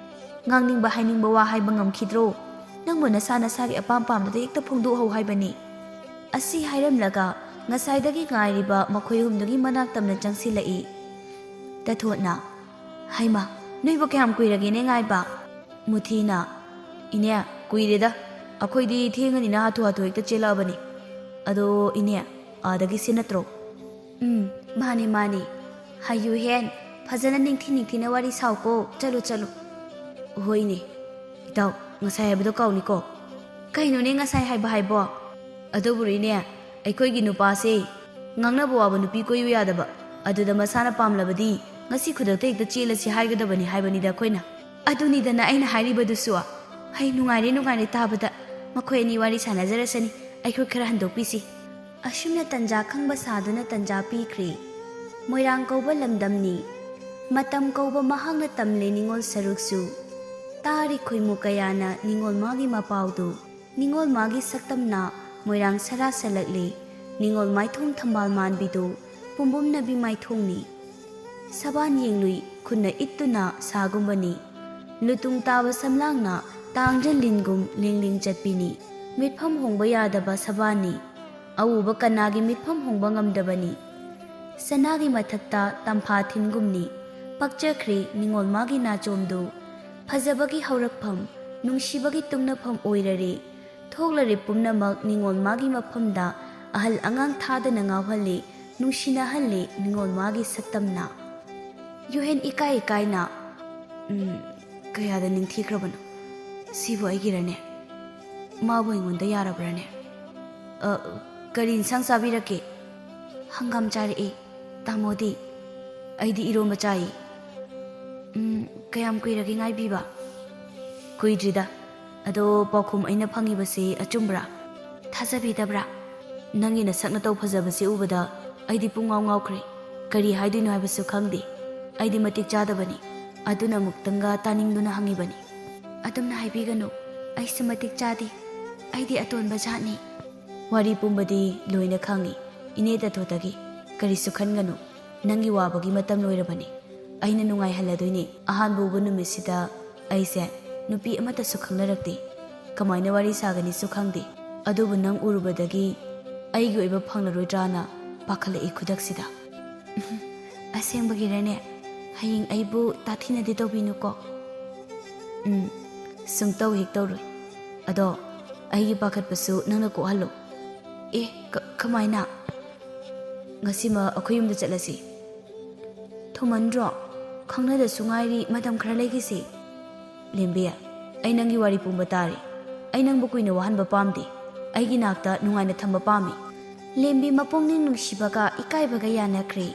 ꯉꯥꯡꯅꯤꯡꯕ ꯍꯥꯏꯅꯤꯡꯕ ꯋꯥ ꯍꯥꯏꯕ ꯉꯝꯈꯤꯗ꯭ꯔꯣ? ꯅꯪꯕꯨ ꯅꯁꯥ ꯅꯁꯥꯒꯤ ꯑꯄꯥꯝ ꯄꯥꯝꯗꯗ ꯍꯦꯛꯇ ꯐꯣꯡꯗꯣꯛꯍꯧ ꯍꯥꯏꯕꯅꯤ꯫" ꯑꯁꯤ ꯍꯥꯏꯔꯝꯂꯒ ꯉꯁꯥꯏꯗꯒꯤ ꯉꯥꯏꯔꯤꯕ ꯃꯈꯣꯏ ꯑꯍꯨꯝꯗꯨꯒꯤ ꯃꯅꯥꯛ ꯇꯝꯅ ꯆꯪꯁꯤꯜꯂꯛꯏ꯫ ꯇꯊꯣꯠꯅ, "ꯍꯩꯃꯥ, ꯅꯣꯏꯕꯨ ꯀꯌꯥꯝ ꯀꯨꯏꯔꯒꯦꯅꯦ ꯉꯥꯏꯕ?" ꯃꯨꯊꯤꯅ, "ꯏꯅꯦ, ꯀꯨꯏꯔꯦꯗ꯫ ꯑꯩꯈꯣꯏꯗꯤ ꯊꯦꯡꯉꯅꯤꯅ ꯍꯥꯊꯨ ꯍꯥꯊꯨ ꯍꯦꯛꯇ ꯆꯦꯜꯂꯛꯑꯕꯅꯤ꯫ ꯑꯗꯣ ꯏꯅꯦ, ꯑꯥꯗꯒꯤꯁꯦ ꯅꯠꯇ꯭ꯔꯣ?" "ꯎꯝ, ꯃꯥꯅꯦ, ꯃꯥꯅꯦ꯫ ꯍꯥꯏꯌꯨ ꯍꯦꯟ, ꯐꯖꯅ ꯅꯤꯡꯊꯤ ꯅꯤꯡꯊꯤꯅ ꯋꯥꯔꯤ ꯁꯥꯎꯀꯣ꯫ ꯆꯠꯂꯨ, ꯆꯠꯂꯨ꯫" "ꯍꯣꯏꯅꯦ꯫ ꯏꯇꯥꯎ, ꯉꯁꯥꯏ ꯍꯥꯏꯕꯗꯣ ꯀꯥꯎꯅꯤꯀꯣ?" "ꯀꯩꯅꯣꯅꯦ ꯉꯁꯥꯏ ꯍꯥꯏꯕ ꯍꯥꯏꯕꯣ?" "ꯑꯗꯨꯕꯨꯔꯣ ꯏꯅꯦ, ꯑꯩꯈꯣꯏꯒꯤ ꯅꯨꯄꯥꯁꯦ ꯉꯥꯡꯅꯕ ꯋꯥꯕ ꯅꯨꯄꯤ ꯀꯣꯏꯌꯨ ꯌꯥꯗꯕ, ꯑꯗꯨꯗ ꯃꯁꯥꯅ ꯄꯥꯝꯂꯕꯗꯤ ꯉꯁꯤ ꯈꯨꯗꯛꯇ ꯍꯦꯛꯇ ꯆꯦꯜꯂꯁꯤ ꯍꯥꯏꯒꯗꯕꯅꯤ ꯍꯥꯏꯕꯅꯤꯗ ꯑꯩꯈꯣꯏꯅ꯫" "ꯑꯗꯨꯅꯤꯗꯅ ꯑꯩꯅ ꯍꯥꯏꯔꯤꯕꯗꯨꯁꯨ꯫ ꯍꯩ, ꯅꯨꯡꯉꯥꯏꯔꯦ, ꯅꯨꯡꯉꯥꯏꯔꯦ ꯇꯥꯕꯗ꯫ ꯃꯈꯣꯏ ꯑꯅꯤ ꯋꯥꯔꯤ ꯁꯥꯟꯅꯖꯔꯁꯅꯤ, ꯑꯩꯈꯣꯏ ꯈꯔ ꯍꯟꯗꯣꯛꯄꯤꯁꯤ꯫" ꯑꯁꯨꯝꯅ ꯇꯟꯖꯥ ꯈꯪꯕ ꯁꯥꯗꯨꯅ ꯇꯟꯖꯥ ꯄꯤꯈ꯭ꯔꯦ꯫ ꯃꯣꯏꯔꯥꯡ ꯀꯧꯕ ꯂꯝꯗꯝꯅꯤ꯫ ꯃꯇꯝ ꯀꯧꯕ ꯃꯍꯥꯛꯅ ꯇꯝꯂꯦ ꯅꯤꯉꯣꯜ ꯁꯔꯨꯛꯁꯨ꯫ ꯇꯥꯔꯤ ꯈꯣꯏꯃꯨ ꯀꯌꯥꯅ ꯅꯤꯉꯣꯜ ꯃꯥꯒꯤ ꯃꯄꯥꯎꯗꯨ꯫ ꯅꯤꯉꯣꯜ ꯃꯥꯒꯤ ꯁꯛꯇꯝꯅ ꯃꯣꯏꯔꯥꯡ ꯁꯔꯥ ꯁꯜꯂꯛꯂꯤ꯫ ꯅꯤꯉꯣꯜ ꯃꯥꯏꯊꯣꯡ ꯊꯝꯕꯥꯜ ꯃꯥꯟꯕꯤꯗꯨ ꯄꯨꯝꯕꯨꯝꯅꯕꯤ ꯃꯥꯏꯊꯣꯡꯅꯤ꯫ ꯁꯕꯥꯟ ꯌꯦꯡꯂꯨꯏ ꯈꯨꯟꯅ ꯏꯠꯇꯨꯅ ꯁꯥꯒꯨꯝꯕꯅꯤ꯫ ꯂꯨꯇꯨꯡ ꯇꯥꯕ ꯁꯝꯂꯥꯡꯅ ꯇꯥꯡꯖ ꯂꯤꯟꯒꯨꯝ ꯂꯤꯡ ꯂꯤꯡ ꯆꯠꯄꯤꯅꯤ꯫ ꯃꯤꯠꯐꯝ ꯍꯣꯡꯕ ꯌꯥꯗꯕ ꯁꯕꯥꯟꯅꯤ꯫ ꯑꯎꯕ ꯀꯅꯥꯒꯤ ꯃꯤꯠꯐꯝ ꯍꯣꯡꯕ ꯉꯝꯗꯕꯅꯤ꯫ ꯁꯅꯥꯒꯤ ꯃꯊꯛꯇ ꯇꯝꯐꯥ ꯊꯤꯟꯒꯨꯝꯅꯤ꯫ ꯄꯛꯆꯈ꯭ꯔꯦ ꯅꯤꯉꯣꯜ ꯃꯥꯒꯤ ꯅꯥꯆꯣꯝꯗꯨ꯫ ꯐꯖꯕꯒꯤ ꯍꯧꯔꯛꯐꯝ, ꯅꯨꯡꯁꯤꯕꯒꯤ ꯇꯨꯡꯅꯐꯝ ꯑꯣꯏꯔꯔꯦ꯫ ꯊꯣꯛꯂꯔꯦ ꯄꯨꯝꯅꯃꯛ ꯅꯤꯉꯣꯜ ꯃꯥꯒꯤ ꯃꯐꯝꯗ꯫ ꯑꯍꯜ ꯑꯉꯥꯡ ꯊꯥꯗꯅ ꯉꯥꯎꯍꯜꯂꯦ, ꯅꯨꯡꯁꯤꯅꯍꯜꯂꯦ ꯅꯤꯉꯣꯜ ꯃꯥꯒꯤ ꯁꯛꯇꯝꯅ꯫ ꯌꯨꯍꯦꯟ ꯏꯀꯥꯏ ꯏꯀꯥꯏꯅ, "ꯎꯝ, ꯀꯌꯥꯗ ꯅꯤꯡꯊꯤꯈ꯭ꯔꯕꯅꯣ? ꯁꯤꯕꯨ ꯑꯩꯒꯤꯔꯅꯦ? ꯃꯥꯕꯨ ꯑꯩꯉꯣꯟꯗ ꯌꯥꯔꯕ꯭ꯔꯅꯦ? ꯑ, ꯀꯔꯤ ꯏꯟꯁꯥꯡ ꯆꯥꯕꯤꯔꯛꯀꯦ?" "ꯍꯪꯒꯥꯝ ꯆꯥꯔꯛꯑꯦ꯫ ꯇꯥꯃꯣꯗꯤ?" "ꯑꯩꯗꯤ ꯏꯔꯣꯝꯕ ꯆꯥꯏ꯫" "ꯎꯝ, ꯀꯌꯥꯝ ꯀꯨꯏꯔꯒꯦ ꯉꯥꯏꯕꯤꯕ?" "ꯀꯨꯏꯗ꯭ꯔꯤꯗ꯫ ꯑꯗꯣ ꯄꯥꯎꯈꯨꯝ ꯑꯩꯅ ꯐꯪꯉꯤꯕꯁꯦ ꯑꯆꯨꯝꯕ꯭ꯔꯥ? ꯊꯥꯖꯕꯤꯗꯕ꯭ꯔꯥ?" "ꯅꯪꯒꯤ ꯅꯁꯛ ꯅꯇꯧ ꯐꯖꯕꯁꯦ ꯎꯕꯗ ꯑꯩꯗꯤ ꯄꯨꯡꯉꯥꯎ ꯉꯥꯎꯈ꯭ꯔꯦ꯫ ꯀꯔꯤ ꯍꯥꯏꯗꯣꯏꯅꯣ ꯍꯥꯏꯕꯁꯨ ꯈꯪꯗꯦ꯫ ꯑꯩꯗꯤ ꯃꯇꯤꯛ ꯆꯥꯗꯕꯅꯤ꯫ ꯑꯗꯨꯅ ꯑꯃꯨꯛꯇꯪꯒ ꯇꯥꯅꯤꯡꯗꯨꯅ ꯍꯪꯉꯤꯕꯅꯤ꯫" "ꯑꯗꯨꯝꯅ ꯍꯥꯏꯕꯤꯒꯅꯨ꯫ ꯑꯩꯁꯨ ꯃꯇꯤꯛ ꯆꯥꯗꯦ꯫ ꯑꯩꯗꯤ ꯑꯇꯣꯟꯕ ꯖꯥꯠꯅꯤ꯫" "ꯋꯥꯔꯤ ꯄꯨꯝꯕꯗꯤ ꯂꯣꯏꯅ ꯈꯪꯉꯤ, ꯏꯅꯦ ꯇꯊꯣꯠꯇꯒꯤ꯫ ꯀꯔꯤꯁꯨ ꯈꯟꯒꯅꯨ, ꯅꯪꯒꯤ ꯋꯥꯕꯒꯤ ꯃꯇꯝ ꯂꯣꯏꯔꯕꯅꯤ꯫ ꯑꯩꯅ ꯅꯨꯡꯉꯥꯏꯍꯜꯂꯗꯣꯏꯅꯤ꯫ ꯑꯍꯥꯟꯕ ꯎꯕ ꯅꯨꯃꯤꯠꯁꯤꯗ ꯑꯩꯁꯦ ꯅꯨꯄꯤ ꯑꯃꯠꯇꯁꯨ ꯈꯪꯅꯔꯛꯇꯦ꯫ ꯀꯃꯥꯏꯅ ꯋꯥꯔꯤ ꯁꯥꯒꯅꯤꯁꯨ ꯈꯪꯗꯦ꯫ ꯑꯗꯨꯕꯨ ꯅꯪ ꯎꯔꯨꯕꯗꯒꯤ ꯑꯩꯒꯤ ꯑꯣꯏꯕ ꯐꯪꯂꯔꯣꯏꯗ꯭ꯔꯥꯅ ꯄꯥꯈꯠꯂꯛꯏ ꯈꯨꯗꯛꯁꯤꯗ꯫ ꯑꯁꯦꯡꯕꯒꯤꯔꯅꯦ? ꯍꯌꯦꯡ ꯑꯩꯕꯨ ꯇꯥꯊꯤꯅꯗꯤ ꯇꯧꯕꯤꯅꯨꯀꯣ꯫ ꯎꯝ, ꯁꯨꯡꯇꯧ ꯍꯦꯛ ꯇꯧꯔꯣꯏ꯫ ꯑꯗꯣ ꯑꯩꯒꯤ ꯄꯥꯈꯠꯄꯁꯨ ꯅꯪꯅ ꯀꯣꯛꯍꯜꯂꯣ꯫ ꯑꯦ, ꯀ-, ꯀꯃꯥꯏꯅ? ꯉꯁꯤꯃꯛ ꯑꯩꯈꯣꯏ ꯌꯨꯝꯗ ꯆꯠꯂꯁꯤ꯫ ꯊꯨꯃꯟꯗ꯭ꯔꯣ? ꯈꯪꯅꯗꯁꯨ ꯉꯥꯏꯔꯤ, ꯃꯇꯝ ꯈꯔ ꯂꯩꯈꯤꯁꯤ꯫ ꯂꯦꯝꯕꯤ, ꯑꯩ ꯅꯪꯒꯤ ꯋꯥꯔꯤ ꯄꯨꯝꯕ ꯇꯥꯔꯦ꯫ ꯑꯩ ꯅꯪꯕꯨ ꯀꯨꯏꯅ ꯋꯥꯍꯟꯕ ꯄꯥꯝꯗꯦ꯫ ꯑꯩꯒꯤ ꯅꯥꯛꯇ ꯅꯨꯡꯉꯥꯏꯅ ꯊꯝꯕ ꯄꯥꯝꯃꯤ꯫ ꯂꯦꯝꯕꯤ ꯃꯄꯨꯛꯅꯤꯡ ꯅꯨꯡꯁꯤꯕꯒ ꯏꯀꯥꯏꯕꯒ ꯌꯥꯅꯈ꯭ꯔꯦ꯫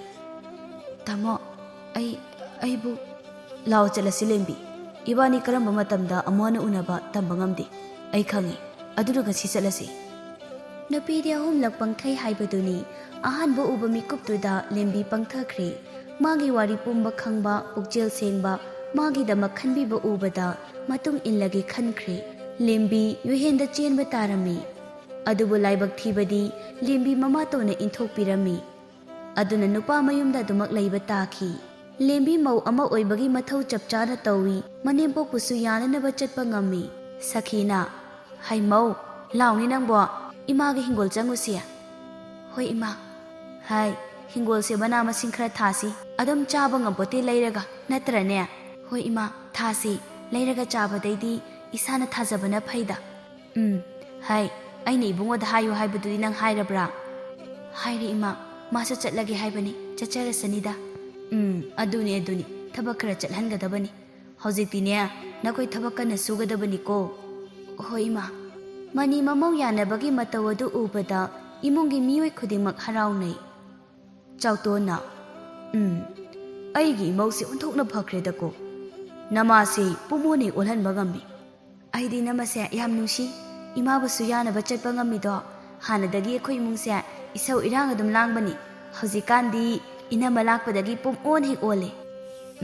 ꯇꯥꯃꯣ, ꯑꯩ, ꯑꯩꯕꯨ ꯂꯥꯎ ꯆꯠꯂꯁꯤ ꯂꯦꯝꯕꯤ꯫ ꯏꯕꯥꯅꯤ ꯀꯔꯝꯕ ꯃꯇꯝꯗ ꯑꯃꯨꯛ ꯍꯟꯅ ꯎꯅꯕ ꯇꯝꯕ ꯉꯝꯗꯦ꯫ ꯑꯩ ꯈꯪꯏ꯫ ꯑꯗꯨꯅ ꯉꯁꯤ ꯆꯠꯂꯁꯤ꯫ ꯅꯨꯄꯤꯗꯤ ꯑꯍꯨꯝꯂꯛ ꯄꯪꯊꯩ ꯍꯥꯏꯕꯗꯨꯅꯤ꯫ ꯑꯍꯥꯟꯕ ꯎꯕ ꯃꯤꯀꯨꯞꯇꯨꯗ ꯂꯦꯝꯕꯤ ꯄꯪꯊꯈ꯭ꯔꯦ꯫ ꯃꯥꯒꯤ ꯋꯥꯔꯤ ꯄꯨꯝꯕ ꯈꯪꯕ, ꯄꯨꯛꯆꯦꯜ ꯁꯦꯡꯕ, ꯃꯥꯒꯤꯗꯃꯛ ꯈꯟꯕꯤꯕ ꯎꯕꯗ ꯃꯇꯨꯡ ꯏꯜꯂꯒꯦ ꯈꯟꯈ꯭ꯔꯦ꯫ ꯂꯦꯝꯕꯤ ꯌꯨꯍꯦꯟꯗ ꯆꯦꯟꯕ ꯇꯥꯔꯝꯃꯤ꯫ ꯑꯗꯨꯕꯨ ꯂꯥꯏꯕꯛ ꯊꯤꯕꯗꯤ ꯂꯦꯝꯕꯤ ꯃꯃꯥꯇꯣꯟꯅ ꯏꯟꯊꯣꯛꯄꯤꯔꯝꯃꯤ꯫ ꯑꯗꯨꯅ ꯅꯨꯄꯥ ꯃꯌꯨꯝꯗ ꯑꯗꯨꯃꯛ ꯂꯩꯕ ꯇꯥꯈꯤ꯫ ꯂꯦꯝꯕꯤ ꯃꯧ ꯑꯃ ꯑꯣꯏꯕꯒꯤ ꯃꯊꯧ ꯆꯞ ꯆꯥꯅ ꯇꯧꯏ꯫ ꯃꯅꯦꯝꯄꯣꯛꯄꯨꯁꯨ ꯌꯥꯅꯅꯕ ꯆꯠꯄ ꯉꯝꯃꯤ꯫ ꯁꯈꯤꯅ, "ꯍꯩ ꯃꯧ, ꯂꯥꯎꯅꯤ ꯅꯪꯕꯣ, ꯏꯃꯥꯒꯤ ꯍꯤꯡꯒꯣꯜ ꯆꯪꯉꯨꯁꯤ꯫" "ꯍꯣꯏ ꯏꯃꯥ꯫" "ꯍꯥꯏ, ꯍꯤꯡꯒꯣꯜꯁꯦ ꯃꯅꯥ ꯃꯁꯤꯡ ꯈꯔ ꯊꯥꯁꯤ꯫ ꯑꯗꯨꯝ ꯆꯥꯕ ꯉꯝꯄꯣꯠꯇꯦ ꯂꯩꯔꯒ, ꯅꯠꯇ꯭ꯔꯅꯦ?" "ꯍꯣꯏ ꯏꯃꯥ, ꯊꯥꯁꯤ꯫ ꯂꯩꯔꯒ ꯆꯥꯕꯗꯩꯗꯤ ꯏꯁꯥꯅ ꯊꯥꯖꯕꯅ ꯐꯩꯗ꯫" "ꯎꯝ, ꯍꯥꯏ, ꯑꯩꯅ ꯏꯕꯨꯡꯉꯣꯗ ꯍꯥꯏꯌꯨ ꯍꯥꯏꯕꯗꯨꯗꯤ ꯅꯪ ꯍꯥꯏꯔꯕ꯭ꯔꯥ?" "ꯍꯥꯏꯔꯦ ꯏꯃꯥ, ꯃꯥꯁꯨ ꯆꯠꯂꯒꯦ ꯍꯥꯏꯕꯅꯤ, ꯆꯠꯆꯔꯁꯅꯤꯗ꯫" "ꯎꯝ, ꯑꯗꯨꯅꯤ, ꯑꯗꯨꯅꯤ, ꯊꯕꯛ ꯈꯔ ꯆꯠꯍꯟꯒꯗꯕꯅꯤ꯫ ꯍꯧꯖꯤꯛꯇꯤꯅꯦ, ꯅꯈꯣꯏ ꯊꯕꯛ ꯀꯟꯅ ꯁꯨꯒꯗꯕꯅꯤꯀꯣ꯫" "ꯍꯣꯏ ꯏꯃꯥ꯫" ꯃꯅꯤ ꯃꯃꯧ ꯌꯥꯅꯕꯒꯤ ꯃꯇꯧ ꯑꯗꯨ ꯎꯕꯗ ꯏꯃꯨꯡꯒꯤ ꯃꯤꯑꯣꯏ ꯈꯨꯗꯤꯡꯃꯛ ꯍꯔꯥꯎꯅꯩ꯫ ꯆꯥꯎꯇꯣꯟꯅ, "ꯎꯝ, ꯑꯩꯒꯤ ꯏꯃꯧꯁꯦ ꯑꯣꯟꯊꯣꯛꯅ ꯐꯈ꯭ꯔꯦꯗꯀꯣ꯫ ꯅꯃꯥꯁꯦ ꯄꯨꯝꯑꯣꯟ ꯍꯦꯛ ꯑꯣꯜꯍꯟꯕ ꯉꯝꯃꯤ꯫" "ꯑꯩꯗꯤ ꯅꯃꯁꯦ ꯌꯥꯝ ꯅꯨꯡꯁꯤ꯫ ꯏꯃꯥꯕꯨꯁꯨ ꯌꯥꯅꯕ ꯆꯠꯄ ꯉꯝꯃꯤꯗꯣ꯫ ꯍꯥꯟꯅꯗꯒꯤ ꯑꯩꯈꯣꯏ ꯏꯃꯨꯡꯁꯦ ꯏꯁꯧ ꯏꯔꯥꯡ ꯑꯗꯨꯝ ꯂꯥꯡꯕꯅꯤ꯫ ꯍꯧꯖꯤꯛꯀꯥꯟꯗꯤ ꯏꯅꯝꯃ ꯂꯥꯛꯄꯗꯒꯤ ꯄꯨꯝꯑꯣꯟ ꯍꯦꯛ ꯑꯣꯜꯂꯦ꯫"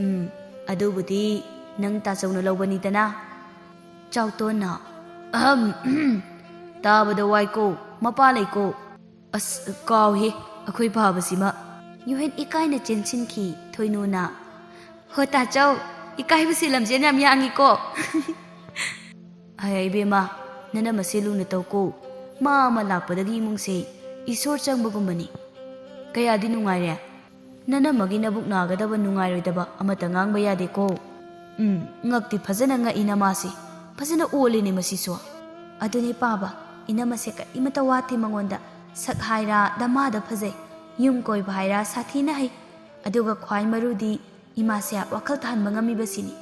"ꯎꯝ, ꯑꯗꯨꯕꯨꯗꯤ ꯅꯪ ꯇꯥꯆꯧꯅ ꯂꯧꯕꯅꯤꯗꯅ꯫" ꯆꯥꯎꯇꯣꯟꯅ, "ꯑꯍꯝ, ꯎꯝ, ꯇꯥꯕꯗ ꯋꯥꯏꯀꯣ, ꯃꯄꯥ ꯂꯩꯀꯣ꯫" "ꯑꯁ, ꯀꯥꯎꯍꯦ, ꯑꯩꯈꯣꯏ ꯐꯥꯕꯁꯤꯃ꯫ ꯌꯨꯍꯦꯟ ꯏꯀꯥꯏꯅ ꯆꯦꯟꯁꯤꯟꯈꯤ ꯊꯣꯏꯅꯨꯅ꯫ "ꯍꯣ ꯇꯥꯆꯧ, ꯏꯀꯥꯏꯕꯁꯤ ꯂꯝꯖꯦꯟ ꯌꯥꯝ ꯌꯥꯡꯉꯤꯀꯣ"꯫ "ꯑꯌꯥ ꯏꯕꯦꯝꯃ, ꯅꯅꯝꯃꯁꯦ ꯂꯨꯅ ꯇꯧꯀꯣ꯫ ꯃꯥ ꯑꯃ ꯂꯥꯛꯄꯗꯒꯤ ꯏꯃꯨꯡꯁꯦ ꯏꯁꯣꯔ ꯆꯪꯕꯒꯨꯝꯕꯅꯤ꯫ ꯀꯌꯥꯗꯤ ꯅꯨꯡꯉꯥꯏꯔꯦ꯫ ꯅꯅꯝꯃꯒꯤ ꯅꯕꯨꯛ ꯅꯥꯒꯗꯕ ꯅꯨꯡꯉꯥꯏꯔꯣꯏꯗꯕ ꯑꯃꯠꯇ ꯉꯥꯡꯕ ꯌꯥꯗꯦꯀꯣ"꯫ ꯎꯝ, ꯉꯛꯇꯤ ꯐꯖꯅ ꯉꯛꯏ ꯅꯃꯥꯁꯤ꯫ ꯐꯖꯅ ꯑꯣꯜꯂꯤꯅꯦ ꯃꯁꯤꯁꯨ꯫ "ꯑꯗꯨꯅꯦ ꯄꯥꯕ, ꯏꯅꯝꯃꯁꯦ ꯀꯔꯤꯃꯠꯇ ꯋꯥꯠꯇꯦ ꯃꯉꯣꯟꯗ꯫ ꯁꯛ ꯍꯥꯏꯔꯥ ꯗꯃꯥꯗ ꯐꯖꯩ, ꯌꯨꯝ ꯀꯣꯏꯕ ꯍꯥꯏꯔꯥ ꯁꯥꯊꯤꯅ ꯍꯩ꯫ ꯑꯗꯨꯒ ꯈ꯭ꯋꯥꯏ ꯃꯔꯨꯗꯤ ꯏꯃꯥꯁꯦ ꯋꯥꯈꯜ ꯇꯥꯍꯟꯕ ꯉꯝꯃꯤꯕꯁꯤꯅꯤ꯫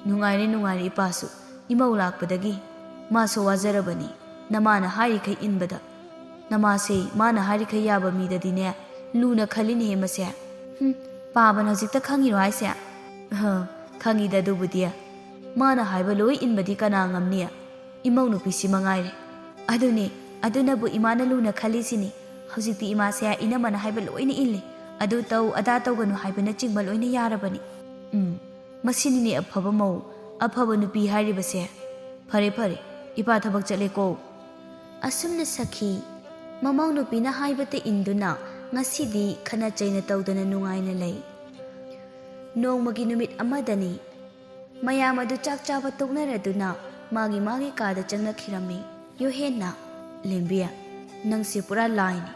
ꯅꯨꯡꯉꯥꯏꯔꯦ, ꯅꯨꯡꯉꯥꯏꯔꯦ ꯏꯄꯥꯁꯨ, ꯏꯃꯧ ꯂꯥꯛꯄꯗꯒꯤ꯫ ꯃꯥꯁꯨ ꯋꯥꯖꯔꯕꯅꯤ ꯅꯃꯥꯅ ꯍꯥꯏꯔꯤꯈꯩ ꯏꯟꯕꯗ꯫ ꯅꯃꯥꯁꯦ ꯃꯥꯅ ꯍꯥꯏꯔꯤꯈꯩ ꯌꯥꯕ ꯃꯤꯗꯗꯤꯅꯦ ꯂꯨꯅ ꯈꯜꯂꯤꯅꯦꯍꯦ ꯃꯁꯦ"꯫ "ꯍꯨꯝ, ꯄꯥꯕꯅ ꯍꯧꯖꯤꯛꯇ ꯈꯪꯉꯤꯔꯣ ꯍꯥꯏꯁꯦ?" "ꯑꯍ, ꯈꯪꯉꯤꯗ ꯑꯗꯨꯕꯨꯗꯤ꯫ ꯃꯥꯅ ꯍꯥꯏꯕ ꯂꯣꯏ ꯏꯟꯕꯗꯤ ꯀꯅꯥ ꯉꯝꯅꯤ? ꯏꯃꯧ ꯅꯨꯄꯤꯁꯤ ꯃꯉꯥꯏꯔꯦ"꯫ "ꯑꯗꯨꯅꯦ, ꯑꯗꯨꯅꯕꯨ ꯏꯃꯥꯅ ꯂꯨꯅ ꯈꯜꯂꯤꯁꯤꯅꯤ꯫ ꯍꯧꯖꯤꯛꯇꯤ ꯏꯃꯥꯁꯦ ꯏꯅꯝꯃꯅ ꯍꯥꯏꯕ ꯂꯣꯏꯅ ꯏꯜꯂꯤ꯫ ꯑꯗꯨ ꯇꯧ, ꯑꯗꯥ ꯇꯧꯒꯅꯨ ꯍꯥꯏꯕꯅꯆꯤꯡꯕ ꯂꯣꯏꯅ ꯌꯥꯔꯕꯅꯤ"꯫ ꯎꯝ, ꯃꯁꯤꯅꯤꯅꯦ ꯑꯐꯕ ꯃꯧ, ꯑꯐꯕ ꯅꯨꯄꯤ ꯍꯥꯏꯔꯤꯕꯁꯦ꯫ "ꯐꯔꯦ ꯐꯔꯦ, ꯏꯄꯥ ꯊꯕꯛ ꯆꯠꯂꯦꯀꯣ"꯫ ꯑꯁꯨꯝꯅ ꯁꯈꯤ ꯃꯃꯧ ꯅꯨꯄꯤꯅ ꯍꯥꯏꯕꯇ ꯏꯟꯗꯨꯅ ꯉꯁꯤꯗꯤ ꯈꯠꯅ ꯆꯩꯅ ꯇꯧꯗꯅ ꯅꯨꯡꯉꯥꯏꯅ ꯂꯩ꯫ ꯅꯣꯡꯃꯒꯤ ꯅꯨꯃꯤꯠ ꯑꯃꯗꯅꯤ꯫ ꯃꯌꯥꯝ ꯑꯗꯨ ꯆꯥꯛ ꯆꯥꯕ ꯇꯣꯛꯅꯔꯗꯨꯅ ꯃꯥꯒꯤ ꯃꯥꯒꯤ ꯀꯥꯗ ꯆꯪꯅꯈꯤꯔꯝꯃꯤ꯫ ꯌꯨꯍꯦꯟꯅ, "ꯂꯦꯝꯕꯤ, ꯅꯪꯁꯦ ꯄꯨꯔꯥ ꯂꯥꯏꯅꯤ꯫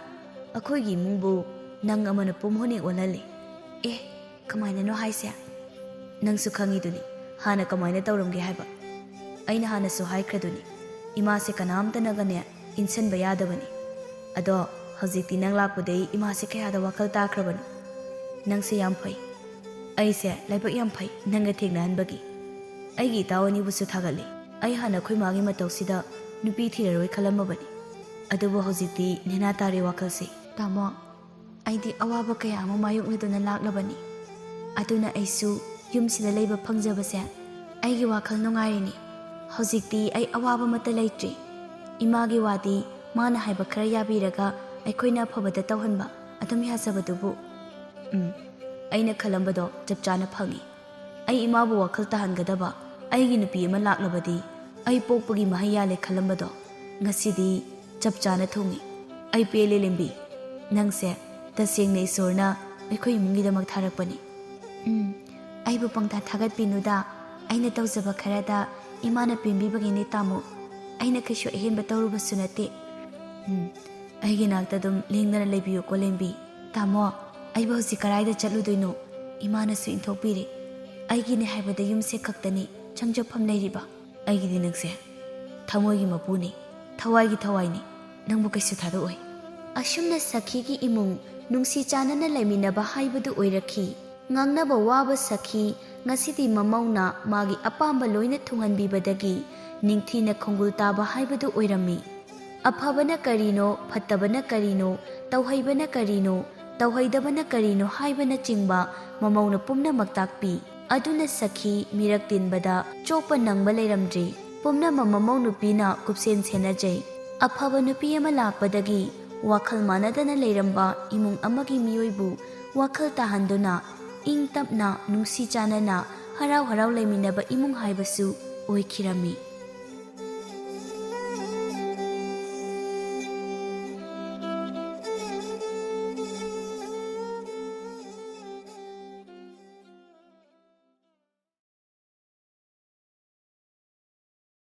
ꯑꯩꯈꯣꯏꯒꯤ ꯏꯃꯨꯡꯕꯨ ꯅꯪ ꯑꯃꯅ ꯄꯨꯝ ꯍꯣꯅꯦ ꯑꯣꯜꯍꯜꯂꯤ"꯫ "ꯑꯦ, ꯀꯃꯥꯏꯅꯅꯣ ꯍꯥꯏꯁꯦ?" "ꯅꯪꯁꯨ ꯈꯪꯉꯤꯗꯨꯅꯤ ꯍꯥꯟꯅ ꯀꯃꯥꯏꯅ ꯇꯧꯔꯝꯒꯦ ꯍꯥꯏꯕ꯫ ꯑꯩꯅ ꯍꯥꯟꯅꯁꯨ ꯍꯥꯏꯈ꯭ꯔꯗꯨꯅꯤ, ꯏꯃꯥꯁꯦ ꯀꯅꯥꯝꯇꯅꯒꯅꯦ ꯏꯟꯁꯤꯟꯕ ꯌꯥꯗꯕꯅꯤ꯫ ꯑꯗꯣ ꯍꯧꯖꯤꯛꯇꯤ ꯅꯪ ꯂꯥꯛꯄꯗꯩ ꯏꯃꯥꯁꯦ ꯀꯌꯥꯗ ꯋꯥꯈꯜ ꯇꯥꯈ꯭ꯔꯕꯅꯣ꯫ ꯅꯪꯁꯦ ꯌꯥꯝ ꯐꯩ꯫ ꯑꯩꯁꯦ ꯂꯥꯏꯕꯛ ꯌꯥꯝ ꯐꯩ ꯅꯪꯒ ꯊꯦꯡꯅꯍꯟꯕꯒꯤ꯫ ꯑꯩꯒꯤ ꯏꯇꯥꯎ ꯑꯅꯤꯕꯨꯁꯨ ꯊꯥꯒꯠꯂꯤ꯫ ꯑꯩ ꯍꯥꯟꯅ ꯑꯩꯈꯣꯏ ꯃꯥꯒꯤ ꯃꯇꯧꯁꯤꯗ ꯅꯨꯄꯤ ꯊꯤꯔꯔꯣꯏ ꯈꯜꯂꯝꯃꯕꯅꯤ꯫ ꯑꯗꯨꯕꯨ ꯍꯧꯖꯤꯛꯇꯤ ꯅꯦꯅꯥ ꯇꯥꯔꯦ ꯋꯥꯈꯜꯁꯦ"꯫ "ꯇꯥꯃꯣ, ꯑꯩꯗꯤ ꯑꯋꯥꯕ ꯀꯌꯥ ꯑꯃ ꯃꯥꯌꯣꯛꯅꯗꯨꯅ ꯂꯥꯛꯂꯕꯅꯤ꯫ ꯑꯗꯨꯅ ꯑꯩꯁꯨ ꯌꯨꯝꯁꯤꯗ ꯂꯩꯕ ꯐꯪꯖꯕꯁꯦ ꯑꯩꯒꯤ ꯋꯥꯈꯜ ꯅꯨꯡꯉꯥꯏꯔꯤꯅꯤ꯫ ꯍꯧꯖꯤꯛꯇꯤ ꯑꯩ ꯑꯋꯥꯕ ꯑꯃꯠꯇ ꯂꯩꯇ꯭ꯔꯤ꯫ ꯏꯃꯥꯒꯤ ꯋꯥꯗꯤ ꯃꯥꯅ ꯍꯥꯏꯕ ꯈꯔ ꯌꯥꯕꯤꯔꯒ ꯑꯩꯈꯣꯏꯅ ꯑꯐꯕꯗ ꯇꯧꯍꯟꯕ ꯑꯗꯨꯝ ꯌꯥꯖꯕꯗꯨꯕꯨ"꯫ ꯎꯝ, ꯑꯩꯅ ꯈꯜꯂꯝꯕꯗꯣ ꯆꯞ ꯆꯥꯅ ꯐꯪꯉꯤ꯫ ꯑꯩ ꯏꯃꯥꯕꯨ ꯋꯥꯈꯜ ꯇꯥꯍꯟꯒꯗꯕ ꯑꯩꯒꯤ ꯅꯨꯄꯤ ꯑꯃ ꯂꯥꯛꯂꯕꯗꯤ ꯑꯩ ꯄꯣꯛꯄꯒꯤ ꯃꯍꯩ ꯌꯥꯜꯂꯦ ꯈꯜꯂꯝꯕꯗꯣ ꯉꯁꯤꯗꯤ ꯆꯞ ꯆꯥꯅ ꯊꯨꯡꯉꯤ꯫ ꯑꯩ ꯄꯦꯜꯂꯦ ꯂꯦꯝꯕꯤ꯫ ꯅꯪꯁꯦ ꯇꯁꯦꯡꯅ ꯏꯁꯣꯔꯅ ꯑꯩꯈꯣꯏ ꯏꯃꯨꯡꯒꯤꯗꯃꯛ ꯊꯥꯔꯛꯄꯅꯤ꯫ ꯎꯝ, ꯑꯩꯕꯨ ꯄꯪꯊꯥ ꯊꯥꯒꯠꯄꯤꯅꯨꯗ꯫ ꯑꯩꯅ ꯇꯧꯖꯕ ꯈꯔꯗ ꯏꯃꯥꯅ ꯄꯦꯟꯕꯤꯕꯒꯤꯅꯤ, ꯇꯥꯃꯣ꯫ ꯑꯩꯅ ꯀꯩꯁꯨ ꯑꯍꯦꯟꯕ ꯇꯧꯔꯨꯕꯁꯨ ꯅꯠꯇꯦ꯫ ꯎꯝ, ꯑꯩꯒꯤ ꯅꯥꯛꯇ ꯑꯗꯨꯝ ꯂꯦꯡꯗꯅ ꯂꯩꯕꯤꯌꯨꯀꯣ, ꯂꯦꯝꯕꯤ꯫ ꯇꯥꯃꯣ, ꯑꯩꯕꯨ ꯍꯧꯖꯤꯛ ꯀꯗꯥꯏꯗ ꯆꯠꯂꯨꯗꯣꯏꯅꯣ? ꯏꯃꯥꯅꯁꯨ ꯏꯟꯊꯣꯛꯄꯤꯔꯦ꯫ ꯑꯩꯒꯤꯅꯦ ꯍꯥꯏꯕꯗ ꯌꯨꯝꯁꯦ ꯈꯛꯇꯅꯤ ꯆꯪꯖꯐꯝ ꯂꯩꯔꯤꯕ꯫ ꯑꯩꯒꯤꯗꯤ ꯅꯪꯁꯦ ꯊꯃꯣꯏꯒꯤ ꯃꯄꯨꯅꯤ, ꯊꯋꯥꯏꯒꯤ ꯊꯋꯥꯏꯅꯤ꯫ ꯅꯪꯕꯨ ꯀꯩꯁꯨ ꯊꯥꯗꯣꯛꯑꯣꯏ꯫ ꯑꯁꯨꯝꯅ ꯁꯈꯤꯒꯤ ꯏꯃꯨꯡ ꯅꯨꯡꯁꯤ ꯆꯥꯟꯅꯅ ꯂꯩꯃꯤꯟꯅꯕ ꯍꯥꯏꯕꯗꯨ ꯑꯣꯏꯔꯛꯈꯤ꯫ ꯉꯥꯡꯅꯕ ꯋꯥꯕ ꯁꯈꯤ ꯉꯁꯤꯗꯤ ꯃꯃꯧꯅ ꯃꯥꯒꯤ ꯑꯄꯥꯝꯕ ꯂꯣꯏꯅ ꯊꯨꯡꯍꯟꯕꯤꯕꯗꯒꯤ ꯅꯤꯡꯊꯤꯅ ꯈꯣꯡꯒꯨꯜ ꯇꯥꯕ ꯍꯥꯏꯕꯗꯨ ꯑꯣꯏꯔꯝꯃꯤ꯫ ꯑꯐꯕꯅ ꯀꯔꯤꯅꯣ, ꯐꯠꯇꯕꯅ ꯀꯔꯤꯅꯣ, ꯇꯧꯍꯩꯕꯅ ꯀꯔꯤꯅꯣ, ꯇꯧꯍꯩꯗꯕꯅ ꯀꯔꯤꯅꯣ ꯍꯥꯏꯕꯅꯆꯤꯡꯕ ꯃꯃꯧꯅ ꯄꯨꯝꯅꯃꯛ ꯇꯥꯛꯄꯤ꯫ ꯑꯗꯨꯅ ꯁꯈꯤ ꯃꯤꯔꯛ ꯇꯤꯟꯕꯗ ꯆꯣꯞꯄ ꯅꯪꯕ ꯂꯩꯔꯝꯗ꯭ꯔꯤ꯫ ꯄꯨꯝꯅꯃꯛ ꯃꯃꯧ ꯅꯨꯄꯤꯅ ꯀꯨꯞꯁꯦꯟ ꯁꯦꯟꯅꯖꯩ꯫ ꯑꯐꯕ ꯅꯨꯄꯤ ꯑꯃ ꯂꯥꯛꯄꯗꯒꯤ ꯋꯥꯈꯜ ꯃꯥꯟꯅꯗꯅ ꯂꯩꯔꯝꯕ ꯏꯃꯨꯡ ꯑꯃꯒꯤ ꯃꯤꯑꯣꯏꯕꯨ ꯋꯥꯈꯜ ꯇꯥꯍꯟꯗꯨꯅ ꯏꯪ ꯇꯞꯅ, ꯅꯨꯡꯁꯤ ꯆꯥꯟꯅꯅ, ꯍꯔꯥꯎ ꯍꯔꯥꯎ ꯂꯩꯃꯤꯟꯅꯕ ꯏꯃꯨꯡ ꯍꯥꯏꯕꯁꯨ ꯑꯣꯏꯈꯤꯔꯝꯃꯤ꯫